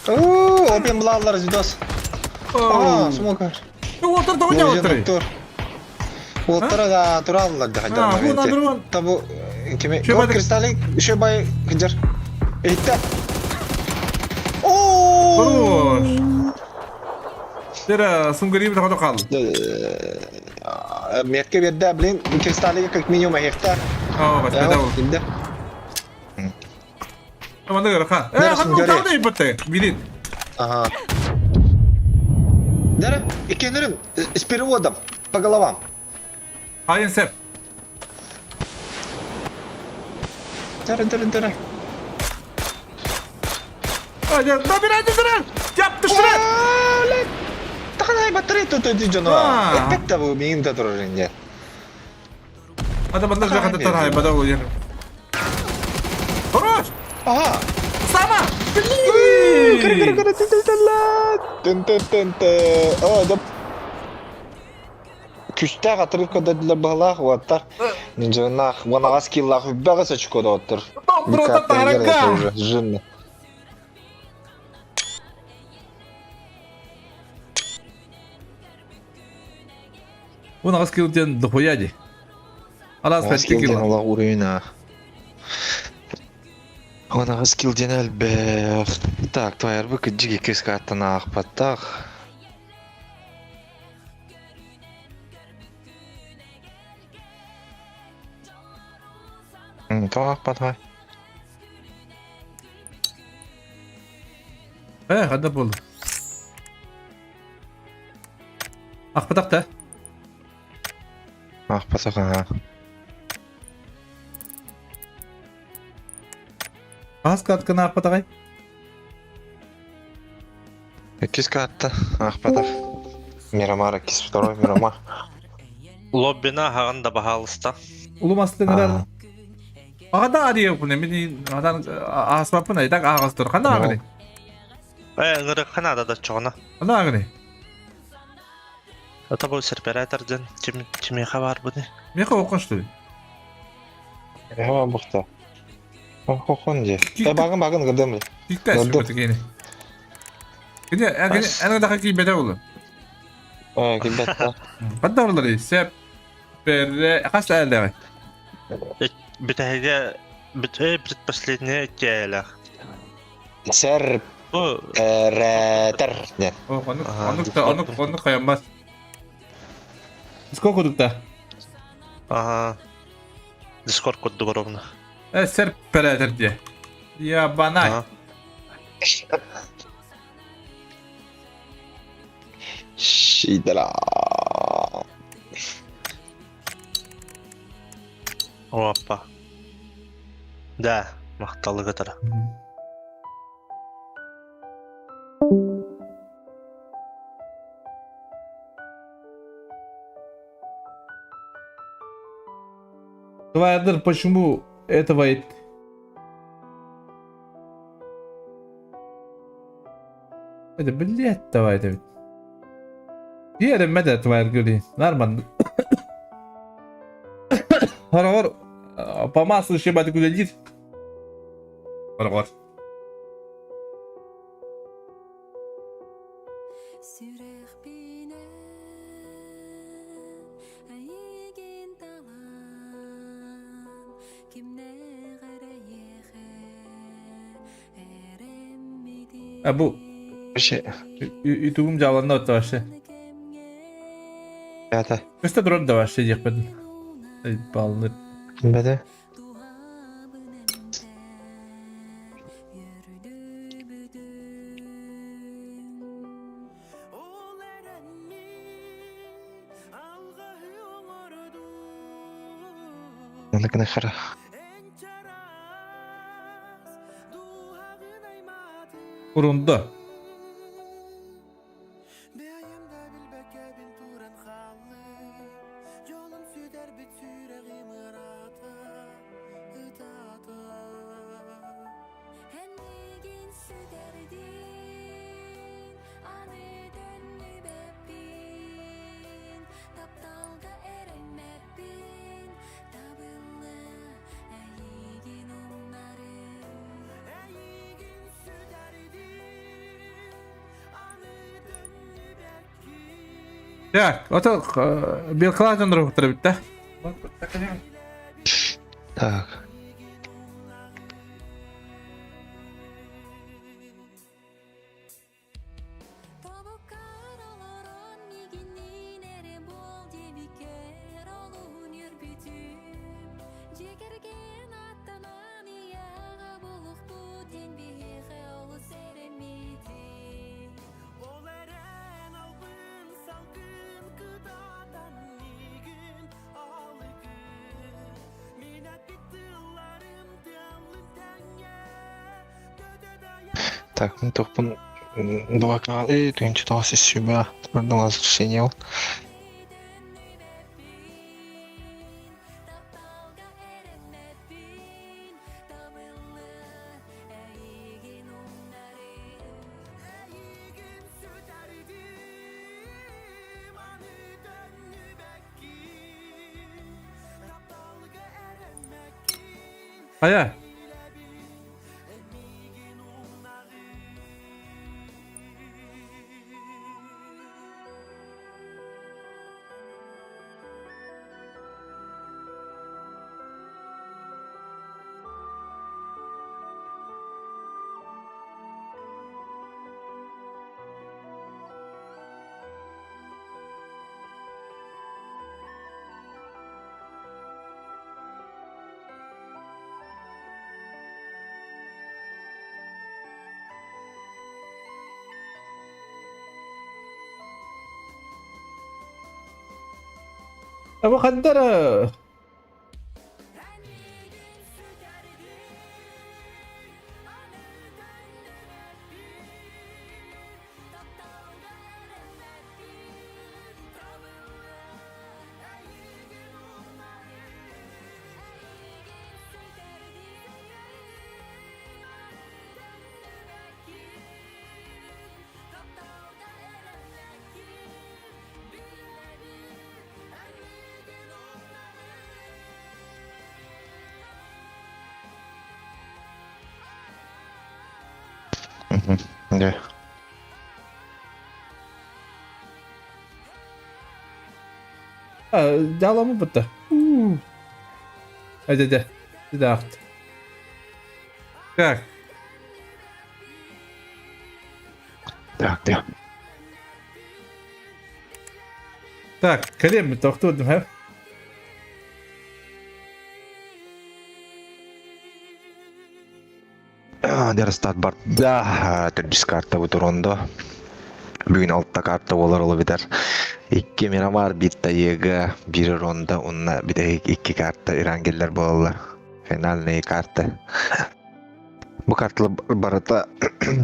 О, опен булалар разведос. А, смокер. Ну, отыр да ойнап отыр. Отыр да тураллар да А, бу надырван. Табу кеме. Кристаллик еще бай хыджар. Эйтте. О! Хорош. Тера сумгарип да кал. Метке берді, блин, кристаллик как минимум гектар. О, бas беда ол. Инде. Таманда гара Э, хан утарды иппетте. Билин. Ага. Дара, икенерин с переводом по головам. Хайын сеп. Дара, дара, дара. Hadi, da bir hadi dırın. Yaptı şuraya. Тахана батарей тут эти дьоно. Эппэт да бу миин да турар инде. Ата манна жаката тарай бада ол Хорош! Ага. Сама! Кыр кыр кыр тын тын тын тын. О, да. Күстээх атырык көдөдүлэр быһалаах уоттар. Нинжаннаах уонаҕас киллаах үббэҕис очко доҕоттор. Просто Жирно. 18 килл диэн дохуя дии. Араас 18 5 килл диэн килл. олох уруйна. 18 килл диэн элбэх. Так, твоярбы кыдьык иккис кааттан аахпаттах. Тоҕо аахпатай? Э, ханна буолла? Ахпатах да? Аахпатах аха. Хас катканы аахпатаҕай? Иккис каатта аахпатах. Мирамар иккис второй Мирамар. Лоббина аһаҕын да баһаалыста. Улумастыҥ Аа. Аҕада арыйаппын мин адан ааспаппын айдак ааҕастыр ханна ааҕыный? Э, ыҥырык наада да чоҕуна. Ханна ааҕыный? Это был серператор ден ким кимиэхэ баар буни? Миэхэ окон что ли? Эһэ бухта. Хохон дии. Э багын багын гыдым. Кикта Норду. сүбэтигини. Кини эн даха киибэтэ улу. Э кимбетта. Ханна олорор сеп перре хас әллэҕи? Бүтэһигэ бүт э предпоследняя иккиэлэх. Сэр Бу ретер. Нет. Онук Ага. онук да онук онук хайаммас. Сколько кудукта? ага. Дискорд курдук ровно. Э сер перетер дие. Я банай. Ага. Шидра. Опа. Да, махталыга тара. Твайдер, почему этого Это, блядь, давай, это. Биэрэммэт твайдер Нормально. Хоровор, по маслу ще бати куда дит. Хоровор. Сүрэхпинэн эйигин талан кимнээх эрэйиэхэ эрэммитим А бу Вообще, ютубум жабыланна отта вообще. это. Өстө турар да вообще диэхпин. Балны. Беде. туһабын эмтэн үөрдүбүтүм Надо хара. Урунда. Эн миигин сүтэрдин, аны төннүбэппин, тапталга эрэммэппин, табылла эйигин умнарым. Так, ото белкалаах дьоннору бүттэ. Так. Тобуккар олорон миигинниин эрэ буол диэбиккэр олуһун үөрбүтүм. Дьиэ кэргэн аттанан ийэҕэ булуохпут диэн биһиэхэ олус эрэммитим. Так, ну тохпун. Два канала, и ты не читал себя, продолжение. Хайа? Бу ханна Дьэ. Дьааламмыт бытта. Дьэ, дьэ. Дьэ, Так. Так, дьэ. Так, кэлиэм тохтуурдум һэ. Дерстат барда төрдүс карта бу турондо. Бүгүн алта карта болар ол битер. Икки Мирамар бир тайыга, бир ронда, онна биде икки карта Ирангеллер болалар. Финальные карты. Бу карталар барыта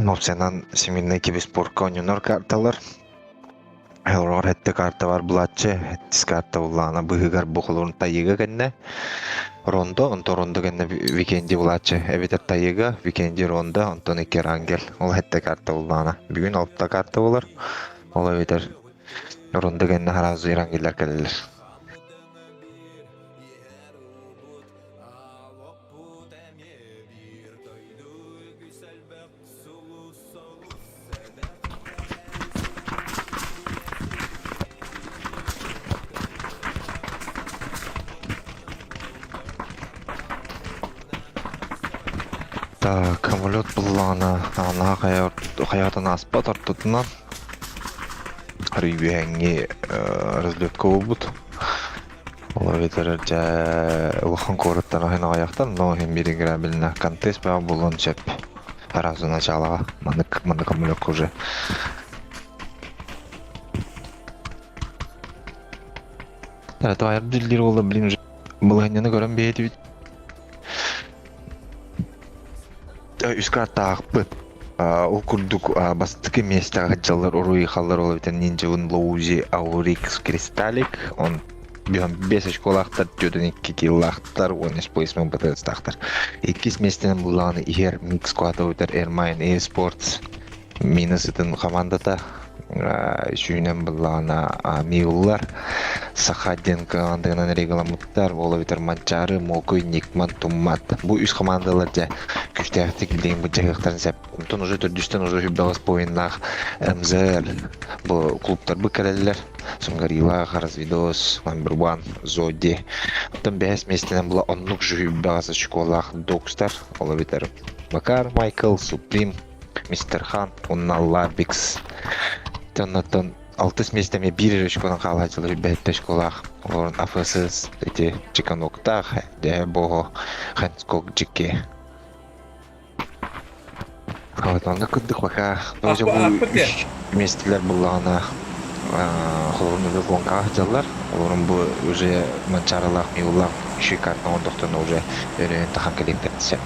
опциянан семейный киберспортка ойнонор карталар. Олорор этте карта бар булааччы, эттис карта буллаҕына быыһыгар бу холуурун тайыыга кэннэ рондо, онтон рондо кэннэ викенди булааччы эбэтэр тайыыга, викенди рондо, онтон икки рангел. Ол этте карта буллаҕына. Бүгүн алта карта болар. Ол эбэтэр рондо кэннэ сразу рангеллэр кэлэллэр. Так, самолет буллаҕына анаһа хайаатын ааспат ортотунан арый үөһэҥҥи разлетка буолбут. Ол эбэтэр дьэ улахан куораттан аһын аҕыйахтан, но иһин биир играбельно контест бөҕө буолуон сөп. Сразу началоҕа маннык маннык самолетка уже. Это диир уола блин уже былаһынньаны көрөн биһитибит. Үс картаахпыт. Ол курдук бастакы миэстэҕэ сылдьаллар уруй-халлар ол эбэтэр Ниндзявын Лоузи Аурикс Кристаллик он 5 очколаахтар, 4-2 киллаахтар, 13 плейсмент БТС-таахтар. Иккис миэстэнэн буллаҕына иһэр Микс Квата эбэтэр Airmine Esports минус ытын хамаандата сүүнэн быллаҕына Миуллар Саха диэн командыгынан регламмыттар ол эбэтэр Манчаары, Мокуй, Никман, Туммат бу үс командалар дьэ күүстээхтик билигин былдьаһыахтарын сөп онтон уже төрдүстэн уже хүббэҕис поиннаах МЗР бу клубтарбыт кэлэллэр Сунгарилаах, Развидос, Number One, Зоди оттон бэһис миэстэнэн була оннук жүһүйбэҕис очколаах Докстар ол эбэтэр Макар, Майкл, Суприм, Мистер Хан уонна Лабикс. Оннуттан алтыс миэстэми биир эрэ очконан хаалааччылар бэһиттэ очколаах. Олорун АФСС ити Чиканоктаах, дьэ бого Хэнскок Джики. Вот онно курдук пока тоже бу үс миэстэлэр буллаҕына холобурун уже гонкаҕа сылдьаллар. Олорун бу уже Манчаарылаах, Миуллаах үчүгэй карта оҥордохторуна уже өрөйөн тахан кэлиэхтэрин сөп.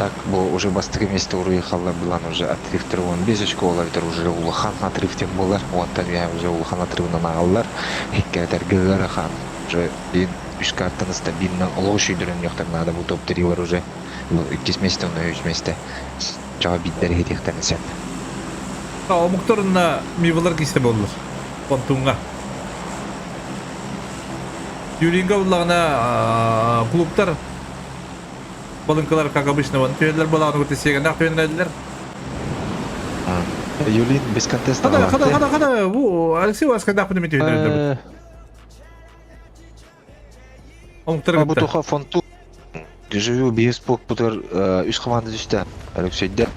так бу уже бастакы миэстэ уруйхаллар булан уже отрывтар 15 очко буолар уже улахан отрыв диэн буолар. Онтон үөһэ уже улахан отрывынан ааҕаллар. Иккэтэргэ ыарахан. Уже биир үс картаны стабильно олох үчүйдөрөнүөхтэр наада бу топ-трилар уже. Бу иккис миэстэ онно үһүс миэстэ. Чаҕа биирдэр иһитиэхтэрин сөп. Омуктарына мивалар кисе боллар. Понтуҥҥа. Тюринга буллаҕына клубтар балыҥкалар как обычно вон түһэллэр буолаҕына кытта сиэгэннээх түһэннэрэллэр. Юлин без контеста Хада хада хада хада бу Алексей Васкадаах неме түһэннэрэллэр. Омуктар Бу кытта. туха фонту Дежавю биэс путар үс команда түстэ. Алексейдер.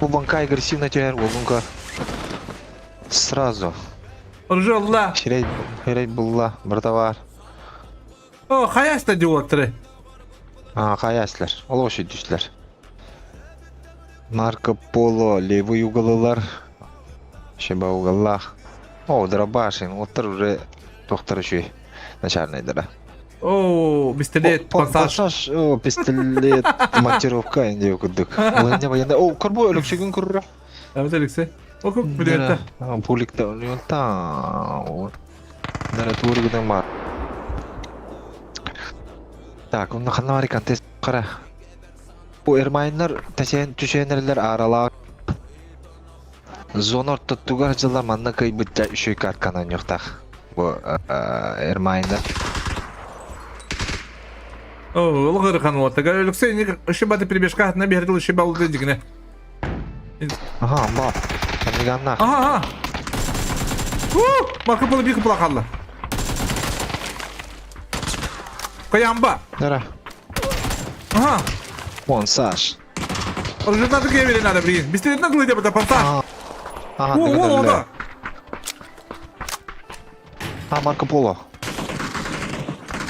Бу банка агрессивно түһэр уолунка сразу. Ржелла. Хирей, хирей булла, братовар. О, хайаста диотры. А, хаяслар. Ол ошо түстүлөр. Марко Поло левый уголылар. Шеба уголлах. О, Дробашин, оттар уже тохтар үчүй начальныйдара. О, пистолет, пассаж. Пассаж, о, пистолет, монтировка инде курдук. Ол военный. О, корбу өлөксөгүн көрүрө. Әмет Алексей. О, көк пулемета. Пуликта, улюнта. Дара туургунан бар. Так, онно ханна бар контест кара. Бу эрмайннар тәсен түшенерлер аралаа. Зона ортотугар дьыла манна кыйбытта үчүй картканан юхтах. Бу эрмайннар. О, олох ырхан уоттага. Алексей, не еще баты перебежка на бердил еще балды дигне. Ага, ба. Камиганна. Ага, ага. У, Марко Поло бих плакалла. Каямба. Дара. Ага. Вон, Саш. Уже надо геймери надо, блин. Быстрее надо было делать, пассаж. Ага, О, о, о, да. А, Марко Поло.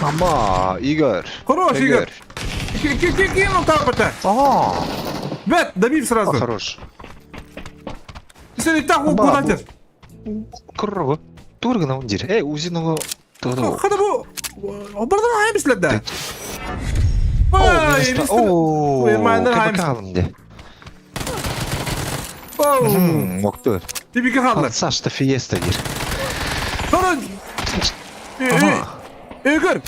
Ама, Игорь. Хорош, Игорь. Кинул там это. Ага. Бет, добив сразу. Хорош. Сен так куда ты? Курого. Тургана он дир. Эй, узиного. Хада бу. Обардан хайм да. Ой, О, кабакалым Оу. Моктур. Тибики халлар. Сашта фиеста дир. Sonra Игорь.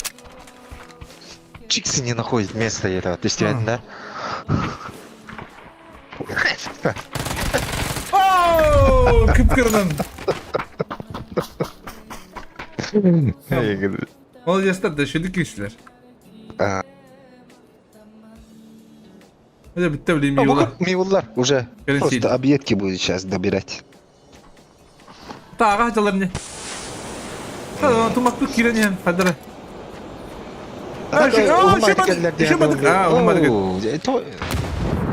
Чиксы не находит места этого, то есть да? Оу, кыпкырнын. Молодецтер да шүдүк кишилер. Это битте билим миула. Миулар уже. Просто объедки будет сейчас добирать. Тага жалар не. Тумакты кирен хадара.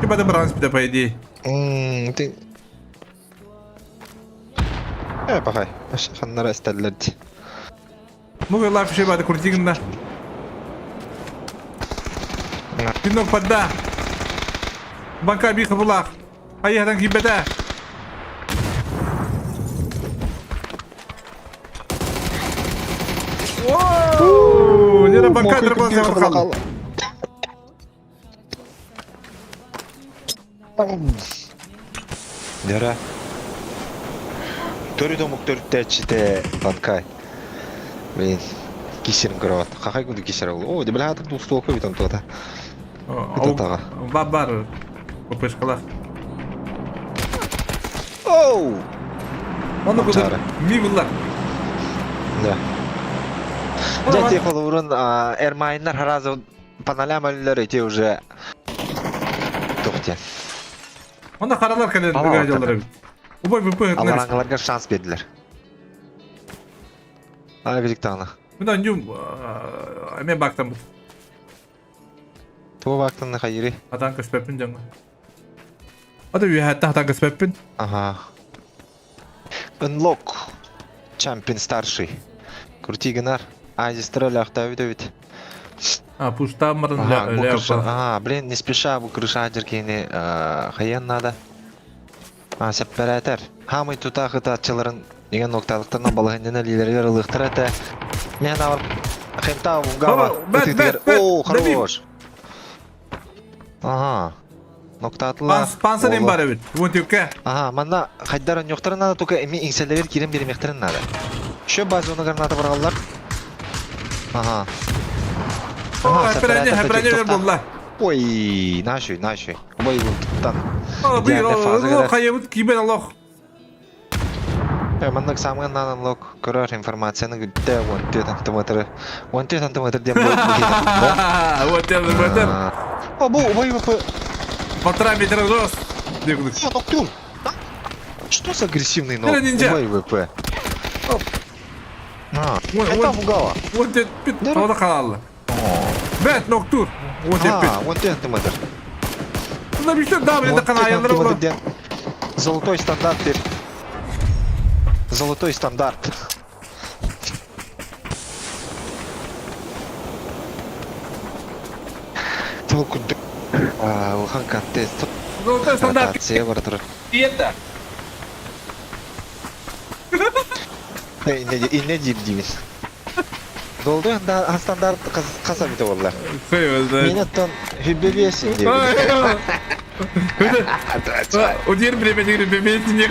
Шибады бранс бите по идее. Ты... Э, пахай. Ханнара истәлләр. Ну, лайф шибады крутигында. Пинок подда. Банка биха булах. Айядан кибета. Ооо, Лера банка дробаза қалды. Лера. Төрүт омук төрүттээччитэ Банкай. Блин, кисерин көрөбөт. Хахай күндү кисер ол. О, дебиле хатыр тустуока бүтэн туота. Тутаға. Бар ППшкалар. Оу! Оны куда? Мивлар. Да. Дядя холоврун эрмайнар харазы паналям өллөр эти уже тухте. Онда қаралар кәлер гадиолар бит. Убай ВП Алараңыларга шанс бердилер. Ай бизик тағына. Мына нюм мен бактан бит. Туа бактан хайри. Атан көспөппүн жаңы. Ата үйәтті атан көспөппүн. Ага. Unlock. Чемпион старший. Крути гынар. Азистра ляхта бит. А, пушта марын Ага, бу крыша. А, блин, не спеша бу крыша жеркени хаян надо. А, сепперетер. Хамый тута хытаатчыларын деген нокталыктарынан балыгыннан лилерге ылыктыр эте. Мен ал хентау гава. Бэт, бэт, бэт, О, хорош. Ага. Ноктаатылар. Спонсор им бар эбит. Вон түккэ. Ага, манна хайдар онньуохтарын наада, только эми иҥсэллэбэр киирэн биэримиэхтэрин наада. Еще базоны граната бараллар. Ага. Ага, хэпрэни хэпрэни булла. Ой, наши, наши. Ой, туттан. Хайыбыт кибер олох. Маннык самыан наанан лок көрөр информацияны күттэ 14 сантиметр 14 сантиметр диэн буолбут 14 сантиметр. О, бу убай бу Полтора метра рост. О, ноктюр. Что за агрессивный ног? Убай ВП. А, это угала. Вот это халалла. Бэт ноктур. Вот это. Вот это сантиметр. Ну, биште да, блин, канал Золотой стандарт. Золотой стандарт. Тыл курдук улахан контест. Золотой стандарт. Ротация бара турар. Это. Инне диир диибин. Золотой стандарт хас эбитэ буолла? Мин оттон хүббэбиэс диэбит. Удир время бемейте не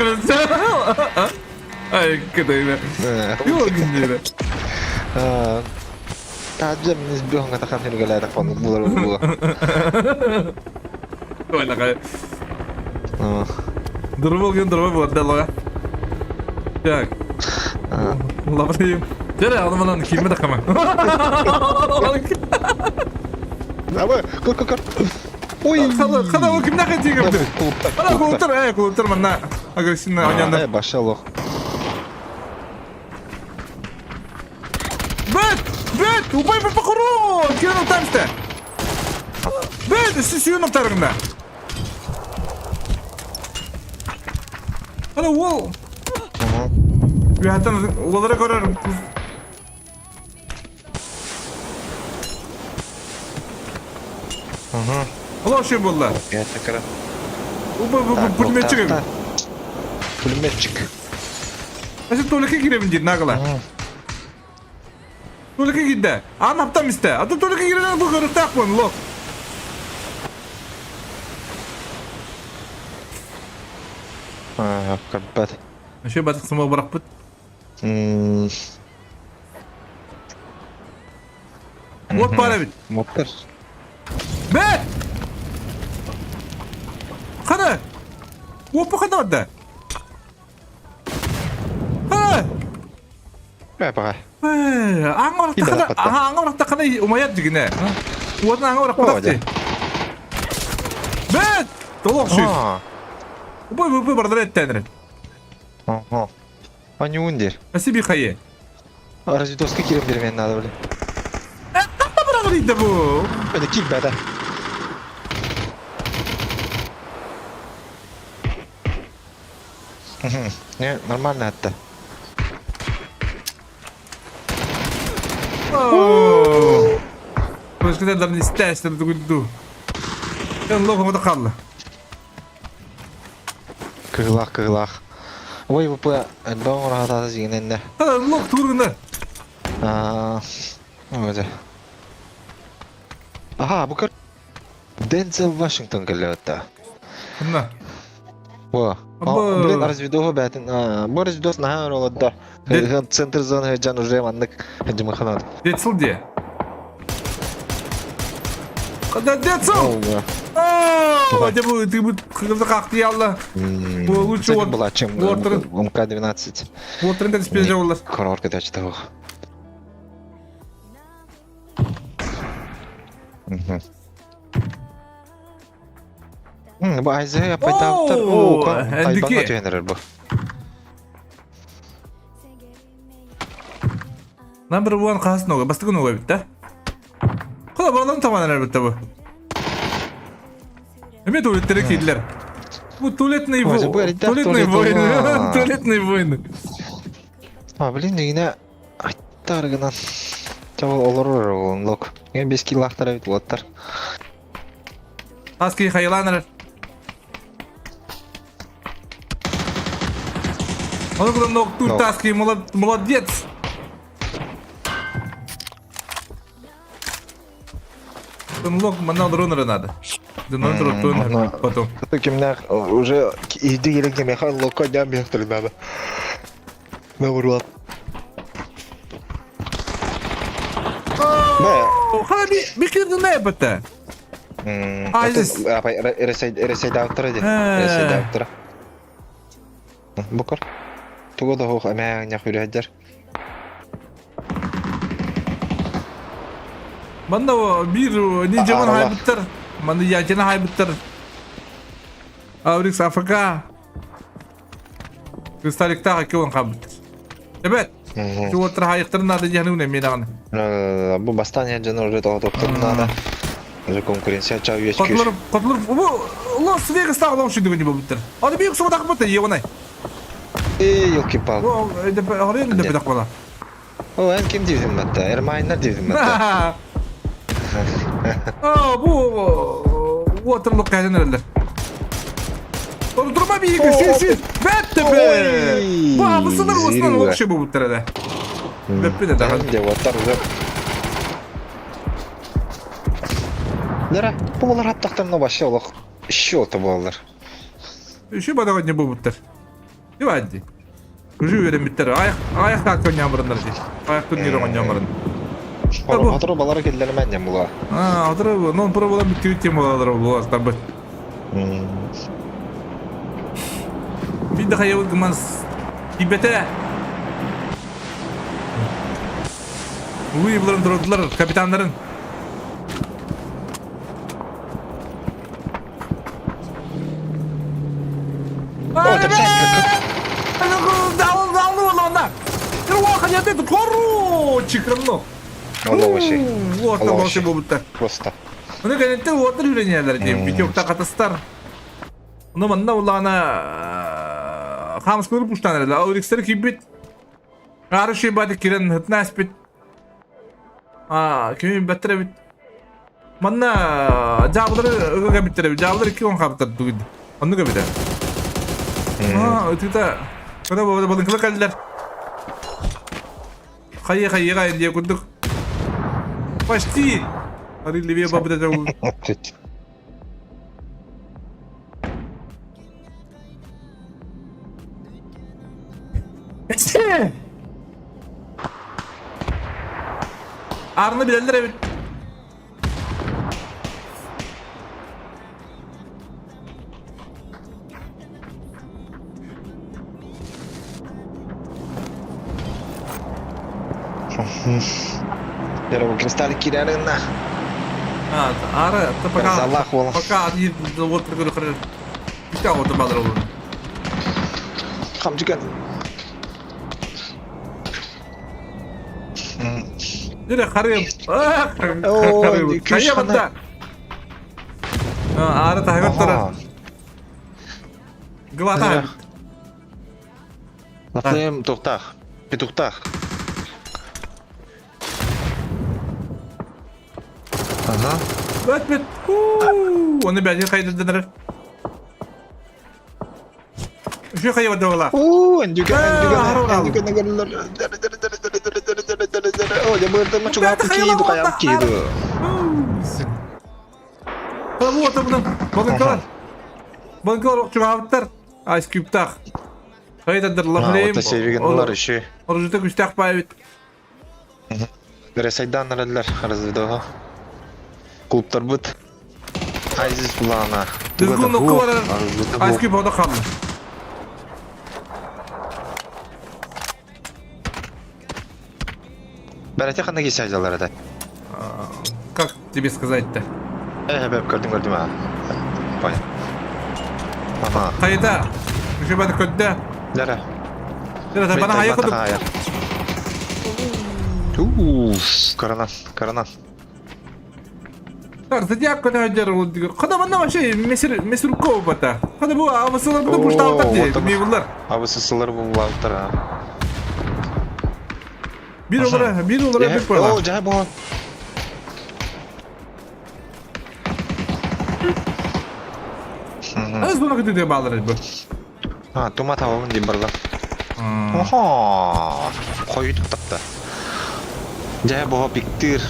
Ай, кыдайна. Йогнира. Таджа мин избёхҥа тахан хүргэлээтэх оннук булар буолуо. Ой, Дурбул күн дурбул буолла. Так. Лабырыйым. Дere almadan кимме да кама. Давай, көр көр көр. Ой, Хала, хала ол кимнәхе тигерде? Ана кулуптар, э, кулуптар манна агрессивно оянды. Э, баша лох. Бет! Бет! Убай бу похорон! Кирен утамсты. Бет, сүйін ұқтарыңда. Ана ол. Үһәттен олары көрөр. Олар шүй болла. Пулеметчик эбит. Пулеметчик. Әсі туалетке киремин дейді нагыла. Туалетке киирдэ. Аан аптам истэ. А то туалетке киирэн бу көрүөхтээх лох. Каппат. Вообще батык сымал бырахпыт. Вот баар эбит. Моттар. Бэт! Хана! Уоппу хана барда? Хана! Бэ баҕа. Аҥа барахтахына, аҥа барахтахына умайар дигинэ. Уотун аҥа барахпатах дии. Бэт! Толох шүй. Убай бу бардара эттээнэрин. Ого. Анюун диир. Спасибо хайе. Разведовска киирэн биэрмиэн наада били. Быраҕырыйда бу. Это киирбэтэ. Не, нормально это. Başka istersen дугунду. Эн лохом да қалла. Кыһылаах, кыһылаах. Ой, ВП, элбэх оҥоро сиигинэннэ. Лох тургунда. Аа, өзө. Аха, бу көр. Дензел Вашингтон кэллэбэтта. Мына. Во. Блин, разведоһу бээтин. Бу разведос наһаа өр олордо. Центр зоны дьон уже маннык дьымыханат. Децл де. Да Децл! О, ты бы ты бы кахтиялла. Бу лучше вот была, чем МК-12. Вот рынок специально. Коротко дача того. Бу Айзея пайдаабыттар. Оо, Тайбаҥҥа түһэн эрэр бу. Number one хаһыс нога, бастакы нога эбит да? Хола бараларын табан эрэр эбит бу. Эмиэ туалеттере киирдилэр. Бу туалетный туалетный войны. Туалетный войны. А, блин, дигинэ аттар гынан. Чабыл олорор олон лок. Мен бес килахтар эбит уолаттар. Хаски хайылаан эрэр. Ону кытта ноктуур Таски молодец. Лок манна олорон эрэ надо. Дьоннорун туруттуун потом. Кимнээх уже иһди кэлэн кимиэхэ локко дьаам биһэхтэрин надо. Наоборот. Хана би би кирдин эбэтэ. Айзис. Эрэсэйдээбиттэрэ дии. Эрэсэйдээбиттэрэ. Букар. Тугу да хуох эмээҥнэх үрэһдэр. Манна биир ниндзяман хайбыттар. Манна ячина хайбыттар. Аврикс АФК. Кристалликтаах икки хаалбыттар. Эбэт. Чуоттар хайыктарын наада диэхни үнэ мен даҕаны. Бу бастаан дьону уже тоҕотуохтарын наада. Уже конкуренция чаа үөскүүр. Котлар, котлар, бу Лас Вегастағы лоң шүндүгүн болбуттар. Аны бик субатак бутта егонай. Эй, елки-палки. Бу хорен деп бетак бола. О, эн ким диибин батта? Эрмайннар диибин батта. А, бу Waterloo кайдан эрэллэр. Турма биһиги сүүс сүүс бэт бе. Бу абысынар уосунан вообще бу буттар эдэ. Бэппит эдэ. Де оттар уже. Дара, бу булар аттахтарына вообще олох счета буолар. Еще бадаҕа не буттар. Дивадди. Уже үөрэммиттэр. Аяқ аяқ так нямырыннар дии. Аяқ турнир оҥонньоморун. Отору балары киллэрмэн дем була. А, отору, ну, пробовала бүттүбүт тем буолалар буолар табы. Бид хайабыт гыман тибете. Уй буларын турдулар капитаннарын. О, Короче, Лоша буолбуттар. Просто. Оны кэнниттэн уоттар үүрэнэлэр диэн битёкта хатастар. Ону манна улаана хаамыскалары пуштан эрэлэ. Аурикстер киирбит. Аары шибаты кирен хытна аспит. Аа, кими бэттэр эбит. Манна дьаабылары ыга кэбиттэр эбит. Дьаабылар 2 он хаабыттар дугуд. Оннук эбит. Аа, ытыта. Кына балыҥкыла кэллэр. Хайы-хайыга диye курдук. Почти. Арый левее бабыта Арны билэллэр эбит. Дөрө кристалл киирэринна. Ары, пока Аллах буолан. Пока вот көрөр. Үстэ оҕото балар олор. Хамчыган. Дөрө харым. Харым. Хайа банда. Ары таһыгар турар. Глата. Лафлем тухтах. Петухтах. Ага. Бөт бөт. Оны бәле хайдырдыныр. Şu хайа бадыла. Уу, эндүгэн, эндүгэн, эндүгэн, О, я бырдым, чугап кииду, каям кииду. Вот бұның балынкалар. Балынкалар чугабыттар. Ice Cube-тах. Хайдадыр лахлейм. Вот севигенлар еще. Оружута күстәк баебит. Ресайдан аралар, разведога. Клубтар быт. Айзис булана. Дүзгүн нокку барар. Ice Cube ода қалды. Бәрәте қандай кесе айзалар ата? Как тебе сказать-то? Э, бәп, көрдім, көрдім, а. Понял. Ага. Хайда. Уже бады көдді. Дәрі. Дәрі, бана хайа құдып. Уф, каранан, каранан. Так, зодиак көтөдер ол деген. Қада мында вообще месер месурков бата. Қада бу абысылар бұны пуштауттар дейді. Мейбулар. Абысылар бұл ауттар. Bir olara, bir olara bir koyalım. О, жай болған. Аз бұны күтуде балыр bu. А, тума табамын дейм барлар. Охо, қойдық тапты. Жай боға пиктир.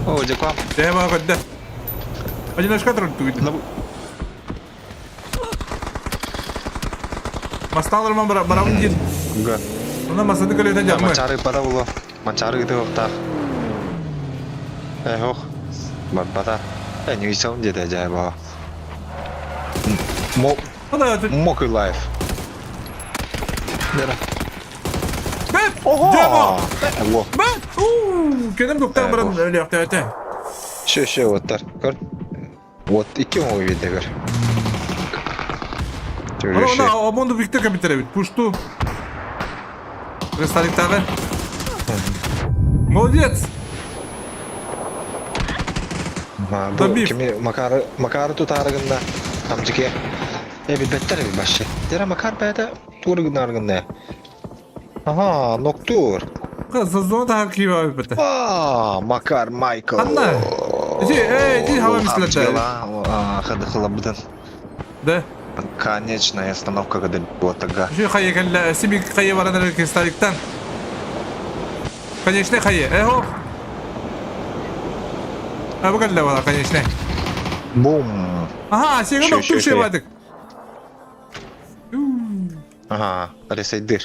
О, жай куам. Жай боға көтті. Одиночка турар тугуйду. Мастааларман барабын диир. Га. Онон масаны көлүөтэ дьаммы. Манчары бата було. Манчары гыты охтаах. Э, ох. Барбата. Э, не висел где-то дядя была. Мокрый лайф. Бэт! Ого! Ого! Бэт! Уу, кэнем дуктан баран өлүөхтөөтө. Шө, шө, оттар. Көр. Вот икки оҥо биэрдэ көр. Она обонду Виктор компьютер эбит. Пушту. Ресталиктагы. Молодец! Бу кими Макары Макары тутаары гынна амдьыке э билбэттэр эбит башы. Дера Макар бэйэтэ тугу гыннаары гынна. Ага, ноктур. Зона таһар кииба эбит. А, Макар Майкл. Ханна? Ити, эй, ити хава мислете. Хылабытын. Да. Конечная остановка когда тага. Şu хайы кэллэ, симик хайы баран эрэр кристалликтан. Конечный хайы, эхо. А бу кэллэ бала, конечный. Бум. Ага, сига ноктур шебадык. Ага, ресайдыр.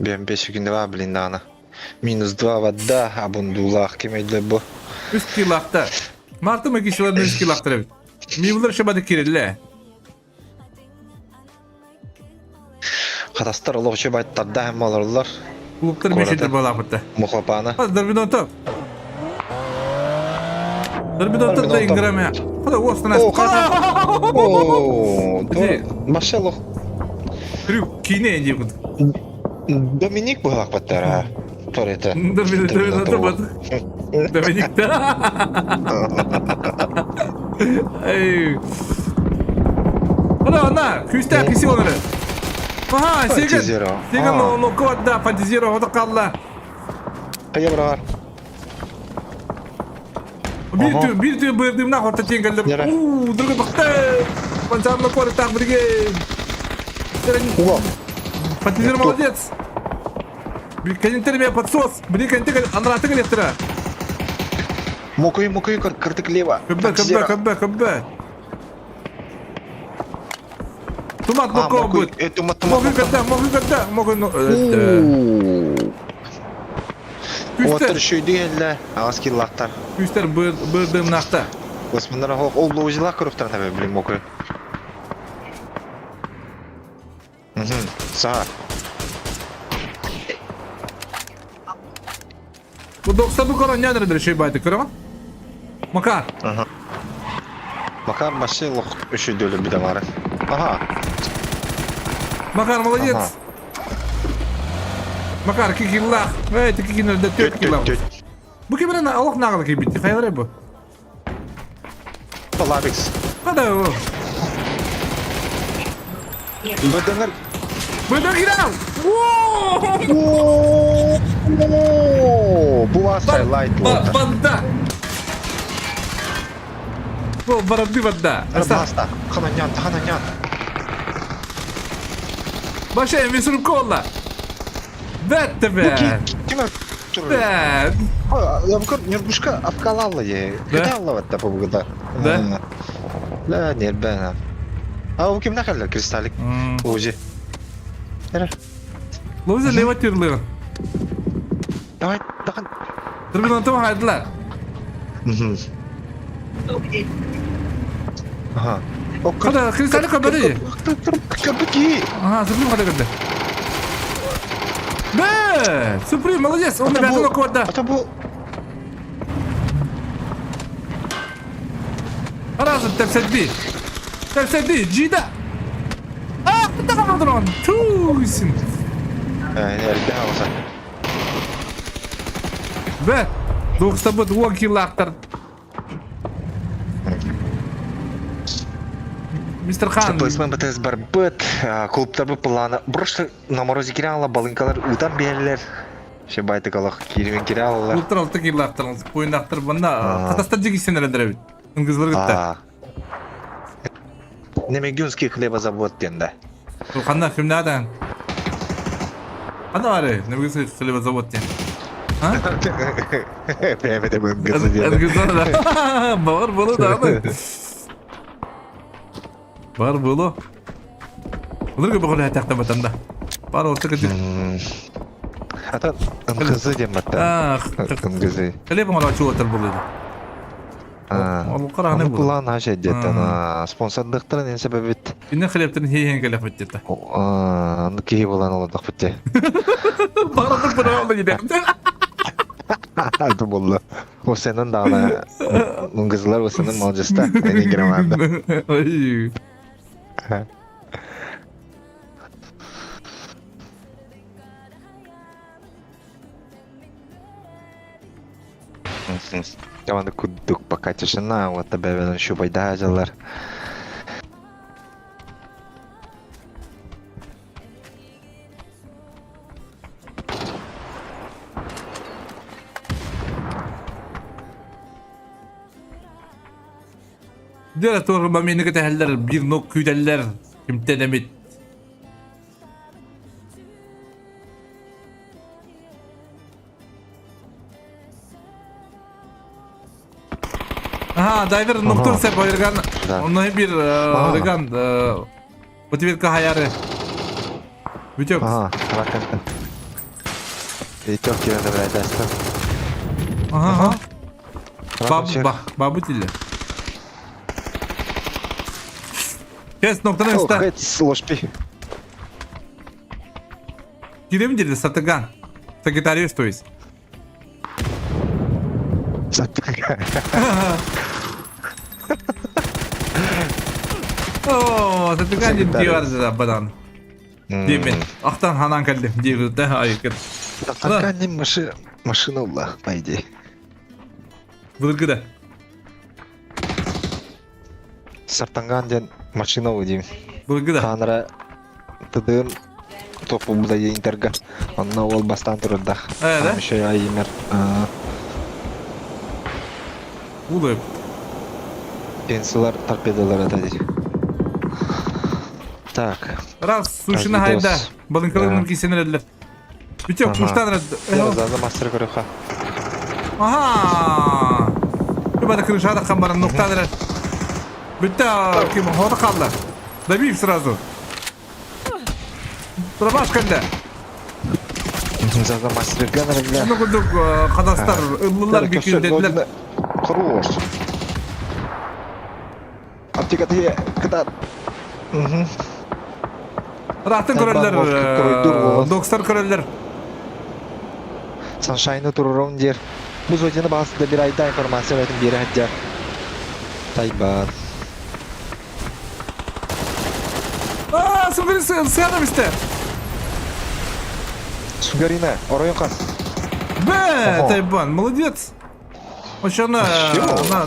БМП сүгүндэ блин даана. Минус 2 вода, абундулаах ким өйдө бу. Үс килахта. Марты мы кишилердин үс килахтар эбит. Мивлер шебадык кирилле. Хатастар олох үчүгэй байтарда һэм олороллор. Клубтар мешетер балаабыта. Мухлапаана. Дорбидонтоп. Дорбидонтоп да инграме. Хада уостан О, Баша лох. Трюк кине инди кут. Доминик буһалак баттара. Торета. Доминик Доминик да. Эй. Ана, ана, күүстээх киси олорор. Аха, Сиган. Сиган олокко да, фантазиро хото қалла. Хайа быраар. Бир түү, бир түү бырдымна хорта тиэн кэллим. Уу, дурга бахта. Панчарла коры так бирге. Фантазиро молодец. Кенттер меня подсос. Бри кенттер анраты келеттира. Мокуй, мокуй, кырдык лево. Көббе, көббе, көббе, көббе. Тумат нокко будет. Тумат, тумат. Мокуй кытта, мокуй кытта, мокуй. Оттар шүйді елле, ағас киллақтар. Күстер бырдымнақта. Османдар ол лоузилақ көріптар табе, блин, мокуй. Саа. Бу 90 корон няныр шүй байды көрөҕүн? Макар. Ага. Макар маши лох үшүйдөлү бидамары. Ага. Макар молодец. Ага. Макар кикиллах. Эй, ты кикин да төрт килла. Бу кимрен алох нагыл кибит. Хайры бу. Лабикс. Када бу? Бөдөңөр. Бөдөң кирау. Бу лайт Банда. Бу барады банда. Баста. Хананян, хананян. Баша, мисру кола. Бәт тебе. Бәт. Я бу нербушка авкалалла е. Кыталла ватта бу да. Да? Да, нербена. А у ким нахалла кристаллик? Узи. Лузи лево тирлы. Давай, давай. Турбинантым хайдылар. Ага. Када кристаллик кабары. Кабыки. Ага, Суприм када када. Бе! Суприм, молодец! Он на квадда. Это был Разом тепсетби. Тепсетби, джида. А, дрон. Тусин. Э, Бе, Двухстабыт уон киллактар. Мистер Хан. ПСМ БТС барбыт, клубтар планы. Бұрышты на морозе киралла, балынкалар утан берілер. Ше байтык алақ кирмен кираллар. Клубтар алты киллактар, қойындақтар банда. Қатастар жеги сен әрі бит. Үнгізлер гітті. Немегюнский хлебозавод денді. Қанда кімді адан? Қанда бары? Немегюнский хлебозавод ден. А? Бэйэбит МГЗ диэн. МГЗ да. Баар буолу даҕаны. Баар буолу. Былыргы бөҕөлөһө тэхтэмэтэн да. Баар орто кытык. Атын МГЗ диэн баттан. МГЗ. Хлеб оҥороочу уотар буолуо. Ол қараны бұл. План аша деттен спонсордықтарын en себебит. Инне хлебтен хейхен келеп битти. Аны киһи болан олордох битти. Барадыр бына олды гидек. Аты болду. О сенин даана МГЗлар о сенин молодежта. Эни граманда. Ой. Команда курдук пока тишина, вот бэбэн щупайда дьаллар. Дьэ, туох момент кэтэһэллэр, биир нок күүтэллэр, кимтэн эмит. Ага, дайвер нуктур сеп ойырган. Онно бир ойырган Мотивирка хаяры. Бүтөк. Ага, ракета. Витек кирен блядь, даста. Ага. Баб, бабу тиле. Кес ноктаны ста. Хэт ложпи. Кирем деді Сатыган. Сагитариус, то есть. Сатыган. О, Сатыган диэн диир бадан. Диэмин. Ахтан ханан кэллим диир да айыкын. Сатыган диэн машина машина улла, по идее. Былыргы да. Сартанган диэн машина улла диим. Былыргы да. Хаанара тыдыым топпубута интерга. Онно ол бастаан турурдах. Э, да? Еще айымер. Улып. Пенсилар торпедалар это здесь. Так. Раз, сушина хайда. Балынкалыгын кисенерелер. Бүтө куштан Заза мастер көрөха. Ага. Ребята, крышада хамбаран нуктадыр. Бүтө ким хода қалды. Добив сразу. Дробаш кэллэ. Заза мастер гана Ну курдук хадастар ыллылар бүкүндедилер. Хорош. Аптека ты кытат. Рахтын көрөллөр, докстар көрөллөр. Саншайны турурум дер. Бу зодины бағасында бир айда информация бәтін бері хәджар. Тайбан. Аа, Сугарина сыяна бисте. Сугарина, оройон қас. Б, Тайбан, молодец. Ошоны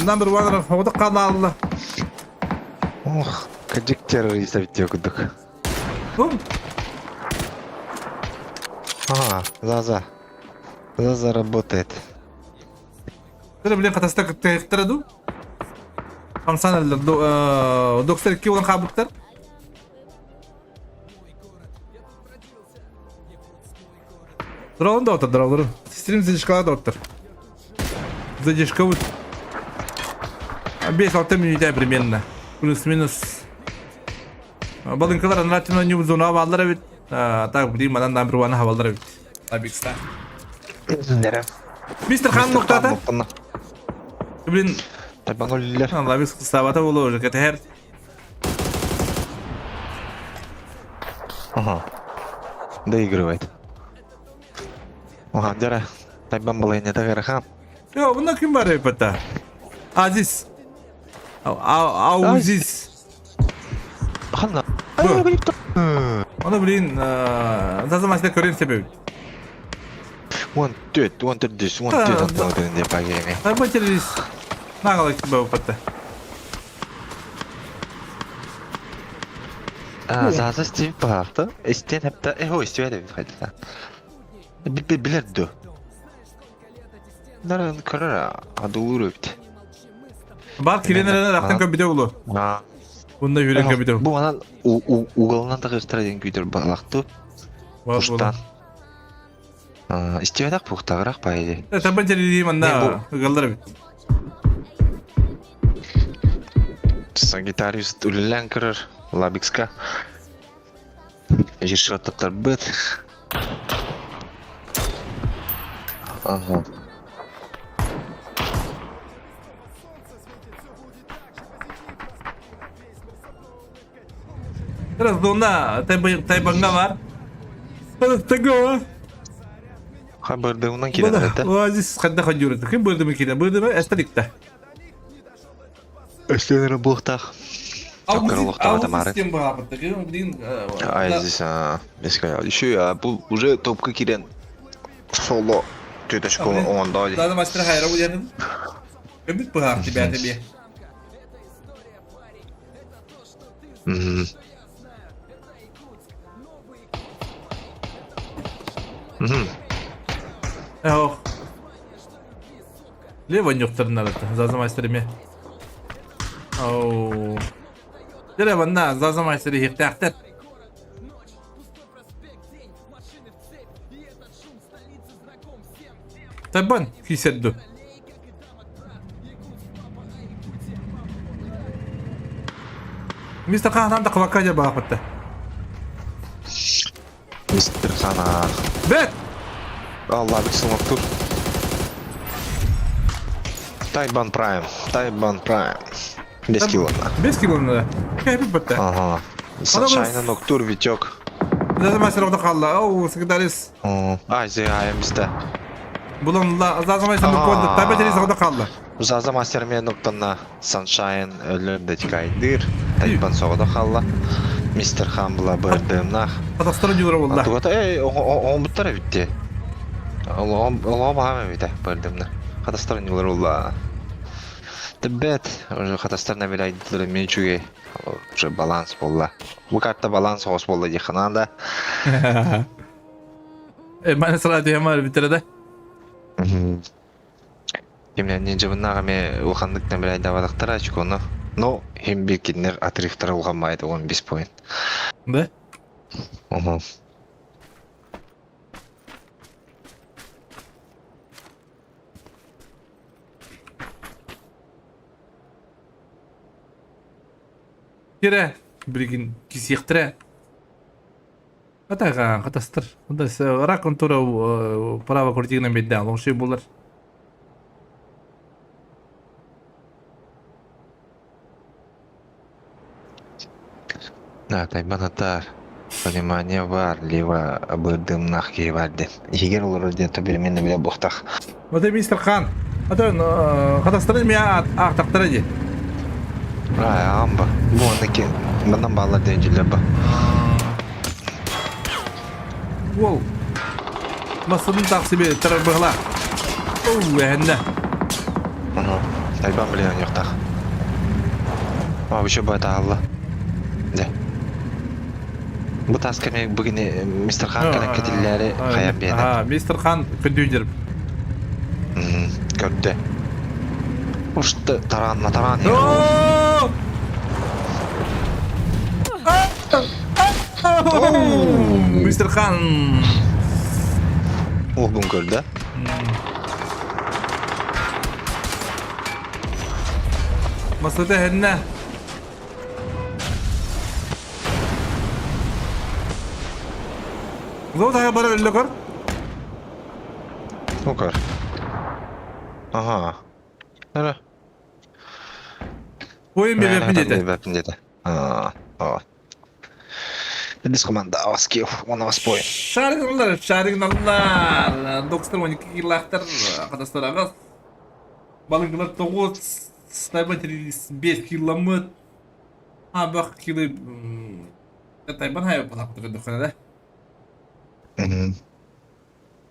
number one хода каналла. Ох, кадик террорист бит кудук. Ага, Заза. Заза работает. Тыры билен катаста кыттыктыр ду. Хамсан доктор ки olan кабыктар. Дрон да отыр, дрон. Стрим задержкалар да отыр. Задержка вот. 5-6 минуттай примерно. Плюс-минус. Балынкалар анратина нью зона баллар бит. Так, блин, манан number one хабалдар бит. Абикста. Мистер Хан нуктата. Блин. Табан Лабис кыстабата болу уже кетер. Ага. Доигрывает. Ага, дера. Тайбан была не так Йо, бunda ким бар эпата? Азиз. Аузиз. Ханна. Оны блин, зазамасында көрем себебі. Он төт, он төрдүс, он төт, он төрдүс деп агеме. Тайбан террорист. Нагала ким бар эпата? А, заза Стив бақты. Эстен хәпта, эхо, истебе деп хайда. Билер ду. Нарын көрөр, адулур өпт. Бар киренерен рахтан көбүтө улу. Бунда жүрен көбүтө. Бу анан уголунан да кыстыра деген күйдөр балакту. Куштан. Истибэтэх буохтагырах баайы. Табан дьэрилии Не бу манна ыгаллар эбит. Сагитариус үлэлээн көрөр Лабикска. Жиршаттарбыт. Ага. Раз Тайбанга бар. Тагова. Ха бырдыгынан киирэн эрэтэ. Оазис ханна ходюрат. Ким бырдымы киирэн? Бырдымы эсталикта. Өстөнөрө буохтаах. Чоккор олохтоох тамары. Кем баапытта. Ким блин. Азис, еще а бу уже топка киирэн соло төтөшкө оҥондоо Дада мастер хайра буянын. Көмүт быһаах тебя тебе. Ох. Лево нюхтарнарата. Заза мастер ме. Оу. Дere манна Заза мастер хихтяхтер. Табан кисерду. Мистер Хан да квакадя баахпытта. Мистер Хана. Бет! Алла бит тур. Тайбан Прайм. Тайбан Прайм. Без килона. Без килона. Кайбит бытта. Ага. Саншайна Ноктур Витек. Заза мастер ода қалла. Оу, секретарис. Азия АМС-та. Булан ла, Заза мастер нокконда. Табе терис ода қалла. Заза мастер мен ноктонна Саншайн өлөрдө тикайдыр. Тайбан соҕото хаалла. Мистер Хан була бырдымнах. Катастрофа дьулара буолла. Тугата эй оҥбуттар эбитти. Олоҕом аһам эбитэ бырдымна. Хатастар ньулар улла. Тибет уже хатастар набирайдылар мен үчүгэй. Уже баланс буолла. Бу карта баланс соҕус буолла диэххэ наада. Э, маны сала түһэмэр бүтэрэ да. Кимнэн нинджабыннаах эмиэ улаханнык набирайдаабатахтара очкону. Ну, хим бир кинилэр отрывтара улахаммайт 15 point. Да? Угу. Кирэ, билигин кисиэхтэрэ. Атаҕа хатастар. Рак контура право курдигынан биэрдээн лоҥшуй буолар. Да, тайбан атаар. Понимание бар, либо бырдымнах киһи бар диэн. Иһигэр олорор диэн то переменный билэ буохтах. Вот мистер Хан. Атын хатастары эмиэ аахтахтара дии. Рай, амба. Бу оннуки манан бааллар диэн дьүллэр ба. Уол. Массынын тахсыбы тарарбыһла. Оу, эһэннэ. Тайбан билен оҥуохтаах. А, еще байтаалла. Дэ. Бу тааска эмиэ бүгүн мистер Хан кэлэн кэтиллээри хайан биэнэ. Аа, мистер Хан көдүү Көрдө. Ушты таран матаран. Мистер Хан. Уолбун көрдө. Масыта хэннэ. Золото бар өллө көр. Ну көр. Ага. Ара. Ойын бебеппин деді. Бебеппин деді. Аа. Бис команда Аски, он вас пой. Шаригналар, шаригналар. Доктор 12 килахтар, катастарагас. Балыгылар 9, стайба 5 километр. А бак килы тайбан хай балактыр дөхөнө да.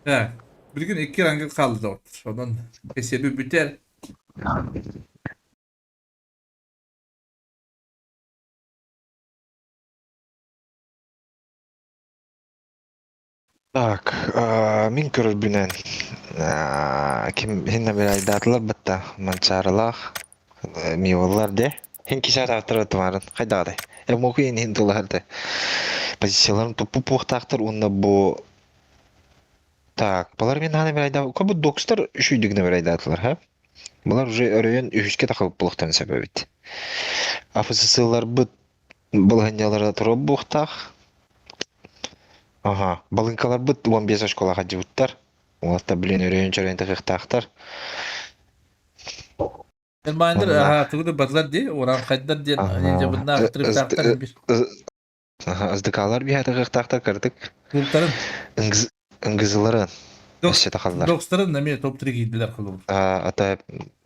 Так, билигин икки ранга қалды доктор. Онон эсеби бүтер. Так, мин көрөрбүнэн ким хинна бирайдаатылар бытта манчаарылаах миоллар де хин кисаар автора тумарын хайдаадай эмокуин хин тулахарда позицияларын туппу пуохтаахтар уонна бу Так, балар мин хааны бирайда, как бы докстар үшүйдүгүнэ бирайдаатылар, ха? Балар уже өрөйөн үһүскэ тахыбыт булуохтарын сөп эбит. АФСС-ларбыт балаһынньалара туруор буохтаах. Ага, балыҥкаларбыт 15 очколаах хадьыбыттар. Уолаттар блин өрөйөн чөрөйөн тахыахтаахтар. Элмайндер Онна аха тугу да батылар дии, ураанхайдар диэн ага дьабыннаах тырыптаахтар бир. СДК-лар биһатыгыахтаахтар кырдык. Клубтарын Ыңгызыларын өссө тахаллар. Докстарын эмиэ топ 3 киирдилэр холобур. Ата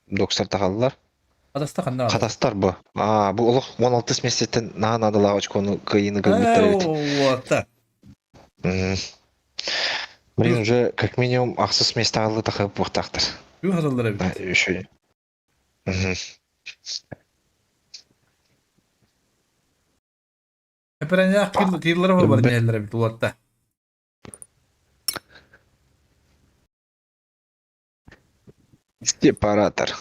докстар тахаллар. Атаста ханна бааллар? Хатастар бу. Аа, бу олох 16 месяцтен наһаа наадалаах очкону кыайыыны кылбыттар эбит. Уота. Блин, уже как минимум ахсыс месте алды тахып буохтаахтар. Күн хаталлар эбит. Еще. Эпэрэннээх кирлара бар ньэллэр эбит уолатта. Сепаратор.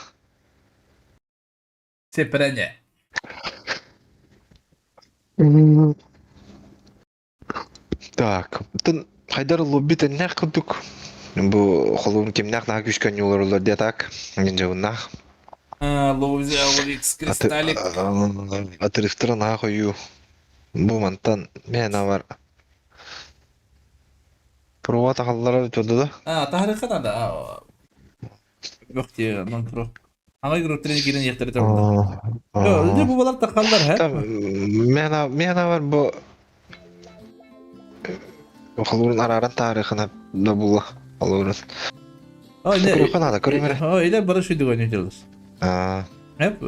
Сепэрэнэ. Так, тын хайдар лобби тэннээх курдук. Бу холуун кимнээх наһаа күүскэ оонньуулар диэ так. Дьабыннаах. Лоузи Аурикс Кристаллик. Отрывтара наһаа хойуу. Бу мантан мен бар. Проба тахаллара турду да. А, таһарыхха надо. Бөхти, нон про. Аңа групптерин кирен ехтери табылды. Öyle bu балар тахаллар, хэ? Мен бар бу холуурун арааран таарыхына да була холуурун. Көрүөххэ наада, көрүмэрэ. Иле бары шүйдүк ойнойдулар. Hep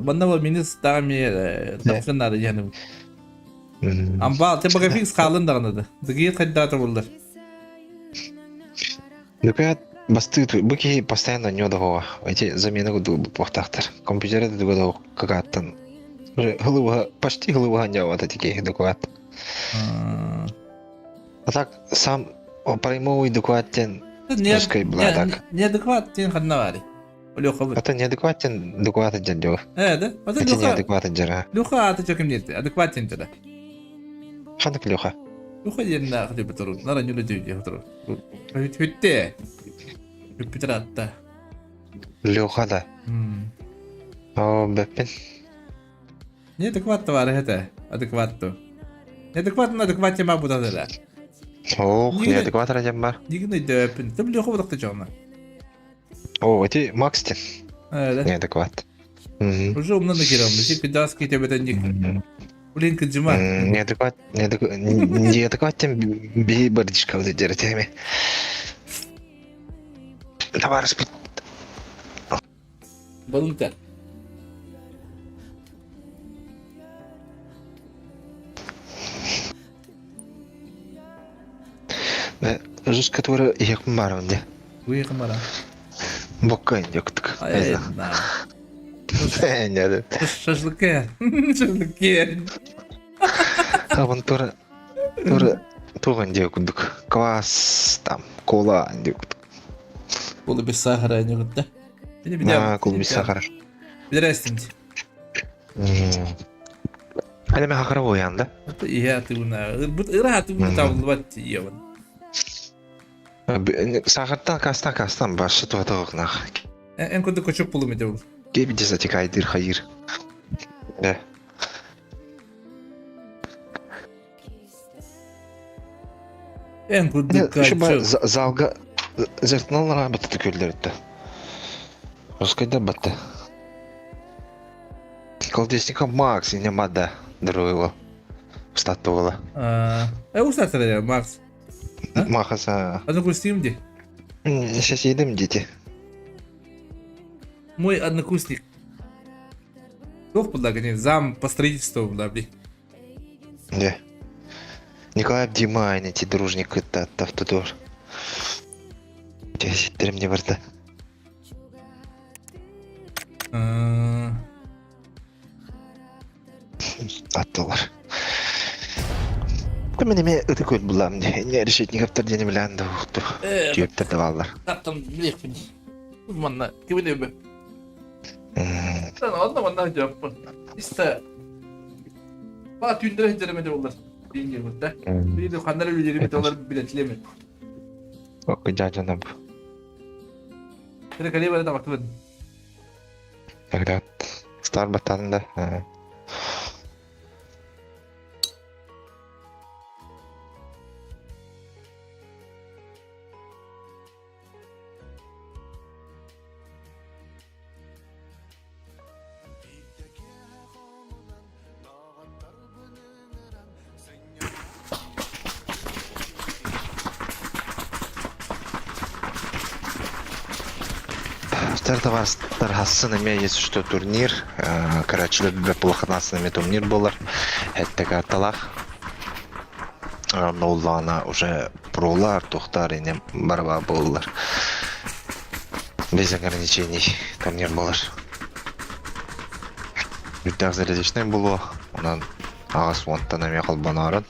манна бол минус тагами тапсын надо яны. Амба те бага фикс хаалын даҕаны да. Дыгыйыт хайдаата буллар. Нүкэт бастыы бу киһи постоянно ньодоһуга эти замена буохтаахтар. Компьютера да дуга какааттан хылыбыһа почти хылыбыһа ньавата тики докуат. А так сам прямой докуаттен русской была так. Неадекват тен ханна баары. Олёха Это неадекватен докуат дьэ Э, да? Это Это неадекватен дьэ. Лёха аты чөкүм диэтэ, адекватен дьэ. Ханнык Лёха? Лёха диэн хатыпы туру. Нара ньулы дьэ туру. Хүтте. Хүппүтэр атта. Лёха да. О, бэппин. Неадекват баар этэ. Адекват. Неадекват адекват тема бутадыла. Ох, неадекват радям бар. Нигин өйдөппүн. Тым Лёха будакта жоғна. О, эти Макс тен. Неадекват. Уже умно накирам. Бisi пидаски тебетен ник. Блин, кыджима. Неадекват, неадекват тем би бардишка вот эти теме. Товарищ Балынка. Жестко который иһекпин баарбын дии. Уйхын бара. Бокка индиоктук. Шашлыке. Шашлыке. Абын тура тура туган диэ курдук. Квас там, кола диэ курдук. Кола без сахара не да? А, кола без сахара. Билерестин. Әлеме хахара оян да? Иә, ты уна. Ыра ты уна табылбат иеван. Сахартан кастан кастан башы туатығынақ. Эн курдук көчөк булум ете бул. Кебиде затекайдыр хайыр. Да. Эн курдук көчөк. Залга зертналара батты көлдөрүттө. Рускайда батты. Колдесников Макс ине мада дырыылы. Устаттуыла. Э, устаттыра Макс. Махаса. Однокурсник ди. Сейчас едем, дети. Мой однокурсник. Туох булла кини зам по строительству булла бли. Да. Николай Димайн эти дружник это автодор. Ситтерим не барда. Аттылар. Мен эме ыты көл булам не решетниковтар диэни билэн да ухту. Түйөптөр да бааллар. Таттан билиэхпин. Манна кимин өбө. Онно манна жаппын. Истэ. Ба түүндөрө хитереме де болар. Дейин да. Бири ханнар үлелери олар билетилеме. Дьаадьанаб. Кэлэ бары табактыбын. Тогда стар баттаан да. Тархассын эмиэ есть что турнир. Короче, улаханасын эмиэ турнир буолар. Эттэ карталаах. Онно уже пролар, тухтар ине барба буоллар. Без ограничений турнир буолар. Үрдээх зарядочнай буолуо. Онон аҕыс уонтан эмиэ холбоноорун.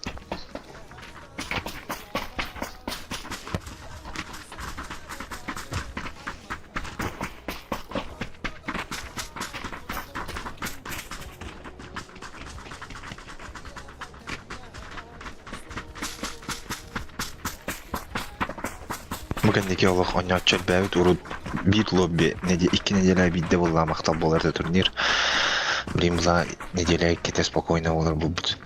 Бу кэнники олох оонньооччу элбээбит урут биир лобби икки нэдиэлэ биирдэ буолла махтал буолар да турнир. Билигин була нэдиэлэ иккитэ спокойно буолар буолбут.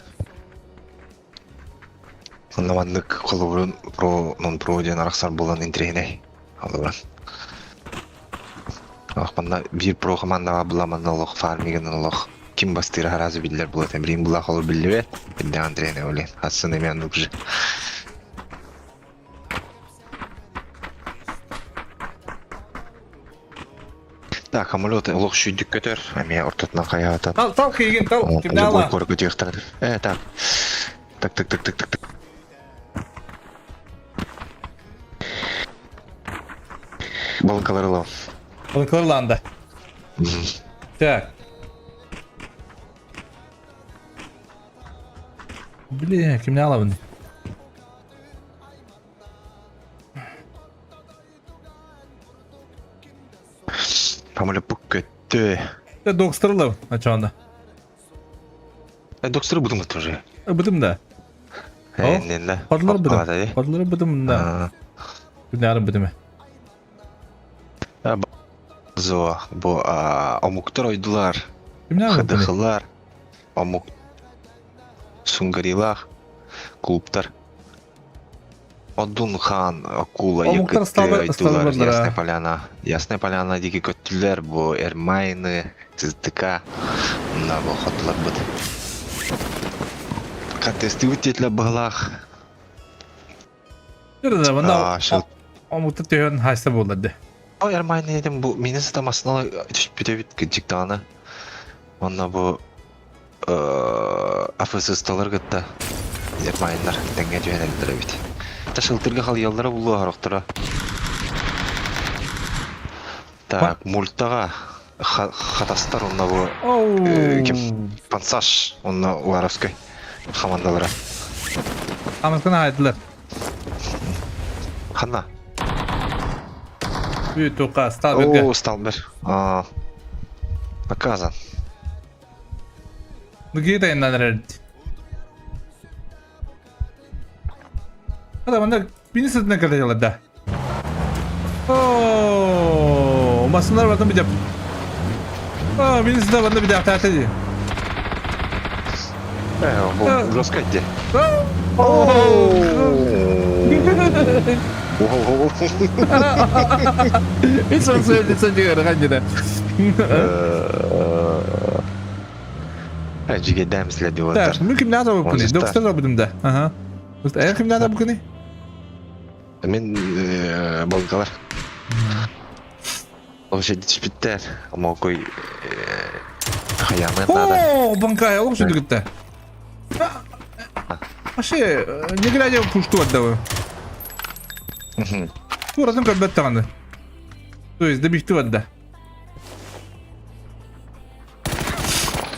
Онно маннык холобурун про нон про диэн арахсар буолан интэриэһинэй холобурун. Манна биир про командаҕа була манна олох фармигынан олох ким бастыыра араас биллэр буолар билигин була холобур биллибэт биллэҕин интэриэһинэй блин хассын эмиэ оннук же. Так, самолет олох сүүрдүк көтөр, эмиэ ортотунан хайаатан. Тал, тал киигин, тал, Любой куоракка көтүөхтэрин. Э, так. Так, так, так, так, так, так. Балкалар ылам. Балкалар ылаанда. Так. Блин, кимне алабын? Самолет көттө. Докстерлов началында. Докстеры бутум тоже. Бутум да. Эннен Ходлор бутум. Ходлор бутум да. Күнәр бутум. Зо, бу омуктар ойдулар. Хадахылар. Омук Сунгарилах клубтар. Одун хаан акула Омуктар якыты айтылар Ясная Поляна. Ясная Поляна диги көттүлэр бу Эрмайны, ЦТК мына бу хоттулар быт. Контестыбыт диэтилэр быһылаах. Да, мында омуктар төһөн хайса буолар де. О, Эрмайны дедим бу мини сатамасына түспүтэ бит кыдьыктаҕына. Онно бу АФС-сталар кытта Ермайннар тэҥҥэ түһэн эрэллэр эбит. Ташылтырга халыйаллара булуо сорохторо. Так, мультаҕа хатастар онно бу ким Пансаш онно Уваровскай хамандалара. Хамаскын аайдылар. Ханна? Бүт тука Сталберге. О, Сталбер. Наказан. Нугита иннанрэрд. Ада манна бини сытына кэлэ да. Оо, масынар батын бидеп. Аа, бини сытына батын бидеп таата ди. Э, бу жестко ди. Лицо лицо Жигедем следи Так, мы ким надо букуни? Доктор будем да. Ага. Э, ким надо букуни? Мен балгалар. Вообще түспүттэр. Мокой хаямын надо. О, банкай, олох сүдүгүттэ. Вообще, не глядя пушту отдаваю. Туратым көрбөт даҕаны. То есть добихты отда.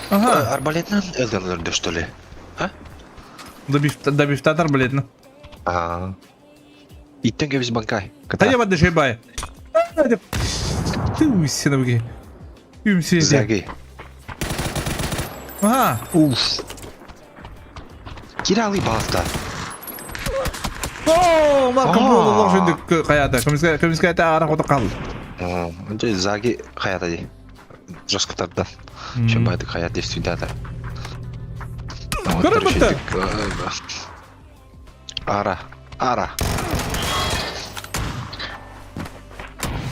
Ага. Арбалетынан өлгөн өлөрдө, что ли? А? Добифтат арбалетна. А. Иттен кебис банкай. Та я бадды бай. Ты уйсенабги. Үмседе. Заги. Ага. Уф. Киралы балта. О, Марко Поло лошадь хаята. Көмүскэ көмүскэ аара хоту кал. Дьэ Заги хаята ди. Жестко тарда. Чем байды хаят деп сүйдәді. Көрөр бітті. Ара. Ара.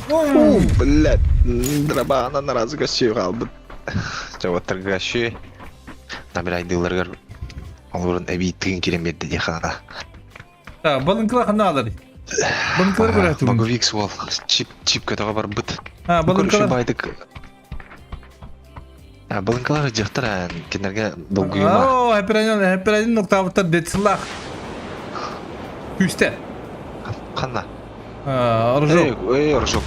О, блядь. Драбана разы көсүй қалбыт. Жауаттарға шүй. Набирайдыларгар Олорун эбии тыын кирэн биэрдэ диэххэ наада. Балыҥкыла ханна аалар? Балыҥкылар көрөөтүм. Боговик суол. Чип чип көтөҕө барбыт. А, балыҥкалар. Байдык. А, балыҥкалар дьахтар кинилэргэ долгуйума. Оо, хэппэрэнин хэппэрэнин нуктаабыттар детсыллаах. Күүстэ. Ханна? Рожок. Эй, рожок.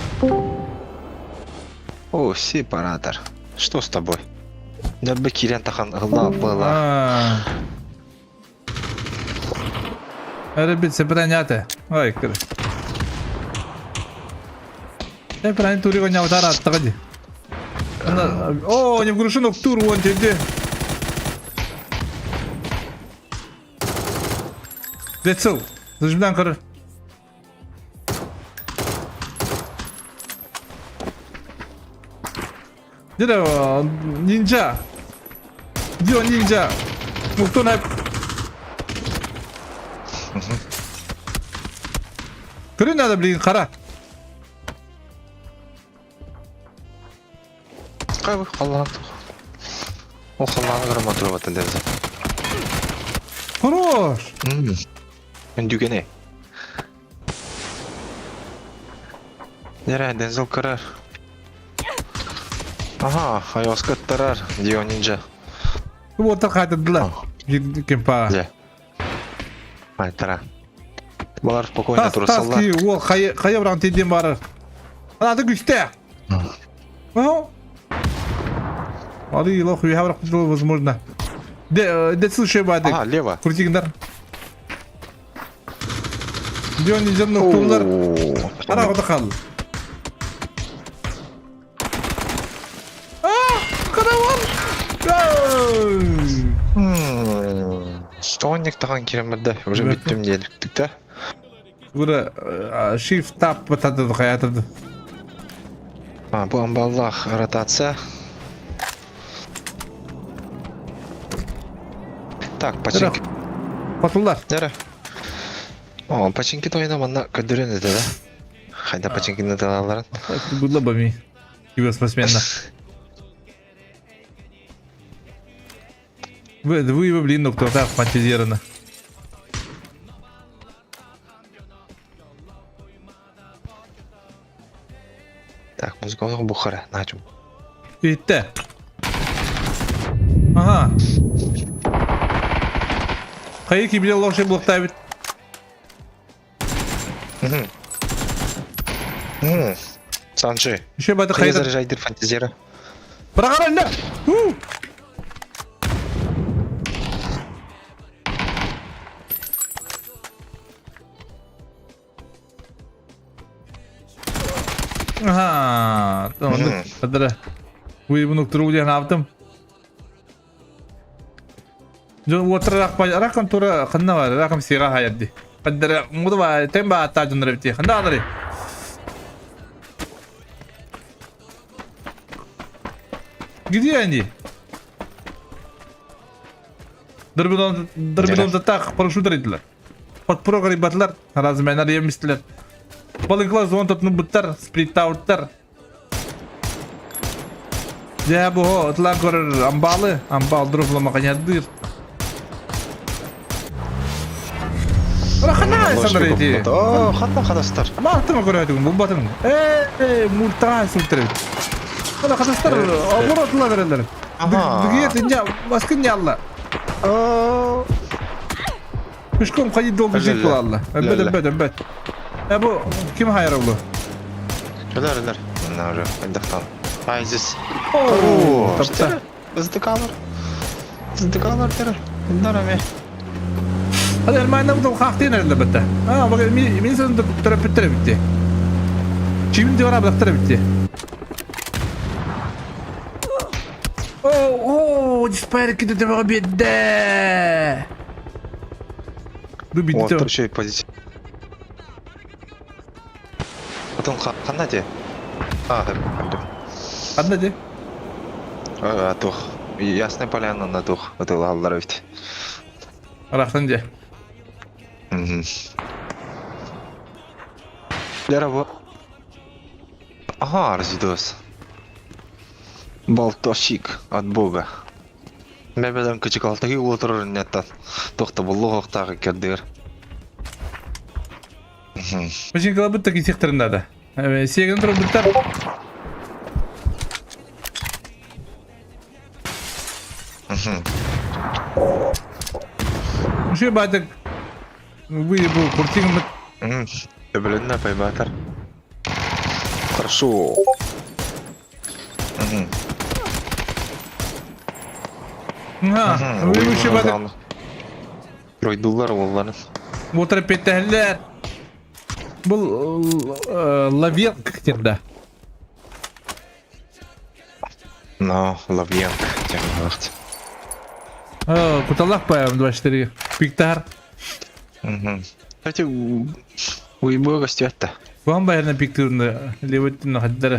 О, сепаратор. Что с тобой? Дәббе киирэн тахан ылла была. Эрэ сепранята. Ой, кыр. Сепрани тури гоня аттаға ди. О, не вгрушен тур вон тебе. Децл. Зажимдан кыр. Дьэ ниндзя. Дио ниндзя. Мухтун ап. Көрүн надо, блин, хара. Кай халлаан. Ол халлааны көрө мотур дерзе. Хорош. Үндүгене. Нерэ, Дензел көрөр. Ага, айоска ыттарар, Дио Нинджа. Уоттар хаатырдылар. Кемпа. Дьэ. Айтара. Балар спокойно Тас, тас турсаллар. ки, уол хайа хайа баран тиийдиэн барар. Анааты күстээх. Ну. Алы лох үйэ барах возможно. Де, де слушай бадык. Ага, лево. Крутигиндар. Дион Ниндзя нуктуулар. Ара ота хаалла. Караван! Тоник тахан кирен барды. Уже бүттүм диэликтик да. Бура shift tab батады хаятады. А, бу амбаллах ротация. Так, починки. Батылдар. Нere? О, починки тойна манна көдөрөн эте да. Хайда починкини талаларын. Было бы ми. Киберспортсменна. Вы, вы, блин, ну кто-то автоматизировано. Так, музыка бухара, начал. Итте. Ага. Хайы кибиле лошадь блоктабит. Санчи. Еще баты Хайы хайы. заряжайдыр фантазера. Прогоралла. Ага, tamam. Hadi. Bu noktada диэн аптым. Дьон уотар ракам тура ханна бар, ракам сига хаярди. Каддара муду ба тем ба та жоннор бити. Ханда алары. Где они? Дырбыдан дырбыдан так парашют рейдилер. Подпрогар ребатлар, разменар емистилер. Балыклар зон тотну буттар, сплиттауттар. Дьэ бу ытлаан көрөр амбалы, амбал друфлама канядыр. Рахана санрейди. О, ханна хадастар. Мааттыма көрөтүгүн булбатым. Э, мультаа сүлтер. Хана хадастар, обор отла берелер. Дыгет инja баскын ялла. Пешком ходить долго жить булалла. Эбет, эбет, эбет. Э бу ким хайыр бу? Өлөр, өлөр. Мына уже айдактан. Ай, здесь. О, тапта. Ыздыкалар. Ыздыкалар тер. Дараме. Hadi elmayna bu хахтын эреле бетте. А, бак мен сен төрөп битти. Чимин диор абдактыр битти. О, о, диспайр киде деп битте. Бу битти. Отыр шей позиция. Отон ханна те? А, көрдүм. Ханна де? Туох. Ясная Поляна на туох ытылааллар эбит. Арахсан де. Лера бу. Ага, разведос. Болтовщик от бога. Мебеден кычыкалтаги отырыр неттан. Тохта буллух охтағы кердігір. Починкала бытта кисехтерин надо. Сиэгин турбуттар. Үшө баатык вы бу куртигмыт. Төбөлөннө пайбаатар. Хорошо. Вы үшө баатык. Пройдулар олларын. Отырып петтәһэллэр. Бұл Лавенк терда. Но Лавенк термалахт. Куталах по М24. Пиктар. Кстати, уйбуга стюатта. Вам байрна пиктурны леветтин хаддара.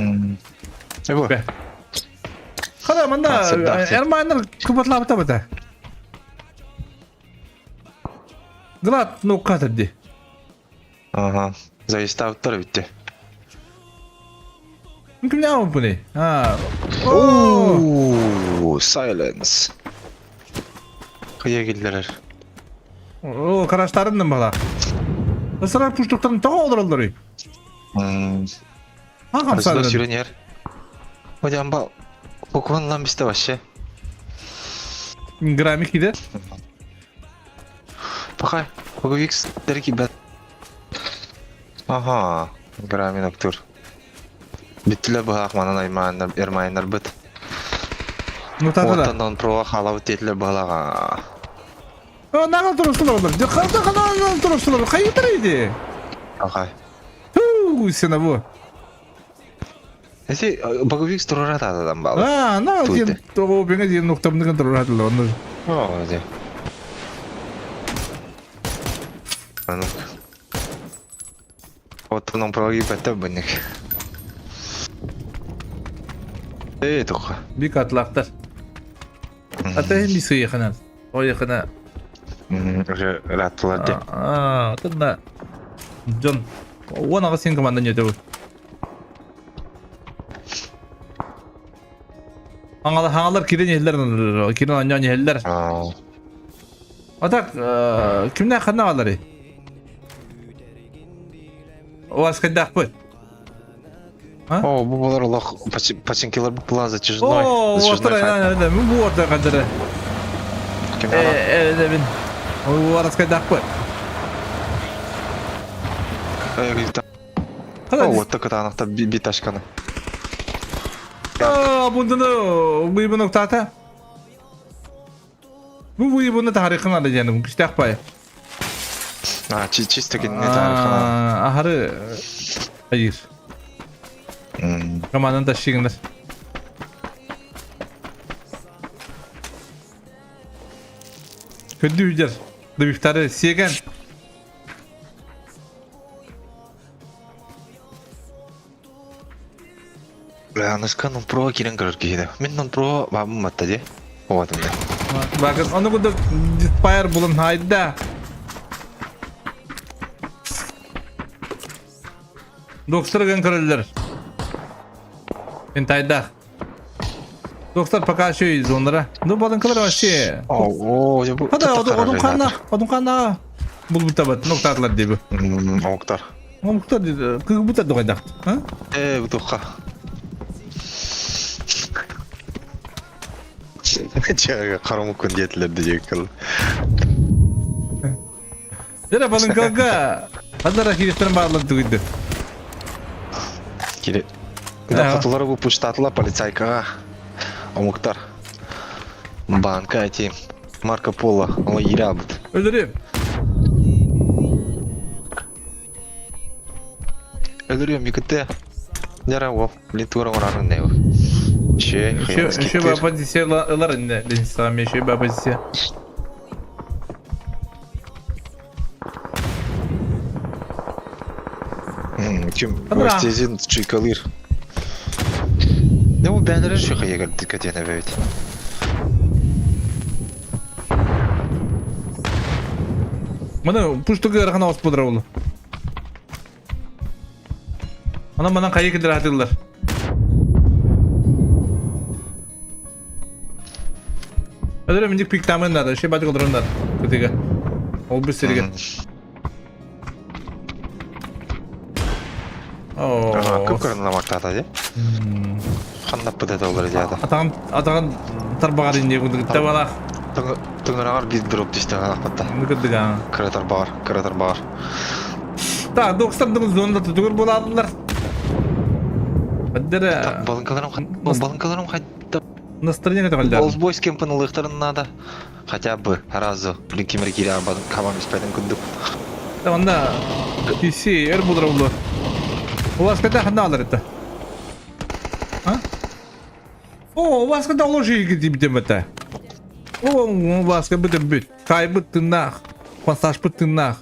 Эбо. Хада манда эрманнар кубатлап табата. Глад ну катырди. Ага. Заистауттар битти. Кимне буни? А. Ооо, silence. Кая киллерер. О, караштарыннан бала. Ысырар пуштуктарын тоҕо олороллоруй? Аҕам Арсылар саадырын. сүрен Hocam ba Pokemon lan bizde вообще. Грамми киде. Пока. Pogovix дерки бет. Ага, Грамин актер. Биттилер быһаах манан аймааннар эрмайнар быт. Ну тата да. Оттон про халабыт диэтилер быһалаҕа. Нагал турустулар олар. Харда канал турустулар. Хайытыр иди. Ага. Ту сена бу. Эти Боговикс туруратадан балы. А, на Туйды. ден того беңе ден ноктамдыгын туруратылар. Оны. О, де. Аны. Оттон про гипетте бынник. Эй, туха. Бик атлактар. Ата хем бисы якынан. О якына. Уже раттылар де. А, тында. Джон. Он ага сен команда не өтөбү. Аңалар хаңалар кирен еллер, кирен аньян еллер. А так, кимнен ханна алары? Оас кайдах бу. О, бу болар олох пачинкилар бу план затяжной. О, Затяжной отыр, файт. бу отыр кадыры. Ким ана? Э, бин. Оас кайдах бу. Э, где-то. О, вот так это анахта биташканы. А, бунданы выебын октата. Бу выебыны тарихын ады жаным, күстәк бай. А, чисто не тарихына. Ахары айыр. Командан ташыгындар. Көдді үдер. Дыбифтары сеген. Бля, аныска нон про кирен көрөр киһиде. Мин нон про бабым батта ди. Вот инде. Bakın onu кудук диспайр булun хайда. Доктор гын көрөллөр. Пентайда. Доктор пока еще из онлара. Ну балынкалар вообще. О, о, я бу. Хада одун кана, одун кана. Бул бутабат, ноктарлар деби. Октар. Октар деди. Кыг бутар догайдак. А? Э, бутуха. Чага карамукун диетилер диекил. Жара балынкалга. Хада рахирестерин баарлар түгүдү. Кире. Да, хотулары бу пуштатыла полицайкага. Омуктар. Банка эти. Марко Поло, ол ирабыт. Өлөрүм. Өлөрүм иките. Жара ол, блин, тура орарын не. Че, Еще еще ба позиция лар инде. Ден еще ба позиция. Ким Вестезин чуйкалыыр. Не бу бээнэрэ шүйхайыгар кэтиэн эбэбит. Маны пуштугы ыарахан оҕус буолар ол. Онон манан хайы киллэрэ сатыыллар. Öyle minik piktамын надо, еще батык олорон надо. Кытыга. Ол бір сирге. Көп көрін ди. Ханнаппыт это олар диада. Атаған атаған тарбағар инде күндік табалақ. Тыңырағар bir дроп түсті алақпатта. Күндік Кратер бар, кратер бар. Так, 90 зонада түгір боладылар. Баддера. Балынкаларым балынкаларым хотя Настроение это Олсбойс кемпін ылықтарын надо. Хотя бы разу. Блин, кемер кире арбадым кабам испәдім күндік. Онда PC эр булыр улу. У вас когда ханда алар это? А? О, у вас когда ложи дип это? О, у вас как бы бүт. Кайбыт тыннах. Пассаж быт тыннах.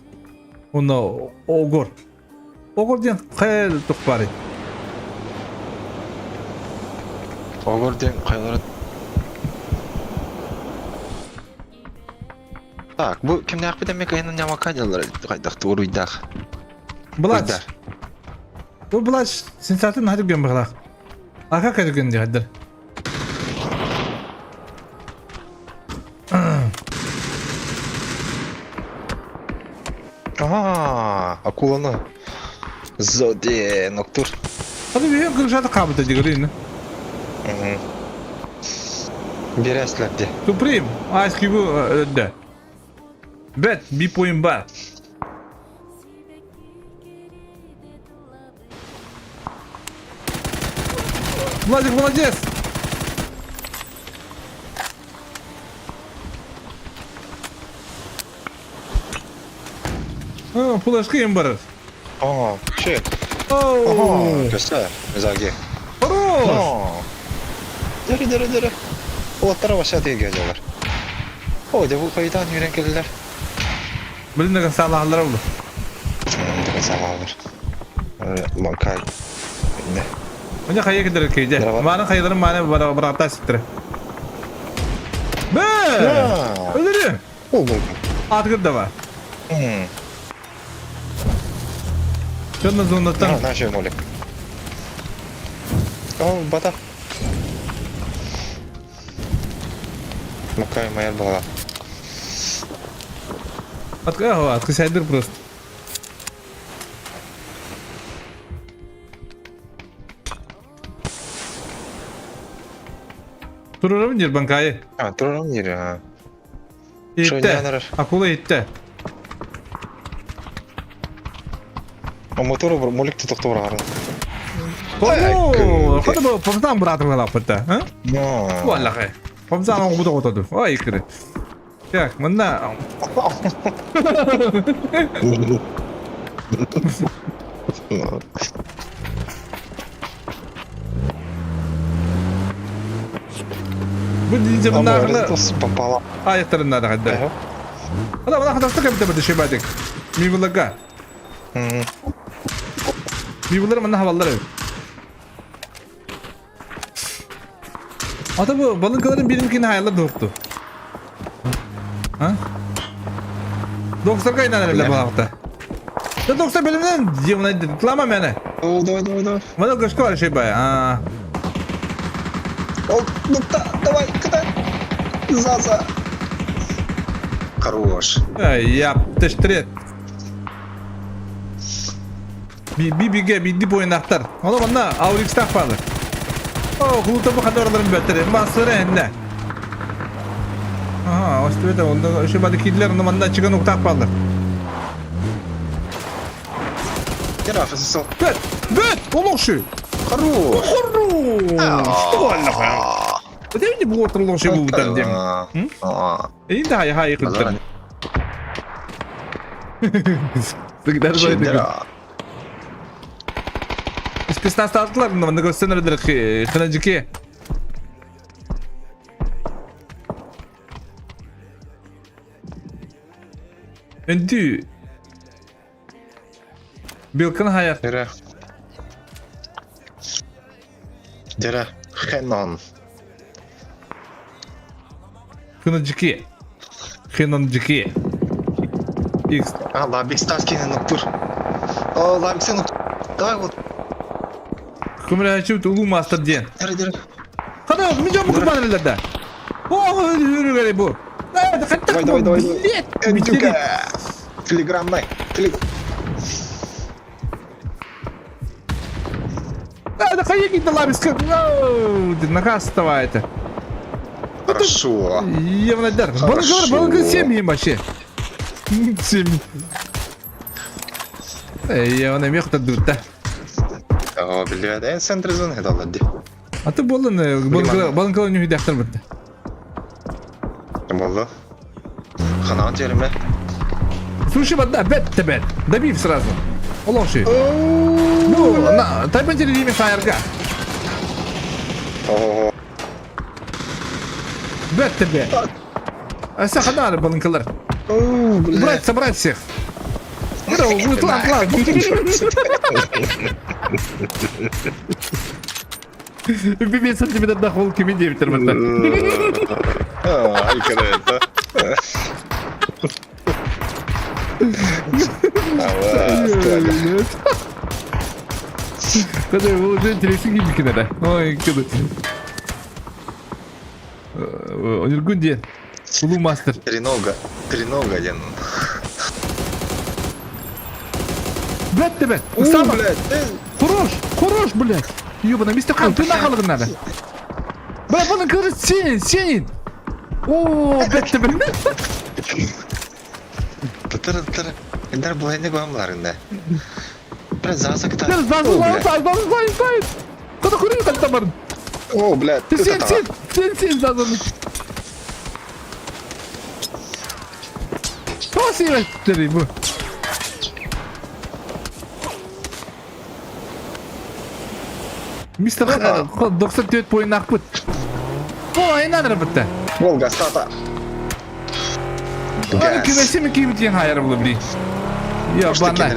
Оны огор. Огор ден кайл тухпары. Огор ден кайлары. Так, бу кимнәк бит мек айнын ямака дилер. Кайдак туруйдак. Булач. Бу булач сенсатын хадып ген баглак. Ака кадыген ди хадыр. А, акуланы. Зоде, ноктур. Hadi bir кырышаты кабыта дигерин. Берәсләр ди. Суприм, айски бу өддө. Бет, би поин бар. Владик, молодец! А, флешка им бар. О, shit. Оу! Көстөр, Мизаги. Хорош! Дөрі, дөрі, дөрі. Улаттара баша тиге келелер. О, де бу кайдан үйрен келелер. Билин салахлар oldu. Деген салалар. Макай. Не. Міне қайя кетер кейде. Маны қайдырым маны барата ситтір. Бе! Өлөрү. Ол бұл. Атгыр да бар. Жонна зонаттан. На, на, молик. О, бата. Макай моя была. Атка, атка сайдыр просто. Турурам дир банкайы. А, турурам дир, а. Итте. Акула итте. А мотору молик тотокту баргарын. О, када бу помзан братым галапыта, а? Валлахи. Помзан оңбу отоду. Ой, кире. Так, мында. Бу динзе мында. Попала. Аяктарында да каддар. Ада мына хатасы кем деп шей бадык. Мивлага. Мивлар мында хаваллар. Ата бу балынкаларын биримкини хаялар докту. А? Доктор кайдан эле балакта. Да доктор билимден жемна тлама мене. Давай, давай, давай. Мына көшкө бар шей бай. А. О, ну да, давай, кидай. Заза. Хорош. Ай, я тештрет. Би би биге би дип ойнактар. Ала мына Аурикс таппады. О, кулута бу кадарларын бәтер. Масыры энне. Ага, остыбета онда ошо бады кидлер онда мында чыгын уктап калды. Кера, Бет, бет, олокшу. Хорош. Хорош. Что Аллах. Өтө бу отурлук бу бутар дем. Инде хай хай кылтыр. Спецназ тартылар, мында көстөнөр хынажыки. Үндү. Билкин хайар. Дьэрэ. Дьэрэ. Хенон. Хенон Джики. Хенон Джики. X. А, Лабик Стаскин нуктур. О, Лабик нуктур. Давай вот. Көмөлөһөчүбүт улуу маастар диэн. Дьэрэ, дьэрэ. Хана, мидьон бу курбан да. О, үрүгэри бу. Давай, давай, давай. Блядь, Телеграммай. Телег... Да, хайа киинде лабиска. Наказ это. Хорошо. Евнадар. Балыгар, балыгар семьи вообще. Семьи. Эй, он эмиэ хотодута. О, блядь, э, центр зоны дала ди. А ты болын, балыгар нюхидахтар бытты. Болду. Ханаан жериме. Слушай, вот да, бет тебе. Добив сразу. Олоши. Ну, на, тайпан телевизор хайрга. О, Бет тебе. Аса ханар балынкалар. Убрать, собрать всех. Клан, клан. Пипец, он тебе отдохнул, кими 9 термета. Ай, это. Когда его уже интересно гибки надо. Ой, когда. Ниргунди. Улу мастер. Тренога. Тренога один. Блядь тебе. Сама. Хорош, хорош, блядь. Ёбана, мистер Хан, ты нахалыгын надо. Бля, бұны көрі сенин, сенин. О, блядь тебе. Тытыры, тытыры. Эндар булайны гуамларында. Бля, заза кта. Заза, заза, заза, заза. Куда хурин как бар? О, блядь. Ты сен, сен, сен, сен, заза. Что сен, бу? Мистер 94 поин ақпыт. О, айнадыр бітті. Волга, стата. Аны кемесе кемитен хайыр булы бли. Я бана.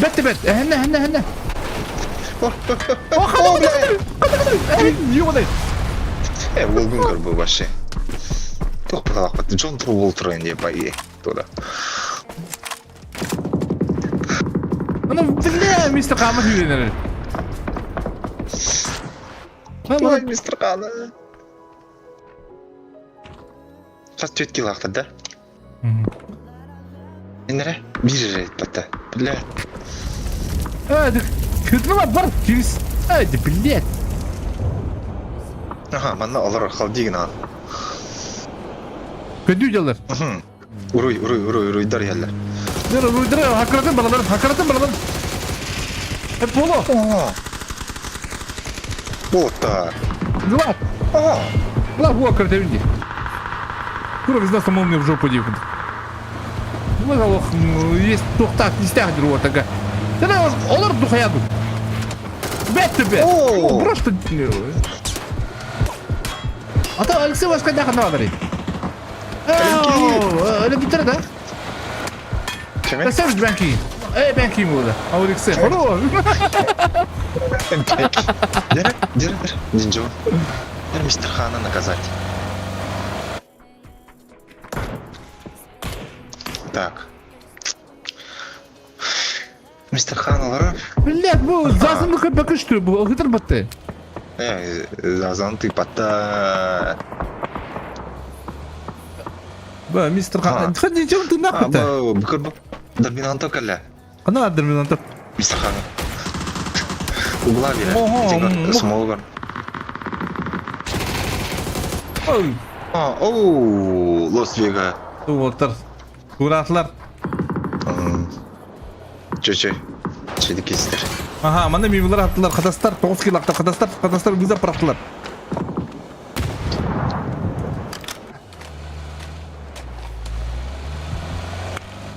Бетті бет. Әхне, әхне, әхне. О, хана, хана, ёбаный. Э, Волгун көр бу вообще. Тоқ пыталақ Джон Трувол турайын деп бай туда. Аны бля, мистер Хамад үйренер. Ой, мистер Хана. Сейчас төт кило ақтыр, да? Энере? Бир рет бата. Бля. А, да, күтіме бар, кирис. Ай, да, блядь. Ага, манна олар халдигин ан. Көдүү жалар. Уруй, уруй, уруй, уруй, дар яллар. Дер, уруй, дер, хакыратын балалар, хакыратын балалар. Э, поло. Вот так. Глад. Ага. Глад, во, картавинди. Кура, без нас молния в жопу дивкут. Ну, есть тухтак, не стягнет вот такая. Тена, олар духаяду. Бет тебе. О! Просто... А то Алексей вас когда надо. Öyle bir да? Кеме? Да сам бенки. Эй, бенки болды. А Алексей, хорош. Дера, дера, дера. Динджо. Дера мистер Хана наказать. Так. Мистер Хан олар. Блядь, bu зазымды көпе күшті, bu ығытыр бітті. Э, зазан ты патта. Ба, мистер Хан, ходи, чем ты А, нахуй-то? бу, бүкір бу. Дарминанто калля. Ана Дарминанто. Мистер Хан. Угла бере. Ого, Смолгар. Ой, А, оу, Лос Вега. Туотар. Куратлар. Чө-чө. Чеди кестер. Ага, мана мивлар аттылар, катастар, 9 кило аттар, катастар, катастар вызов бырақтылар.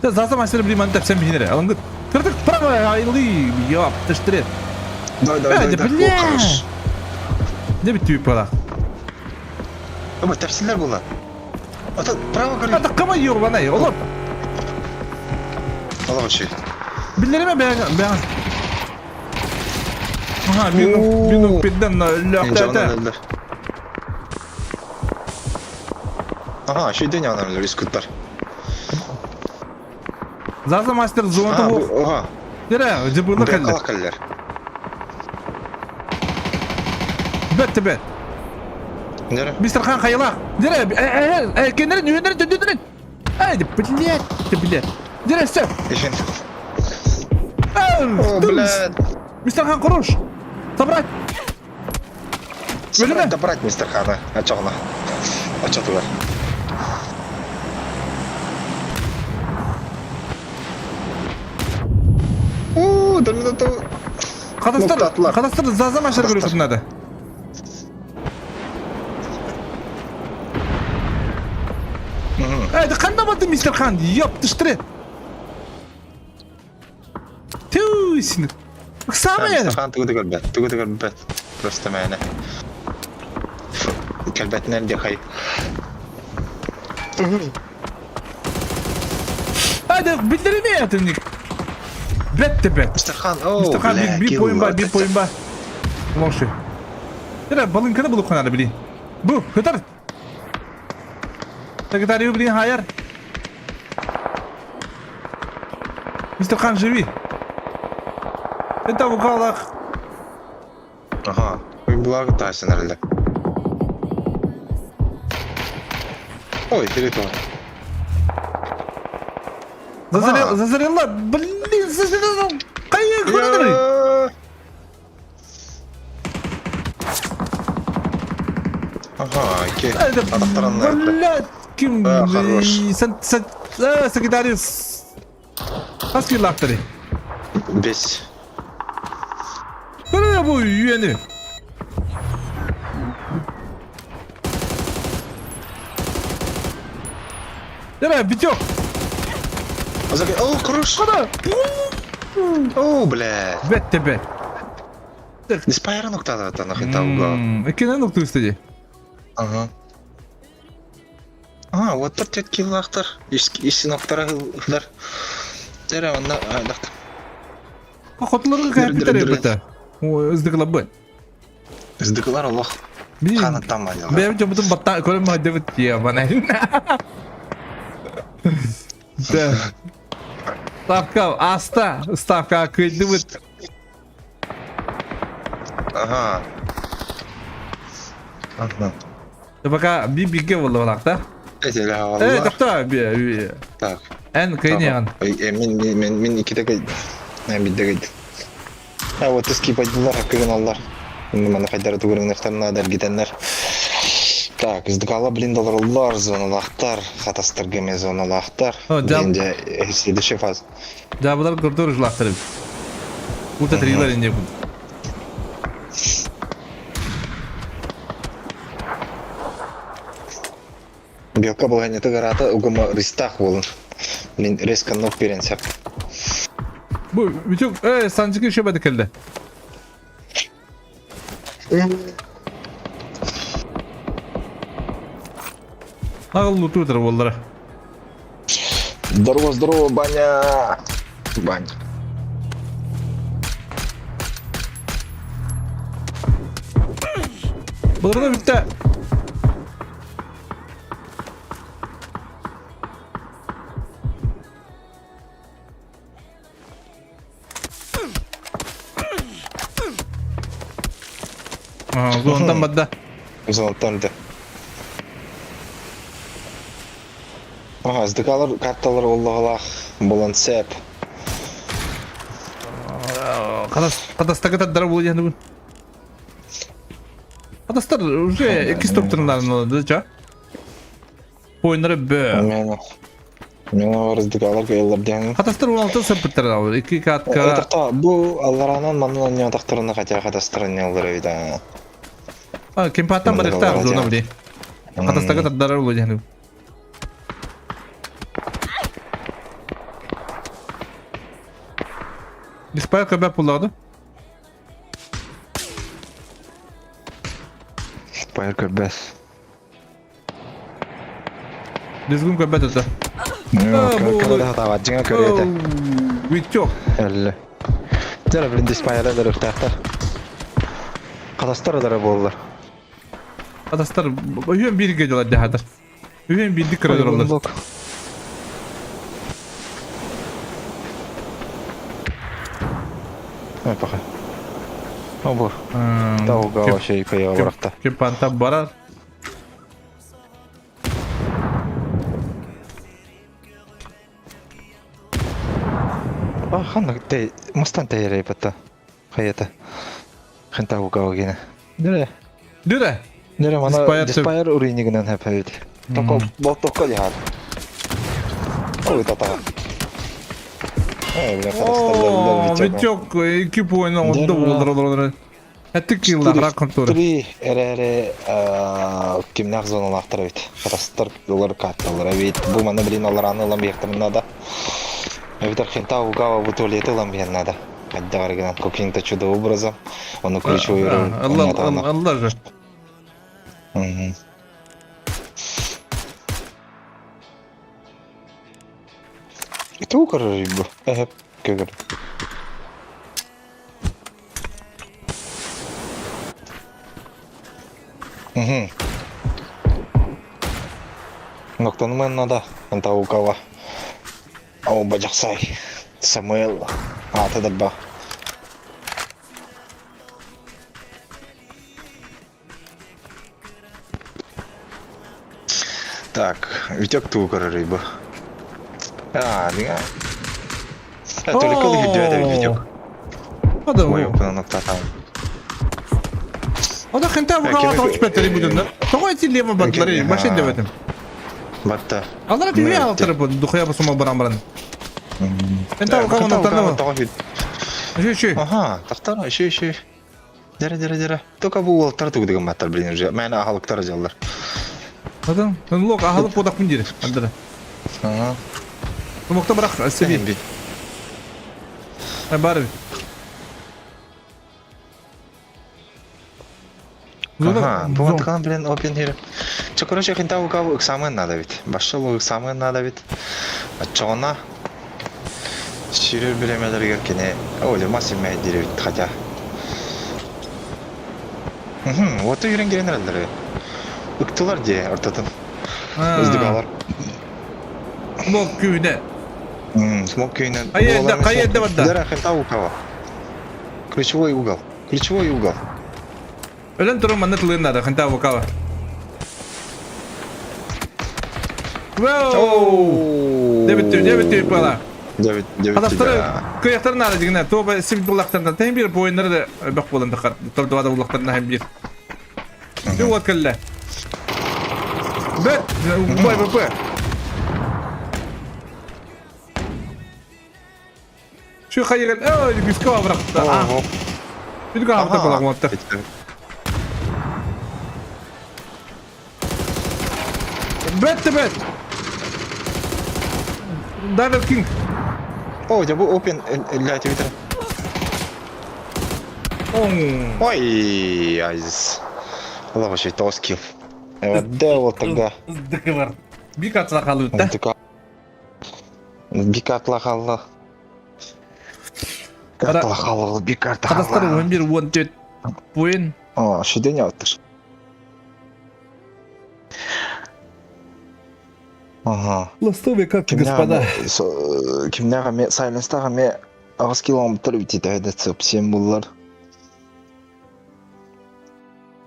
Да, заза мастер блин, тәпсән бинере. Алыңды. Кырдык право айлы, ёп, тыштырет. Давай, давай, Э, давай. бля. О, хорош. Не бит түйіп бара. Оба, тәпсілер була. Ата, право көрі. Ата кама ёбанай, олар. Олох үчүгэй. Биллэримэ бэйэҥ бэйэҥ. Аха, минут пидден өллөөхтөөтө. Ага, үчүгэй день анан рискуттар. Заза мастер зоната бу. Ага. Дere, жыбыла кэллэр. кэллэр. Бет бет. Дere. Мистер Хан хайылаах. Дere, э, кенерин, үйенерин, төндүнерин. Эй, блядь, ты, блядь. Дere, все. Ишин. О, блядь. Мистер Хан хорош. Собрать. Собрать, добрать мистер Хана. Ачоҕуна. Очотугар. Уу, доминату. Хатастар, хатастар зазам ашар көрүөхүн надо. Эй, ханна барды мистер Хан? Ёптыштыры. Түү, Самое. Мистер Хан тугу да көрбөт, тугу да көрбөт. Просто мээнэ. Кэлбэтинэн дихай. Hadi bildirimi yaptın. Бетте бет. Мистер Хан, о, Мистер Хан, бля, bir point бар, bir килл. point бар. Лоши. Дere балынканы булып ханары били. Бу, көтөр. Секретарь блин, хайыр. Мистер Хан, живи. Это в уголах. Ага, ой, благо тайсын эрэлэ. Ой, перетон. Зазарел, зазарела, блин, зазарела. Кайы көрдүр. Ага, окей. Это, Атахтаранна. блядь, ким... А, хорош. Секретарь... Хас киллактары. Бес. Көрө бу үйени. Дere, битек. О, хорош. Куда? О, бля. Бет тебе. Диспайра нуктада нахуй тауга. Экенен нукту истеди. Ага. А, вот тут тет киллахтар. Ис ноктара хылдар. Дere, онна айлахтар. Хотуларга кайып битер бит. О, ыздыгыла бу. Ыздыгылар олох. Ханаттан байлар. Бэм жобутун батта көрөм хадыбыт я бана. Да. Ставка аста, ставка кыйдыбыт. Ага. Ага. Пока би-биге болду да? Э, тохто би. Так. Эн кыйнеган. Мен мен мен иките кый. Мен бидде кый. А вот иски пайдылар кыгын аллар. Маны хайдары тугурыңнахтарына дәргитеннер. Так, издыкала блиндалар зоналахтар, хатастар геме зоналахтар. Блинде следующая фаза. Жабылар көрдөр жылахтар. Урта трилер инде бу. Белка была гарата угума ристах болун. Блин, резко ног перенсеп. Бу бүтүк э санчыгы шөбөдө келди. Агыл луту болдара. Здорово, здорово, баня! Баня. Буларда бүтті. Зонтан бадда. Зонтан да. Ага, сдыкалар карталар оллагалах болан сәп. Кадастага таддара бул яны. Кадастар уже эки стоптерларын алды, ча? Ойнары бө. Мен Мен раздыгалар кыйлар дигән. Кадастар 16 сыптыр алды. Эки катка. Тарта бу алларанан маннан не тактырына хотя кадастар не алдыр бит. А, кемпаттан барыктар зона били. Кадастага таддара бул яны. Диспай көбәп булды. Байыр көрбәс. Düzgün көбәт өтө. Көрө хатаабат дьиҥэ көрүө этэ. Витек. Өллө. Дьэ, блин, диспайера өлөрүөхтээхтэр. Хатастар өлөрө буоллар. Хатастар үһүөн бииргэ дьалар дьаһатар. Үһүөн биирдик көрөлөр олор. Ой, пока. Обур. Тауга вообще кая олорохта. Кепанта барар. А, ханна те мастан тейрей бата. Хайата. Хента угава гена. Дүре. Дүре. Дүре мана Диспайр уринигинен хэпэвит. Токо болтокко дихар. Ой, тата. Эй, бля, Витек, экип ойна онда болдыр. Эттик кылла контора. Три эрээри кимнээх зоналаахтар эбит. Хатастар ылар каатталар эбит. Бу маны блин алараны ылан биһиэхтэрин наада. Эбитер хинта угава бу туалеты ылан биһиэн наада. Хайдах эрэ гынан каким-то чудо образом. Ону ключевой роль Алла же. Ити көрөр бу. Эһэп көгөр. Угу. Ноктаныман надо, Антаукава. О, бадьахсай. Самуэл. Аата дальба. Так, Витек тугу көрөр бу. А, дига. Только лыгы Витек. Ода Ой, там. Ода хента буга точ петери будун. Того эти лема батлары, башын деп этим. Батта. Алар тиви алтыр бу духая басыма баран баран. Хента буга оны Үші, үші. Ага, тахтар, үші, үші. Дәрі, дәрі, дәрі. Только бу уолтар тугдыгын баттар, блин, уже. Мәне ахалыктар жаллар. Адам, лок ахалык бодак күн Андара. Ага. Тумокта бірақ себи. Бар. Ага, бу ткан, блин, опен here. Че, короче, хинта угав экзамен надо ведь. Башыл экзамен надо ведь. Чона. Сүйрер билемелерге кене. Ой, масим мәйдире бит хотя. Угу, вот үйрен келен әлдері. Ыктылар де ортатын. Өздік алар. Смок күйіне. Смок күйіне. Қайерде, қайерде банда? Дара хинта угава. Ключевой угол. Ключевой угол. Өлен тұрын манны тылын надо, хинта угава. Воу! Дебіттүү, дебіттүү пала. Дебит, дебит. Адамтары кыяктарын ары дигенә, тоба сибит буллактардан тәм бир бойыннары да бак болан тахар. Топ два буллактардан һәм бир. Бу вот кэллэ. Бет, бай БП. Şu хайыган, ой, бискова быракты. А. Бүткө абыта бола кыматты. Бет бет. Дайвер Кинг. О, я бу open для Твиттера. Ой, айз. Алла вообще тоски. Да, вот тогда. Дыкылар. Бик атла калып да. Бик атла калды. Картала калды, бик карта Казахстан 11 14 буен. О, шидене оттыр. Ага. Ластовый как господа. Кимнәгә ме сайленстага ме агыз километр бит әйдә сем буллар.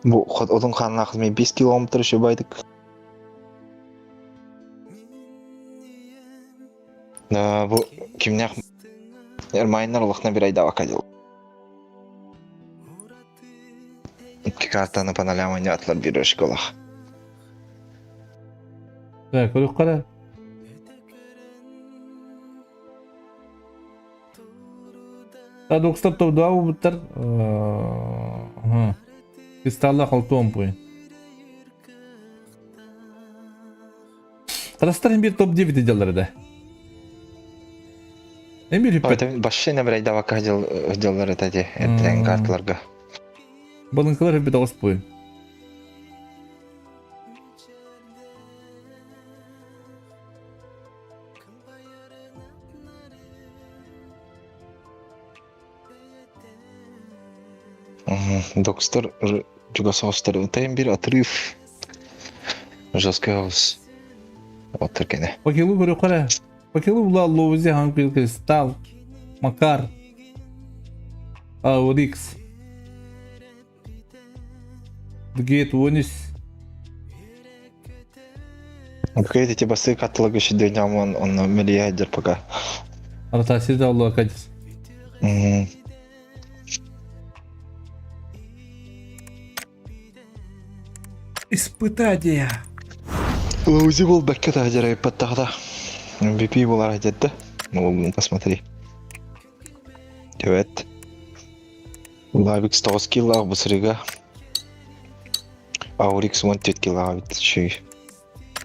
Бу одун ханна хызмет 5 километр еще байдык. Да, бу кимнәх Эрмайнар лохна бир айда вакадил. Икки картаны паналяма не атлар бир школах. Так, көрүк кара. Та докстар топ 2 буттар. Ага. Кристалла халтуан пуй. Казахстан бир топ 9 делалар да. Эми репет. Башшы не бир айда вакадил делалар это де. Это карталарга. Балынкалар бит агыс пуй. Докстар чугас оҕустар ытайын бир отрыв жесткий оҕус оттор кene. Покилу көрүөххэ Покилу була Ловзи Ханкил Кристалл Макар Аурикс Гет Онис Какие эти басы каталога шиденям он он миллиардер пока. Ротация да Локадис. Испытание. Лаузи был бэккэ таһдьар ыппаттаҕа MVP буолар дедді. Ну, посмотри. Төбөт. Лавикс 9 килоға бу сырыга. Аурикс 14 килоға бит шүй.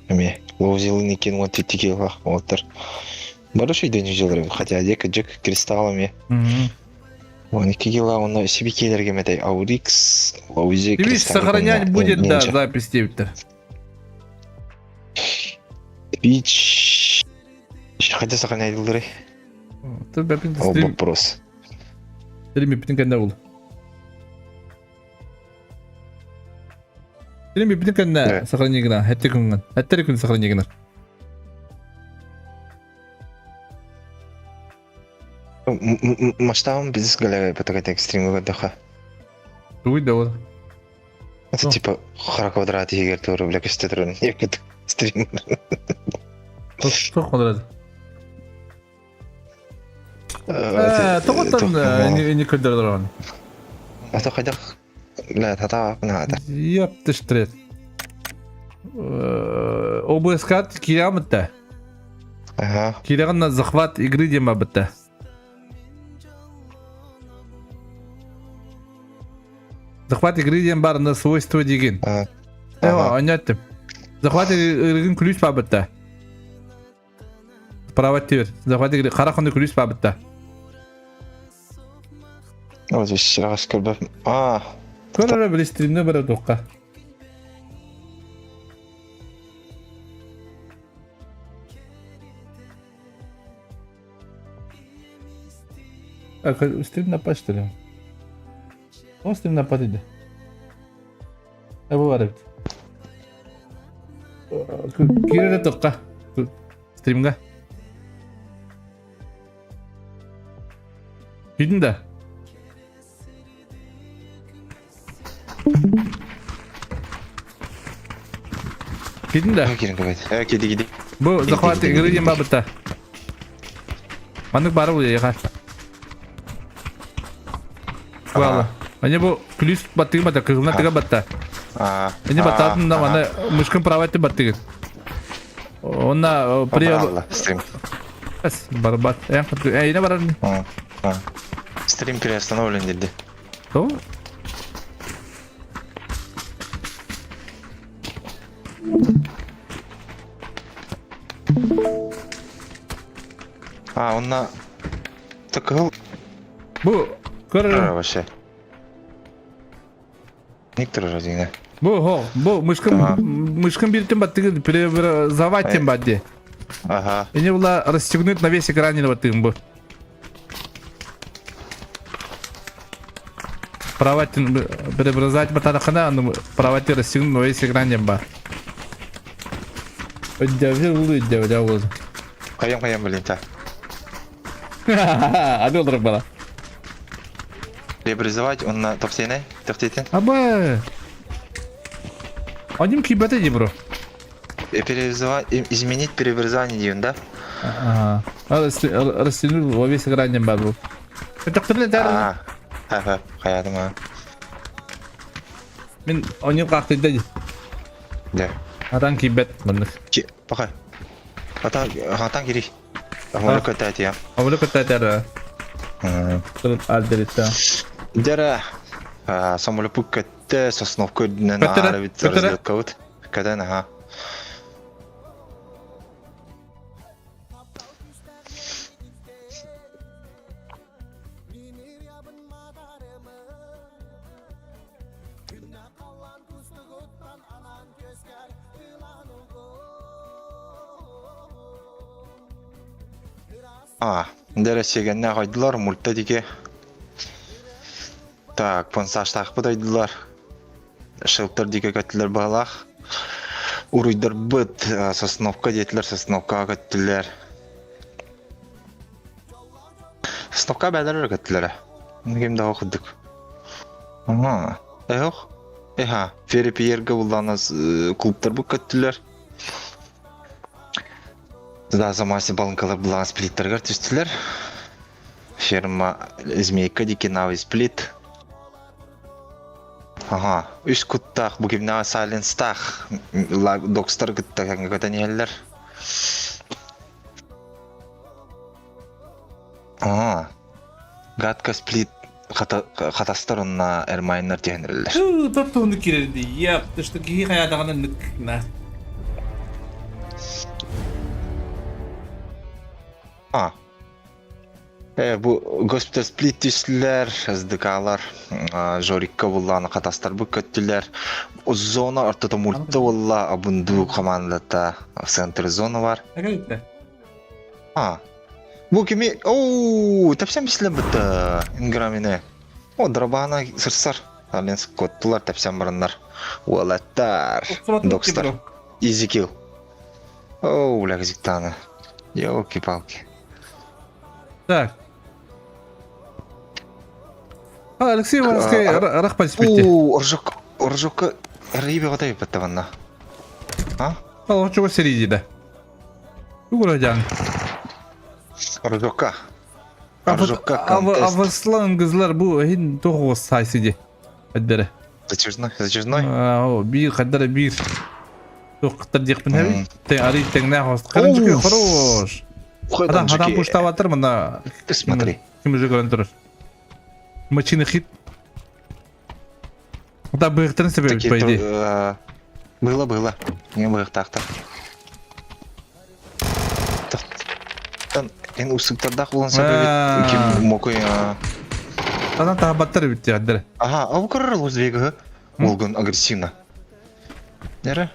Эме Лоузилын екен 14 килоға отыр. Бары шүйден жылыр, хотя дек джек кристаллами. 12 кило онно сибикелерге метай Аурикс, Лаузи, Твич сохранять будет, да, запись теперь. Твич хотя сохранять дылдыры. Ол вопрос. Стрим биппитин кэннэ ол. Стрим биппитин кэннэ сохрани гына, хэттэ күнгэн. Хэттэ күн сохрани гынар. Масштабом бизнес галерея потакать стримы көрдөхө. Тугуй да ол. Это типа хара квадрат егер туру бля көстө турун. Стрим. Туох квадрат. Тоҕоттон не көрдөрөр Ато хайдах ла тата наада. Яптыштрет. ОБСК кирамытта. Ага. Кираган захват игры дема бітті. Захват игры диэн бар на свойство деген. Эва, анятты. Захват игры ключ бар бітті. Справа тибер. Захват игры қара ключ бар бітті. Вот здесь раз көрбөп. А. Көрөрө били стримде бара тоққа. А, стрим напад, что ли? О, стрим напад иди. Бу бар эбит. Киирэ тоққа. Стримга. Күйдің да? Күйдің да? Кирин көбөт. Киди киди. Бу захват игры диэн бабыта. Маннык бары бұл яха. Вала. Они бу плюс баттыгы бата, кыгылна тыга батта. Они баттатын да маны мышкын права ты баттыгы. Онна при стрим. Барбат. Э, не барар. Стрим приостановлен dedi. То? А, онна такыл Бу көрөр. Вообще. Никтер разина. Бу хо, бу мышкын мышкын биртен баттыгы преобразовать тем бадди. Ага. И не было расстегнуть на весь экран или баттыгын бу. Права преобразовать батарахана, ну права расстегнуть на весь экран не ба. Өддәве улы. Каян каян блин та. Ады олдырып бала. Преобразовать он на топтене, топтетен. Аба. Одним кибете ди бро. Преобразовать, изменить преобразование дейін, да? Ага. Растянул во весь экран не бабу. Это кто не А, ха, хаядым а. Мен онил какты деди. Да. Атан кибет мындык. Пока. Атан, атан кири. Амолы көтәт я. Амолы көтәт я. Алдырытта. Дәрә. Самолет пук көттө, сосновка үрдүнэн аара бит разведкабыт. Көтөн, аха. А, дәрә сиэгэннээх ойдулар мульта дике. Так, понсаштаахпыт ойдулар. Шелтер диэки көттүлэр быһалаах. Уруйдарбыт Сосновка диэтилэр, Сосновкаҕа көттүлэр. Сосновка бээлэр эрэ көттүлэрэ. Ким да курдук. Ага. Эхох. Эха. Ферепиергэ буллаана клубтарбыт көттүлэр. Да, замаси балынкалар буллаана сплиттарыгар түстүлэр. Ферма Змейка Дикинавый сплит. Аха, үс куттаах бу кимнээҕи Сайленстаах докстар кытта тэҥҥэ көтөн иһэллэр. Аа, Гадка сплит хатастар онна эрмайнар диэн эрэллэр. Тоттууну кирэрди. Яп, ты что киһи хайаатаҕына нык на. А, Бу госпиталь сплит түстүлэр, СДК-лар, Жорикка буллааны хатастарбыт көттүлэр. Зона ортото мульта буолла, Абунду командата центр зона бар. А, бу кими? Оу, тэпсэн бислен бытта Инграмины. О, дробана сырсар. Ален коттулар тэпсэн бараннар. Уолаттар. Докстар. Изи килл. Оу, бля, газиктаны. Елки-палки. Так. А, Алексей Ивановский рахпа спитти. Уу, оржок, оржокка рыбе готай баттаванна. А? Ал чего сериди да. Угрожан. Оржокка. Оржокка контест. Аваслан кызлар бу хин тоҕус сайсиди. Эддere. Зачерной, зачерной. Биир хаддара биир. Туохтар диэхпин эбит. Тэ арый тэҥнээх хос. Каранчуки хорош. Адам адам пуштаватыр мына. Ты смотри. Ким уже көрөн турар. Мачины хит. Да быһыктарын себебит по идее. Было, было. Не быһыктаахтар. Эн усуктардаах булан себебит ким мокой Анан таһабаттар эбит диэддere. Ага, а бу көрөр Лос-Вегасы. Волган агрессивно. Нere?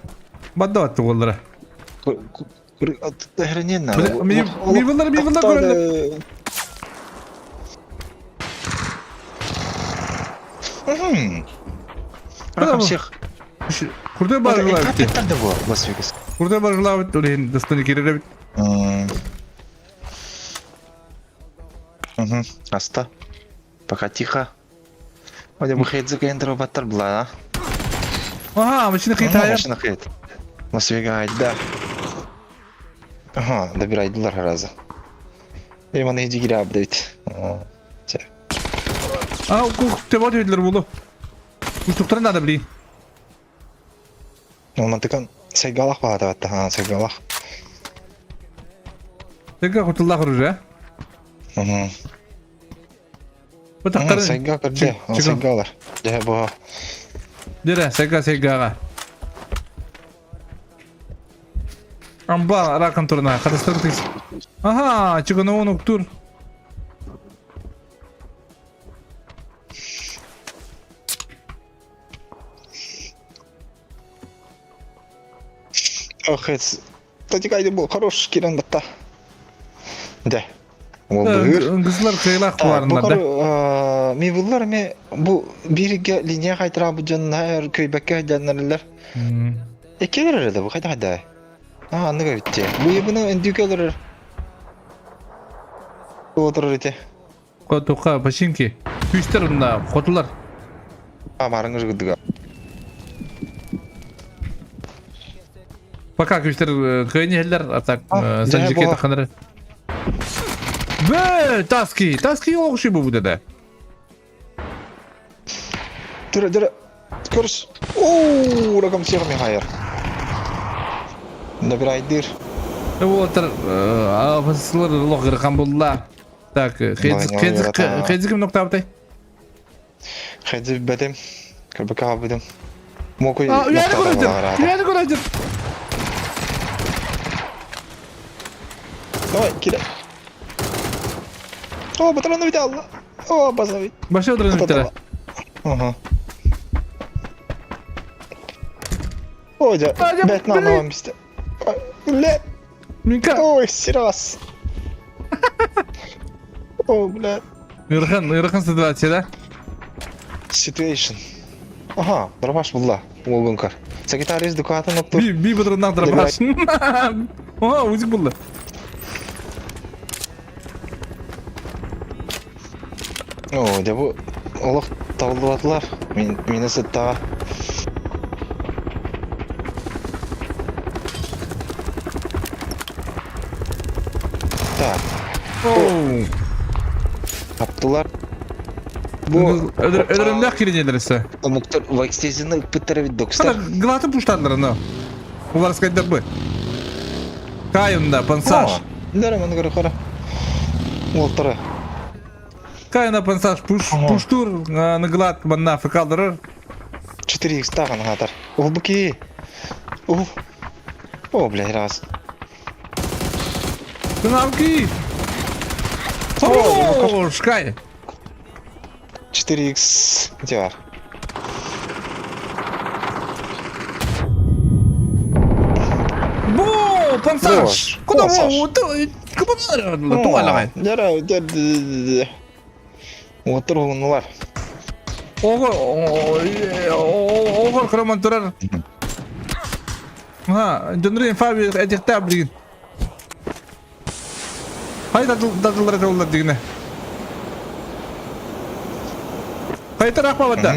Бадда батты уоллара. Хрененно. Мивылар, мивылар көрөлөр. Рахам всех. Курда барылар бит. Лас-Вегас. Курда барылар бит, олен дастаны керер бит. Угу, аста. Пока тихо. Оля бу хедзы кендер баттар була. Ага, машина хитая. Машина хит. Лас-Вегас, да. Ага, добирайдылар разы. Эми аны кире апдейт. А, төбө төйдүлөр булу. Кустуктарын надо, блин. Мантыкан сайгалах баата батта, ха, сайгалах. Сайга кутуллах уже. Угу. Сайга көрдө, сайгалар. Дэ бу. Дere, сайга сайгага. Амба ракан турна, катастрофа. Ага, чыгыны онуктур. Ох, Татикайды был хорош кирен батта. Да. Кызлар кыйлах буларындар да. Ми буллар ми бу бирге линия кайтыра бу жоннар көйбәккә дәннәрләр. Экелер да бу кайда кайда. А, аны битте. Бу ебуны эндүкелер. Отырыр ите. Тоқа починки. Күйістер мына хотулар. А, барыңыз гыдыга. Пока күйістер кыйнелер, а так санжике таханыр. Бе, таски, таски оғши бу буде. Дүрі, дүрі. Көріс. Оу, ракам всех михайр. Набирай дыр. Уотер, авансылар лоғырған булла. Так, хедзи ким ноктабытай? Хедзи бәдем. Кырбыка бәдем. Мокой. Үйәні көрөтір. Үйәні көрөтір. Давай, кидай. О, патроны взял. О, базовый. Башы патроны взял. Ага. Ой, да, блядь, на новом месте. Бля. Минка. Ой, сирас. О, бля. Ырахан, ырахан ситуация, да? Situation. Аха, дробаш булла. Уолгун көр. Сагитариус дукатын оттур. Би би быдырыннах дробаш. О, узик булла. О, дьэ бу олох табыллыбатылар. Мин мини сыттаҕа. Так, Оу. таптылар. Бу Өлөрүмнэх киринелер өссө. омуктар вакцинаны ыппыттар эбит Хана докстар. глаты пуштадылар аны. Уларскайдар бы. Кайында пансаж. Дәрі маны көрі қара. Уолтара. Кайына пансаж пуш пуштур наглат манна фыкалдырыр. 4x тағын қатар. О, бұки. О. О, бля, раз. Тынавки. Хорош, Кай. 4x где бар? Бо, пансаж. Куда бо? Куда Тугалагай. Дәрі, дәрі. Отыр оғынулар. Ого, ого, кроман турар. Ха, дөнрен фаби этихта билген. Хай дадылар дадылар дигне. Хайтар ахмабада.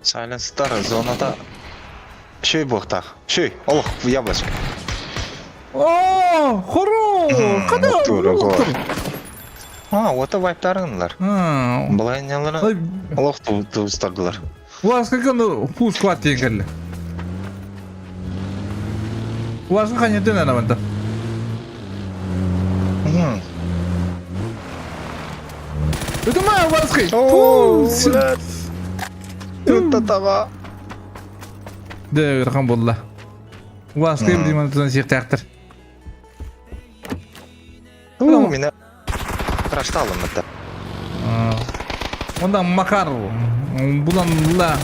Silent Star зоната Шөй буохтаах. Шөй, олох яблочко. О, хоро! Када? А, вот вайптарынлар. Балайнялары олох туустардылар. Уларскайган фул склад диэн кэллэ. Уларска ханьятын анабанта. Өтүмэ Уларскай! Фу! Татаға. Дэ ырахан буолла. Уларскай билиман тутан сиэхтээхтэр. Ну, меня крашталым это. Онда Макар булан ла.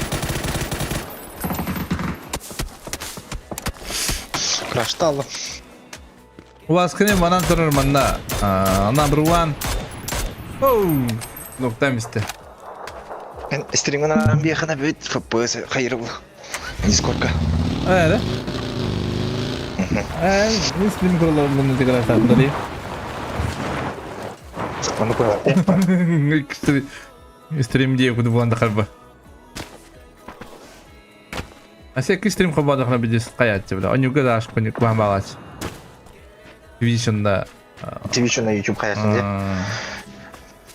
Крашталым. Уларскайны манан турар манна. Number one. Оу, нуктам исте. Стримын арам бияхана бүт FPS хайыр был. Дискордка. Ээ, Ээ, мин стрим көрөлөр бұны дегелер тардыры. Оны көрөр. Стрим дие күді буланда қарба. Ася ки стрим хабадахна бидис каятчы била. Онюга да аш күнүк бамбалач. Twitch'ында Twitch на YouTube каясын де.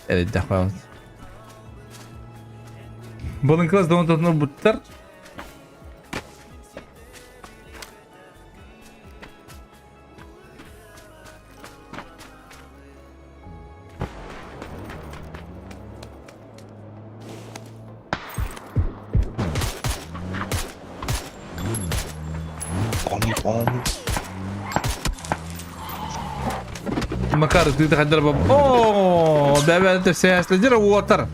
Evet, дахмабыт. Бұның класс донататын буттар. Пом пом. Макар, ты хаддар баб. О, бәбә сәяследер уотар.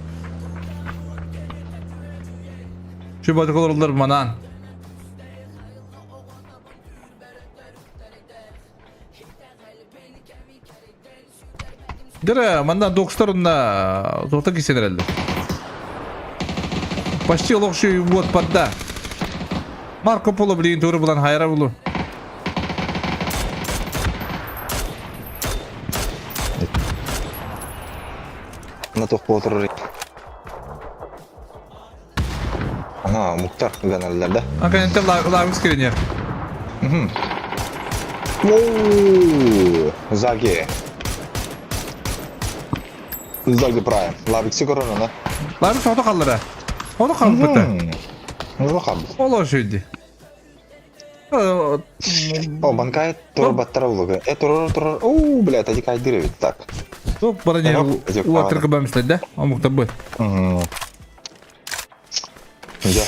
Şu батык олар манан. Дere, мандан докстарында тоқта кисен әлді. Почти лохши вот подда. Марко Поло блин туры булан хайра булу. На тоқ болтырыр. Ага, Мухтар ганаллар да. Аканетте лагус киренер. Оу, Заги. Заги Прайм. Лабикси корона, да? Лагус ото қалдыра. Ото қалып бітті. Нужно хаб. Оло шүйді. О, банкай тур баттара улуга. Э, тур тур. Оу, бля, это дикая дыра ведь так. Топ бара не уатыркы бамыслайды, да? Омукта бу. Я.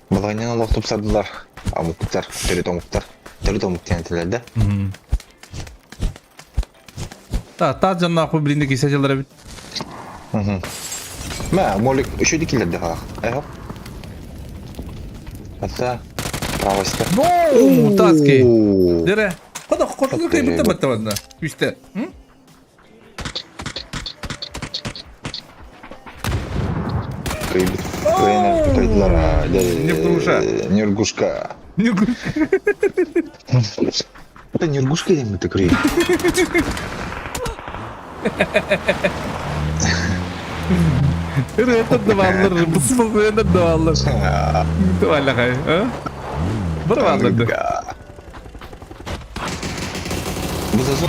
Балайнен олох тупсардылар. Амуктар, төрүт омуктар. Төрүт омук тиэнтилер да. Та, та жанна ху билинде кисе жылдары бит. Мә, молик еще дикилер де халах. Эхо. Это правость. Бу, тацкий. Дере. Хода хотулар кыйбыттар батта манна. Күүстэр. Кыйбыт. Кыйын кыйдылар. Нюргуша. Нюргушка. Нюргушка. Это Нюргушка или ты крый? Ырыата даваллар, бысмылыны даваллар. Даваллар, а? Бір балларды. Бызазы.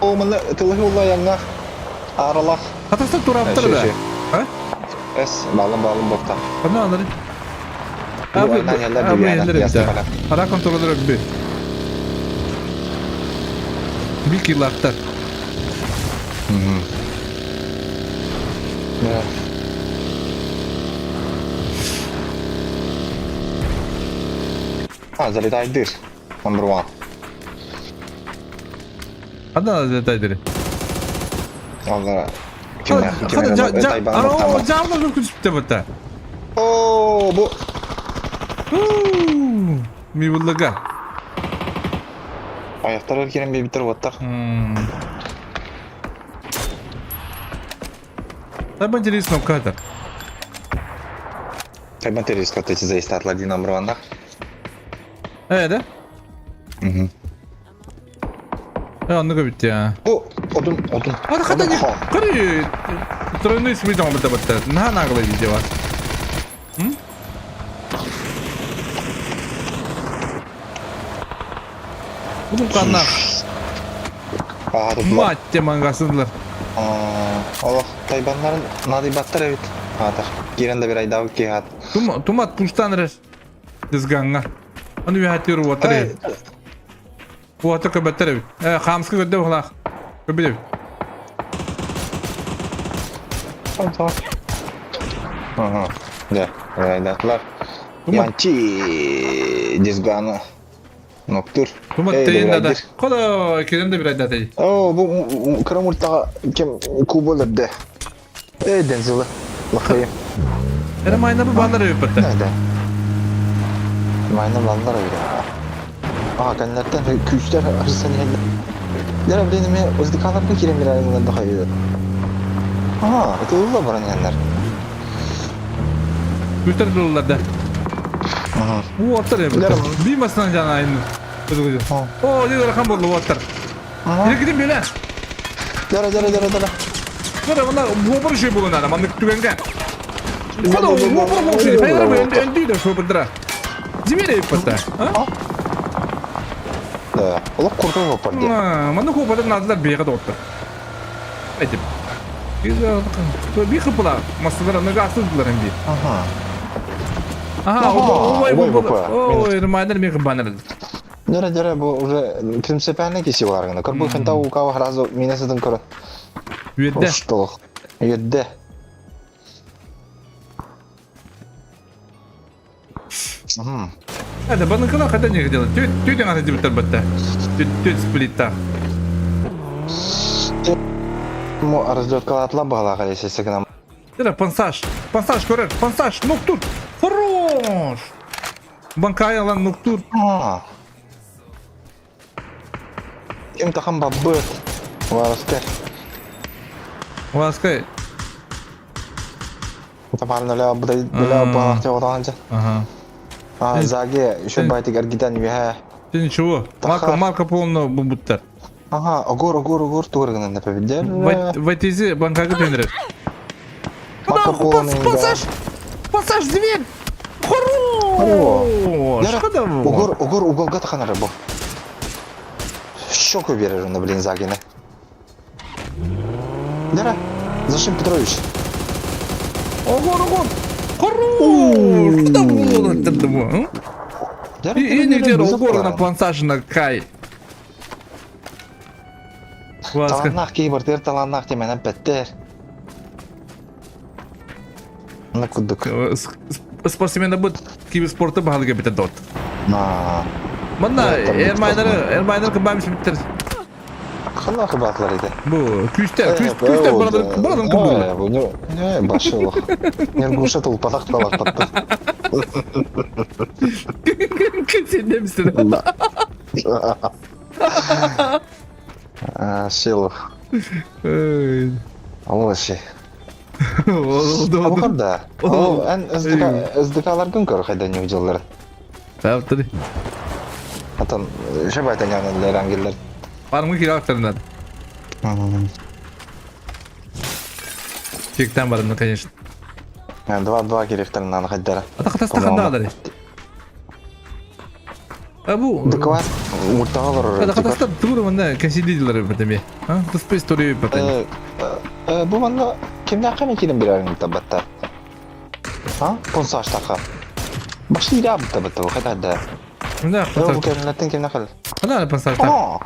О, мына тылы улаяннах. Аралах. Хатастан тураптыр да. А? Эс, балым балым бопта. Ана анары. Ара контроллер өббү. Бил килактар. А, залетайдыр. Number one. Ханна залетайдыр. Алла. Хана жаамна күчүптө бата. О, бу. Ми буллага. Аяктар кирен бебитер оттар. Там интересно кадр. Тайбан террорist эти заистат ладин number one. Э, да? Угу. Э, оннук эбит я. Бу одун одун. А хата не. Кыры тройной смыдом бата бата. На наглый видео. М? Будун каннах. Мать те мангасындылар. Олох тайбаннарын надыйбаттар эбит. Аатар. Кирен да бир айдабы киһат. Тумат пуштан рес. Дизганга. Аны үһәтир уотар. Уота көбөттөр эбит. Э, хаамска көрдө бухлаах. Көбүт эбит. Ага. Да, айдатылар. Янчи дизганы. Ноктур. Тумат тейин да. Кода кирен да бир айдат. О, бу кырамуртага кем куболерде. Э, Дензела. Лахайым. Эре майна бу баннар эбит батта. Да, да. Майна баннар эбит. А, кэннэртэн күүстэр арсан иһэллэр. Дьэ, блин, эмиэ СДК-ларга киирэн биэрэр да хайыы. Аа, ытылла баран иһэннэр. Күүстэр ытыллар да. Ага. Уоттар эбит. Бии масынан жана айын. О, дии ыарахан буолла уоттар. Иргитин бөлө. Дара, дара, дара, дара. Дара, мына уопар үшүй буолун ана, маннык түгэнгэ. Хана уопар уопар хайдара өндүй да шопырдыра. Зимере иппата. А? Да, олох курдук уопар дии. Маннык уопардан наадылар бэйэҕэ да оттор. Этим. Би хыпыла, массалар аныгы асылдылар би. Ага. Ага, ой, ой, ой, мех баннер. Дьэрэ дьэрэ бу уже принципиально киси болар гына. Көр бу хента укава сразу мине сытын көрөн. Үөрдэ. Что? Үөрдэ. Это банкала хотя не хотела. Тетя надо тебе тарбатта. Тетя сплита. Му разлеткалатла бала калесе гына. Это пансаж. Пансаж көрөр. Пансаж. Ноктур. Хорош. Банкаялан ноктур. Ким тахан баббыт. Вараскай. Вараскай. Табарна ля бда ля балахте отанча. Ага. А заге еще байтик аргитан виха. Ты ничего. Марко Марко полно бубуттар. Ага, огор огор огор турган на победер. В банкага тенер. Марко Поло Пассаж! Пассаж дверь! Хорош! Огор огор уголга таханар бу. Щеку берер на блин Загина. Дара, Зашим Петрович. Огор, огор! Хорош! Куда было это? И не где огор на плантаж на кай. Таланнах кейбортер таланнах теменен петтер. На кудук. Спортсмен бут киберспорты баһалыга битер дот. На. Манна Эрмайнер Эрмайнер кыбамыш биттер. Ханна кыбатлар иде. Бу күстер, күс күстер барадан барадан кыбы. Бу не не башылык. Нергуша тулпатак талак тапты. Ким сен демсин? Шилов. Олоши. Ол Абакар да. Ол эн СДК-ларгын көр хайда не удьаллар. Таптыр. Атан шабайта нянеллер ангеллер. Бармы кирактарынан. Чектен барымны, конечно. 2-2 керектеринан хайдара. Ата катаста хандаалары. А бу Дыклар уртаҕа олорор. Ата катаста тугур манна кэсидилер бэтеме. А туспа история бэтеме. Бу манна кимнээххэ эмэ киирэн биэрэрин табатта. А? Понсаштаха. Башли да табатта хайда да. Мына Бу кэмнеттен кимнэхэл. Ана понсашта.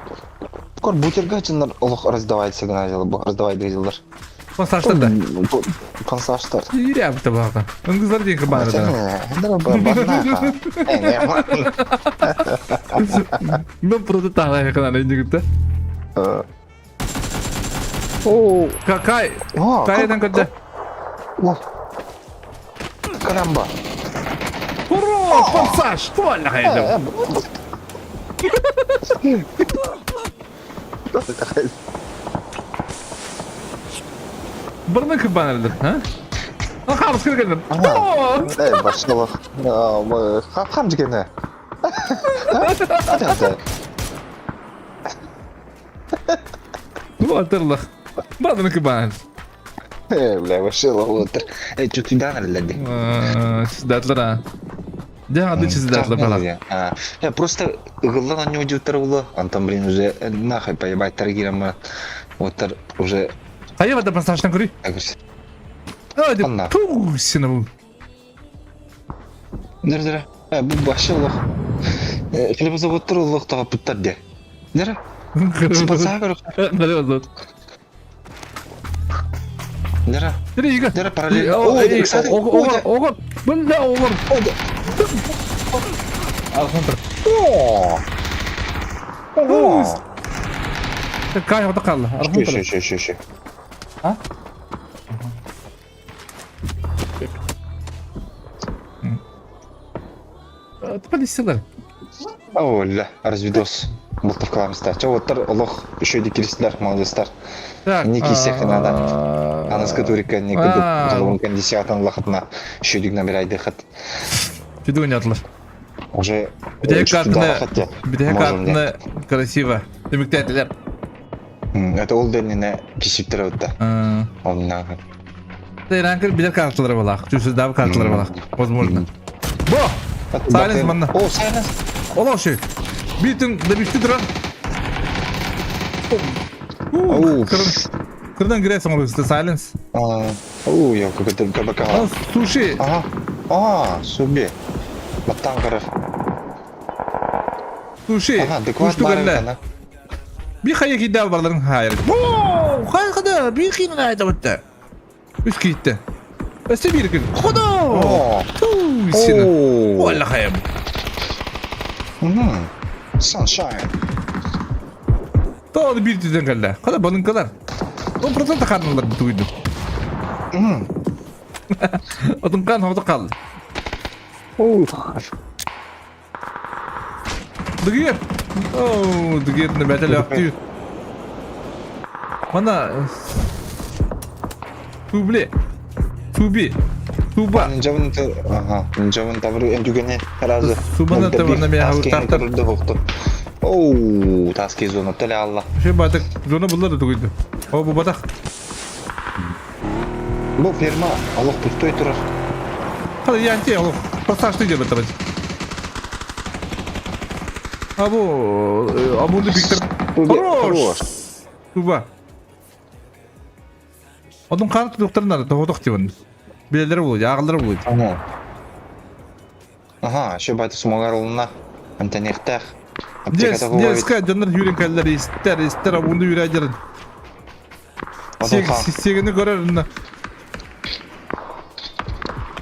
Кор бутерга чыннар олох раздавается гына дьыл бу раздавай дьыллар. Понсаштар да. Понсаштар. Ире абыта баха. Ыңгызлар дейін кыбаны да. Мен просто тағай қынан индигітті. О, Какай? Кайдан көрді? Карамба. Ура, пассаж! Туально хайда. Бұрны кыбанырды, а? Хамыз кіргенді. Эй, башылық. Хам дегені. Батырлық. Бадыны кыбаныр. Э, бля, вообще лохотер. Э, что ты дан или? Сидатлар, а. Да, ады чиздатла бала. Я просто ыллан не удивтер улы. Антон, блин, уже нахай поебать торгирам. Вот уже. А я вода пассаждан көрей. Анна. Пу, сина бу. Дыр дыр. Э, бу вообще лох. Э, хлебозаводтар лох тага путтар де. Дыр. Спасай Дыра. Дыра ига. Дыра параллель. О, ого, ого. Бында олор. Алхантыр. О! О! Кай ота қалды. Шö, шö, шö, шö. А? Полициялар. О, ля, развидос. Бултовкаламызда. Чо, оттар олох еще де киристилер, молодецтар. Так. Ники всех надо. Аныскы турика не кыдып, кондисиятын лахытна еще дик набирай дыхат. Фиду не атлар. Уже Битэ картына, битэ картына красиво. Демектәтилер. Это ол дәніне кисиптер өтті. Онна. Тайранкер билер карталары балақ. Чүсіз дабы карталары балақ. Возможно. Бо! Сайленс манна. О, сайленс. Ола ши. Битин да бишти туран. Кырдан киресиң ол сайленс. О, я какой-то КБК. Суши. Ага. А, суби. Баттан карар. Суши. Ага, адекват бар. Би хайа кидә барларын хайыр. О, хай када, би кин айда битте. Үс китте. Өсте бир кин. Хода. Ту, сина. Валла хайым. Sunshine. Тағы бир түден калды. Када балынкалар. 10% карнылар туйду. Отун кан хода калды. Дыгер. О, дыгер не бәтел актив. Мана Тубле. Туби. Туба. Нинжабын ага, нинжабын табыр эндүгене разы. Субаны табырна мен хавыр тартар. Оу, таски зона теле алла. Ши батык зона булар да тугуйду. О, бу батак. Бу ферма, Аллах пустой турар. Хада янти, Аллах. Пассаж ты деп табат. А бу амунду Виктор. Хорош. Туба. Одун кан тудуктарына тоготок тибин. Билелер болду, ягылдар болду. Ага. Ага, шо баты сумагарылына. Антанехтах. Дерска жандар хүрен каллар истер, истер амунду хүрәжер. Сегini көрөр.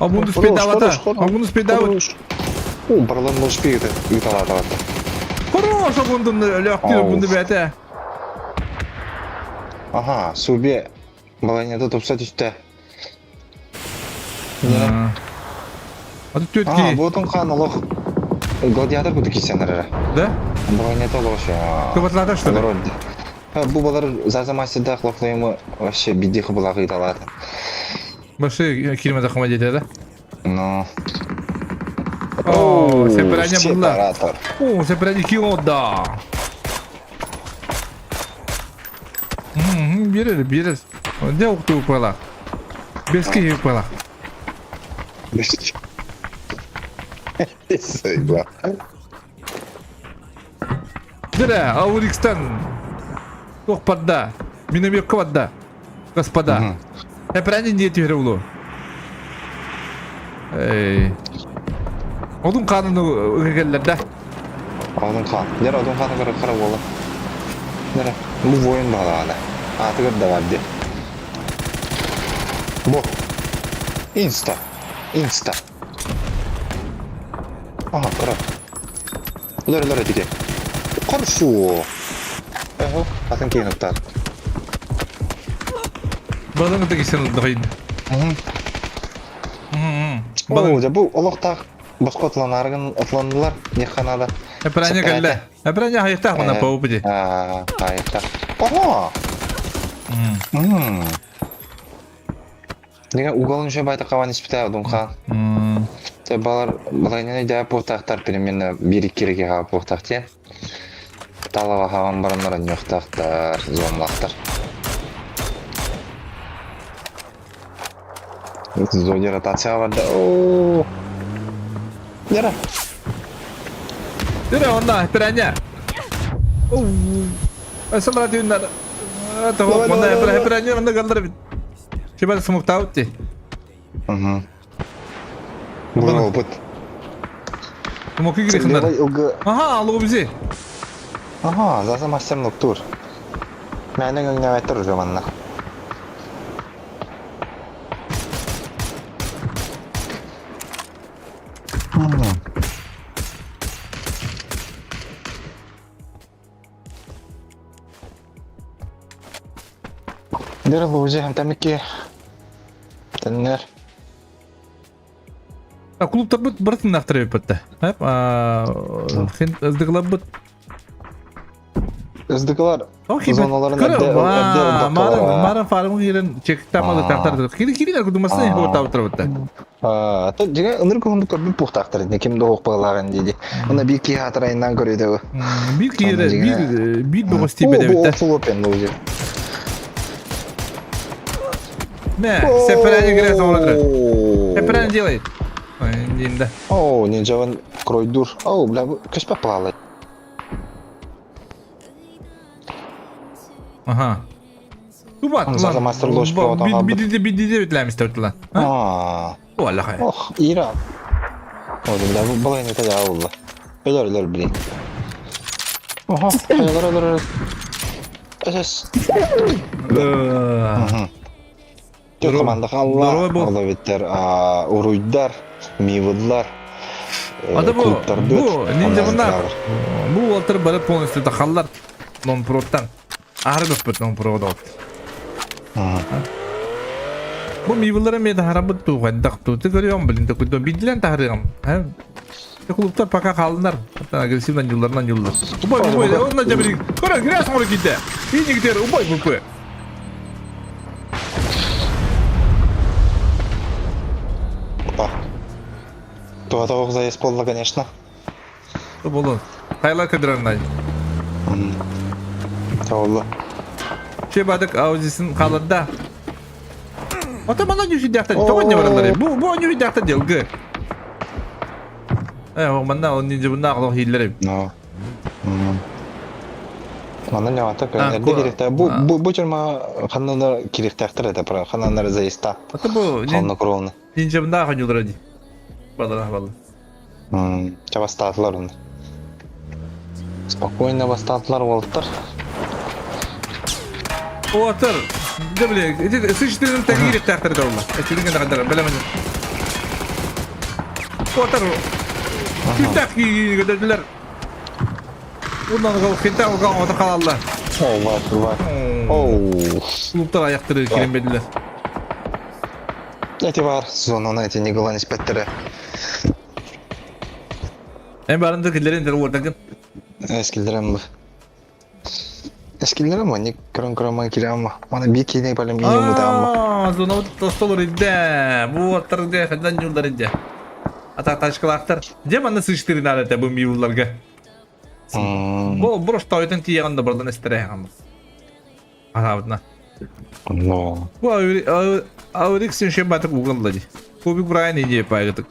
Амунду спедавата. Амунду спедават. О, барлан бош бигде. Үталата. Хорош амунду лөктүр бунду бәте. Ага, субе. Баланята тупса түстә. Аты төтки. А, вот он хан, Аллах. Гладиатор курдук киирсэннэр эрэ. Да? Двойнета олоҕо Кыбатлаата что ли? Олорор. Бу балар Заза мастердаах лофлойуму вообще бидди хыбылаах ыыталаата. Башы кирмете хама диэтэ да? Ну. О, сепарание булла. Сепаратор. О, сепарание кио да. Берер, берер. Де укту упала. Бески упала. Сайба. Дere, Аурикстан. Туох барда. Минометка барда. Господа. Эпрани не түһэрэ улу. Эй. Одун хаанын ыгыллар да. Одун хаан. Дер Одун хааны көрө кара буола. Дер бу воин баҕалаана. Аатыгар да бар ди. Бу. Инста. Инста. Ага, кыра. Улар улар этике. Хорошо. Эхо, атын киин уктар. Балын кытта кисен ылдыгын. О, дьэ бу олохтоох босхо атланаарыгын атланнылар, не надо. Эпране кэллэ. Эпране хайыктаах мына по опыте. Аа, хайыктаах. Ого! Мм. Деген уголун еще байта кабан испите Одунхан. Те балар балайнаны даа пуохтаахтар примерно бир икки хаап пуохтаах диэн. Талаба хаван бараннар ньохтаахтар, зонлаахтар. Зоне ротация барда. Оо. Яра. Яра онна, пиранья. Асамра түүннэр. Того манна пиранья манна галлар бит. Чебал смоктаут ти. Угу. Бу опыт. Смоки грехнар. Ага, алло бизи. Ага, заза мастер ноктур. Мээнэ өҥнөөбөттөр уже манна. Дэр лузи хантамики тэннэр. Клубтарбыт барытын ахтарыбыт. Хин СДГларбыт. СДГлар зоналарын әбден Марын фармы кирен чектамалы тахтар. Кири кири кудумасын хо А, то дьиҥэ ынырык уһуннук көрбүт буохтаахтар ини ким да уох баҕалааҕын дии Уна биир киһи аатырайынан көрүдэ Биир киһи биир биир бөҕөс О, тиийбэт бу эбит да. ол фулопен лузи. Мэ, сэппэрээни кире соҕурдура. Сэппэрээни делает. Диин да. О, нинджаван кройдур. О, бля, көспөк балалай. Аха. Тубат Заза мастер лош провод хаалбыт. Бидиде бидиде битлэмистер тулан. Аа. Уаллахай. Ох, Ира. О, бля, бу балайны тәлә алды. Өлөр, өлөр, блин. Оха, өлөр, өлөр, өлөр. Эсэс. Түр команда халла, оловиттер, уруйдар, мивыдлар, Ада бу, клубтар бу, ниндья мына, бу уолтар бары полностью тахаллар нон-проттан. Аһары бөхпүт нон-провод Бу мивылары мен таһарабыт туу, хайдах туу, ты көрүөм блин, такой бидилен таһарыам. Клубтар пока хаалынар. Агрессивно юлларынан юллар. Убай, убай, онна жабри. Кора, грязь моры кидде. Инигдер, убай, бупы. Опа. Туга заезд болла, конечно. Болу. Тайла кыдыраннай. Тавылла. Чебадык аузисин қалында. Ата мана нюши дяхта. Тоға не баралар. Бу бу нюши дяхта делгы. Э, манна он не жыбына ағлық хиллер. Но. Манна нявата көрөнөрдө керекте. Бу бу бу чырма ханнанар керектектер это про ханнанар заеста. Ата бу Ханна кровны. не жыбына ағын ди. Балара бала. Чабастаатылар оны. Спокойно бастаатылар болуптар. Отыр. Да блин, эти сычтырын тагири тахтар даула. Эти гана билемен. Отыр. Китак кигедилер. Ундан гол хинта угал отыр калалла. О, бар, бар. Оу. Клубтар аяктыры киренбедилер. Эти бар, зонаны эти не голан испеттере. Эн барын да киллэрин дэр уордагын. Эскилдерем бу. Эскилдерем манник көрөн-көрөн ман кириамма. Мана бир киинэ балым минимум мутаамма. Аа, зона тостолор идде. Бу уоттар дэ хандан юлдар идде. Ата тачкалаахтар. Дьэ манна сыштырын надо это бу миулларга. Бу просто тойтон тияган да бардан эстере Анаабытына. Но. Бу Аурик сен батык угалла ди. Кубик Брайан идея пайгытык.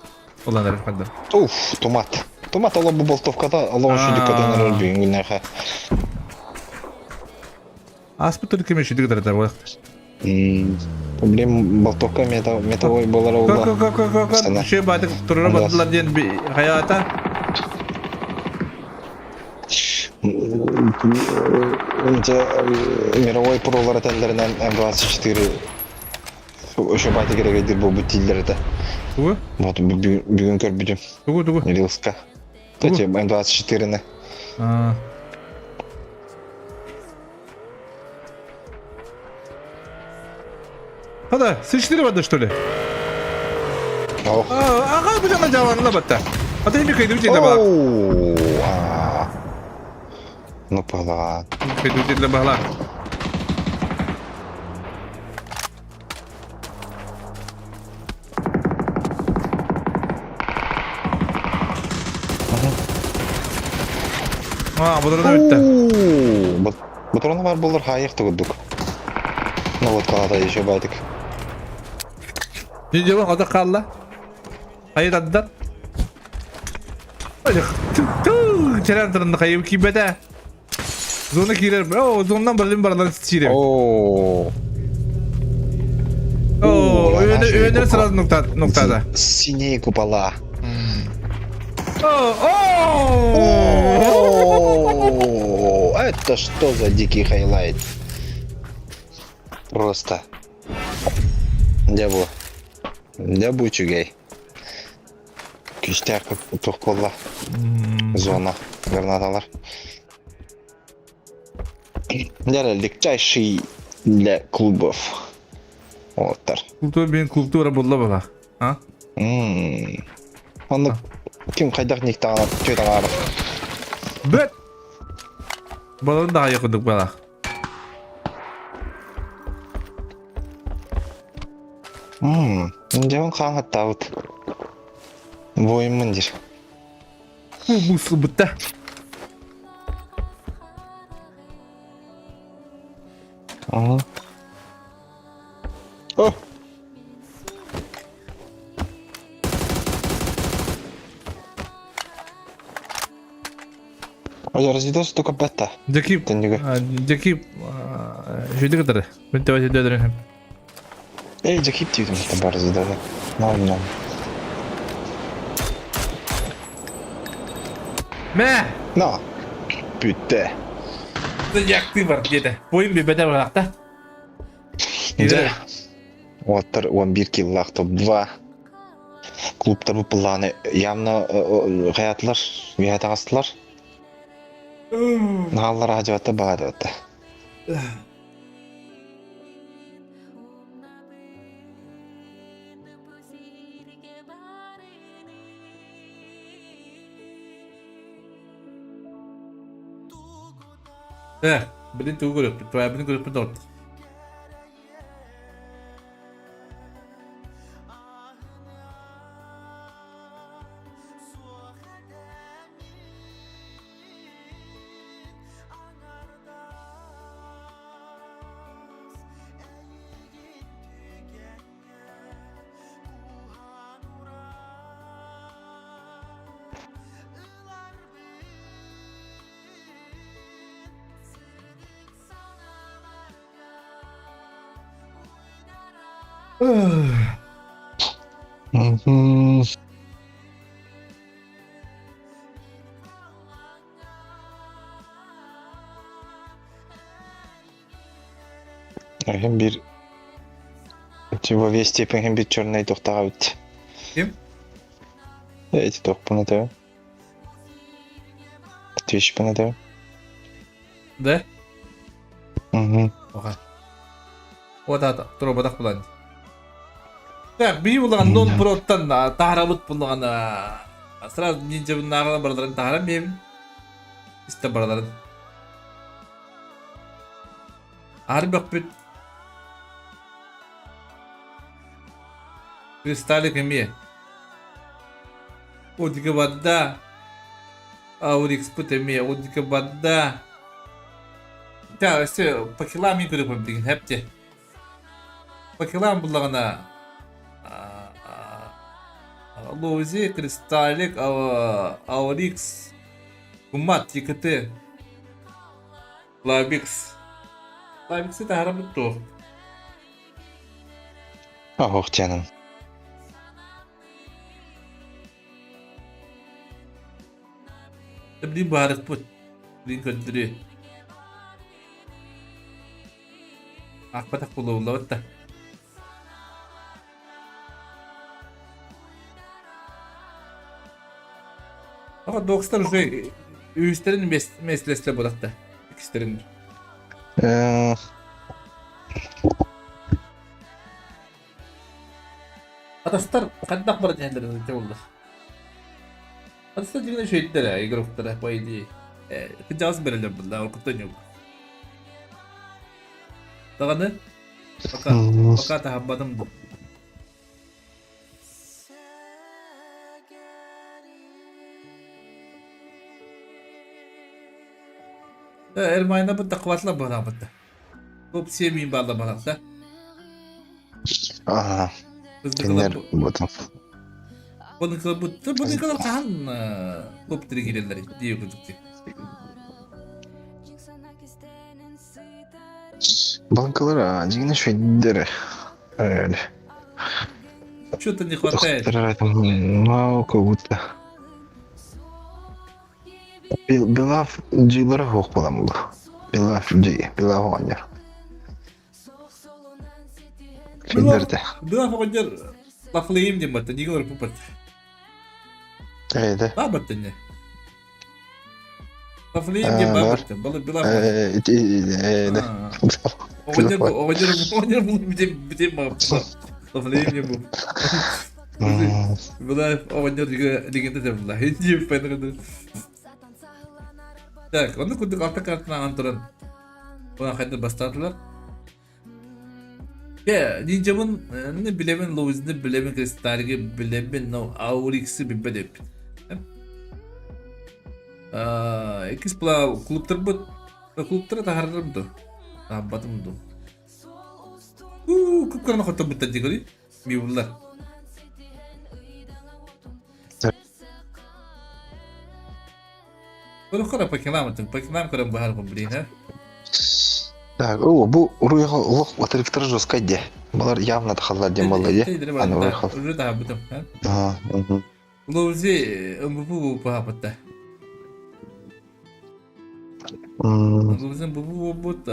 Улан эрэ хандар. Уф, тумат. Тумат оло бу болтовкада оло шүдүк кадан эрэр бүгүнгүннэхэ. Аспыт только мен шүдүк дарата буолахтар. Блин, болтовка метовой болар ола. Шө батык турара бардылар диэн хаята. Мировой пролар этэллэринэн М24 Еще бати керек диир буолбут дииллэр этэ. Тугу? Вот бүгүн көрбүтүм. Тугу тугу? Рилска. Кстати, М24-ны. А. Хада, С4 барды что ли? Ох. Ага, бу жана жабанла батта. Ата эми кайдыбы жерде бала. Ну пала. Кайдыбы жерде бала. А, бұдырына өтті. Бұдырына бар болар хайықты күддік. Ну вот қалада еще байтык. Не дело, қада қалла. Хайыр аддар. Черен тұрынды хайып кибеде. Зона киирэр. Оо, зоннан барлын барлан сире. Оо. Оо, өнөр сразу нуктада. Синие купола. О, О, это что за дикий хайлайт? Просто. Дьэ бу. Дьэ бу үчүгэй. Күүстээх туох буолла? Зона гранаталар. Дьэ легчайший для клубов. Уолаттар. Култуура биэн култуура булла була. А? Онно ким хайдах никтаҕына түөт аҥаарар. Бөт! Балын да кудук бала. Дьэ хаан хаттаабыт. Буойуммун диир. Мусулбутта. Ага. О! Ой, разведос только бета. Дьэки, Тэннигэ. дьэки, жүйді кытары. Мен тебе дөдөрүм. Эй, дьэки тиитим бар разведода. Норм, норм. Мэ! На! Бүттэ. Якты бар диэтэ. Буйун бибэтэ барахта. Дьэ. Уоттар 11 киллаах топ-2. Клубтар бу планы явно хаятылар, үөһэ таҕыстылар. Нааллар аадьыбатта баҕадыбатта. Э, блин, тугу көрөкпүт, твоябын көрөкпүт ордук. Эһин биир типа весь степень биир черный тохтаабыт. Ким? Эти тохпун этэ. Твичпин этэ. Да? Угу. Оха. Вот это, туруобатах булан. Так, бии булан нон проттан таарабыт булан. Сразу ниндзябыннааҕынан барыларын таһааран биэбин. Истэ барыларын. Аһар бөхпүт. Кристаллик эмиэ. Одика барда. Аурикспыт эмиэ Одика барда. Та, өссө по килам мен көрөппүн билигин хэпте. По килам буллаҕына Лози, Кристаллик, Аурикс, Гумат, ЕКТ, Лабикс. Лабиксы таһарабыт туох? Ох, canım. Билин баарыкпыт. Билин көрдөрүө. Аахпатах буолуллубат да. Ага докстар уже үһүстэрин миэстэлэстэ буолахта. Иккистерин. Атастар хайдах баран иһэллэрин ити буолла. Атастар дьиҥинэ үчүгэйдэр игроктара по идее. Кырдьаҕас бэрэлэр буолла, оркуттан ньук. Даҕаны пока пока таһарбатым бу. Эрмайна бытта хватла быһаабытта. Топ 7 балла балакта. Ага. Кинилэр ботун. Бұны бұны хаһан топ 3 киреллер дии курдук. Банкалар дьиҥинэ шөйдөрө. Что-то не хватает. Ну, как будто. Белав дьиэлэрэ суох буолан буолуо. Белав дьиэ, Белав оҕонньор. Кинилэрдэ. Белав оҕонньор лахлыйым диэн батта, диги олорпут бат. Эйде. Баа батта не. Лахлыйым диэн баа батта. Балы Белав. Эйде. Оҕонньор оҕонньор оҕонньор бу битим битим Лахлыйым диэн бу. Белав оҕонньор легенда деп була. Дип пенреді. Так, онно курдук алта картаны ааҕан туран Уна хайда бастаатылар. Дьэ, ниндзябын билэбин, Лоузины билэбин, Кристаллигы билэбин, но Ауриксы билбэт эбиппит. Иккис була клубтарбыт клубтары таһаарарым дуо? Таһаарбатым дуо? Уу, күп-кыраны хотторбуттар дии көрүй. Миуллар. Көрөххө Покемамытын, Покемам көрөн баһарбын блин, а? Так, о, бу уруйга олох отрывтар жестко де. Балар явно тахаллар дем болла де. Аны уруйхал. Уже таһабытым, а? Лоузи МВП паапатта. Лоузи МВП буолбут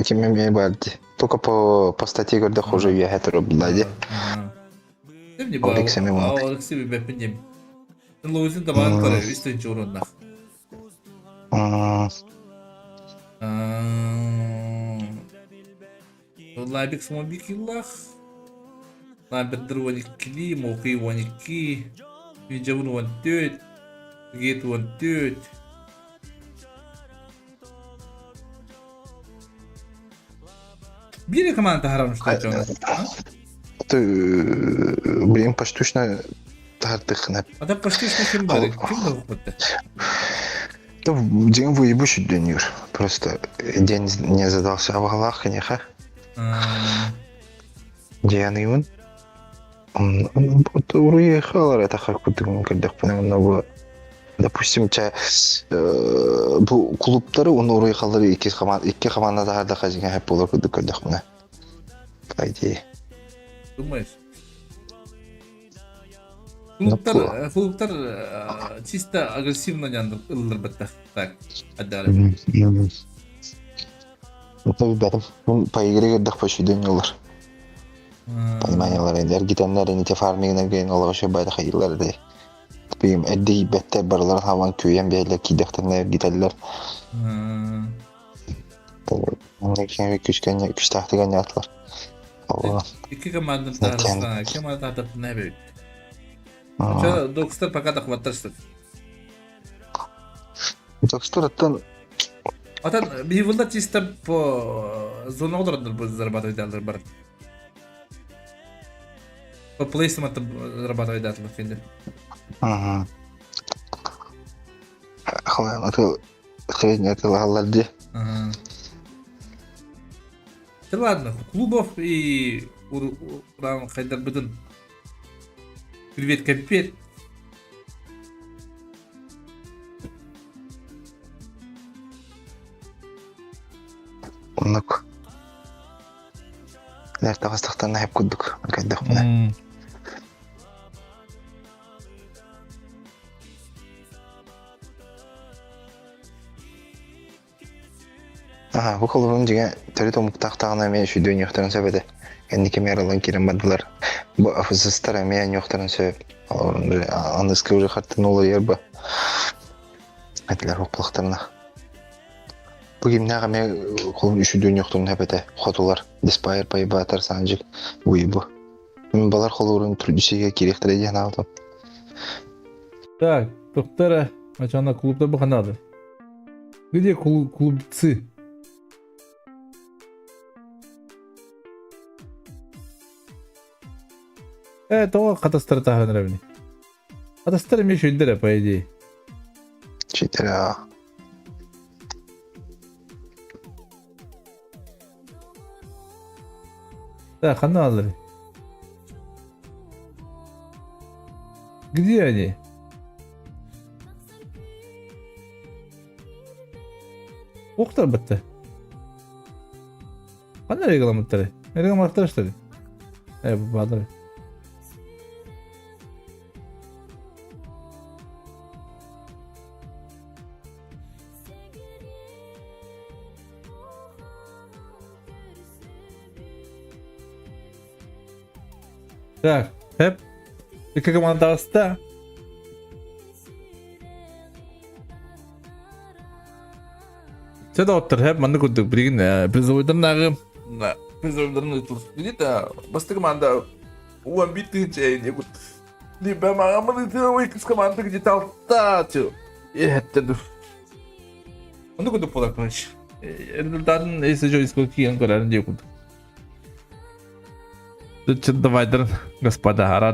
Ким эмиэ баар дии. Только по по статье көрдөх уже үөһэ турбула дии. Алексей Милонов. Алексей бэппин диэм. Лоузин табаан көрө үс тыһыынча уруоннаах. Лабик Смобик иллах. Ламбердер 12, Мокий 12, Виджабун 14, Гет 14. Биир команда таһааран устааччы. Ты, блин, поштучно таһардыххына. А так поштучно ким бар? Ким бар Да день выебущий день, Просто день не задался в Аллах, неха. Дианыймын. Уруйхалар это курдук көрдөхпүнэ онно допустим чэ бу клубтары уонна уруйхалары икки команда икки команда таһаарда дьиҥэ хэп буолар курдук көрдөхпүнэ по идее Думаешь? Клубтар, клубтар чисто агрессивно ылларбаттар. Так, отдали. Билбэтим. По игре көрдөх почти олар. Пониманиялар енді эргитэннэр ити фармигынан кэлин олоҕо шөбайда хайыылар дии. Бигим эрдэ иибэттэр барыларын хабан күөйэн биһэллэр киирдэхтэринэ эргитэллэр. Онно күскэнне күстээхтик анньаатылар. Икки командан таарыстаан, ким ататапна эбит. Че, Докстер пока дохваттар что Докстер оттон Отон бивылла чисто по зона олордор зарабатывать далар бар. По плейсменту зарабатывать датылар кинде. Ага. Халан аты средний атылааллар ди. Ага. Да ладно, клубов и уран хайдарбытын. Привет, капец. Оннук. Лэр таҕыстахтарына хэп курдук көрдөхпүнэ. Аха, бу холобурун дьиҥэ төрүт омуктаахтаҕына эмиэ үчүгэй үҥүөхтэрин сөп этэ. Кэнники эмиэ арыллан киирэн бардылар. Бу ФССтар эмиэ үҥүөхтэрин сөп. Холобурун били аныгыскы уже хартыына уларыйар ба. Этилэр боппулахтарына. Бу кимнээх эмиэ холун үчүгэй үҥүөхтэрин сөп этэ. Хотулар, Деспайр, Пайбаатар, Санжик, Уйбу. Мин балар холобурун түрдүсүгэ киириэхтэрэ диэн аҕалтым. Так, доктора, ачана клубта бу ханады. Где клубцы? Э, тоҕо хатастары таһааран эрэбиний? Хатастар эмиэ үчүгэйдэр по идее. Читера. Да, ханна аллар? Где они? Уохтар бытта. Ханна регламенттары? Регламенттар что ли? Э, баадыр. Так, хэп. Икки команда таҕыста. Чэ доҕоттор, хэп маннык курдук билигин призовойдарнааҕы призовойдарын ыытыллар. Билит бастакы команда 11 тыһыынча эйни Либо маҕаммын ыытыа иккис команда где-то алта эһэттэн Оннук курдук буолар короче. Результатын если что искал киэн көрөрүн диye курдук. Давайдыр, господа, рад.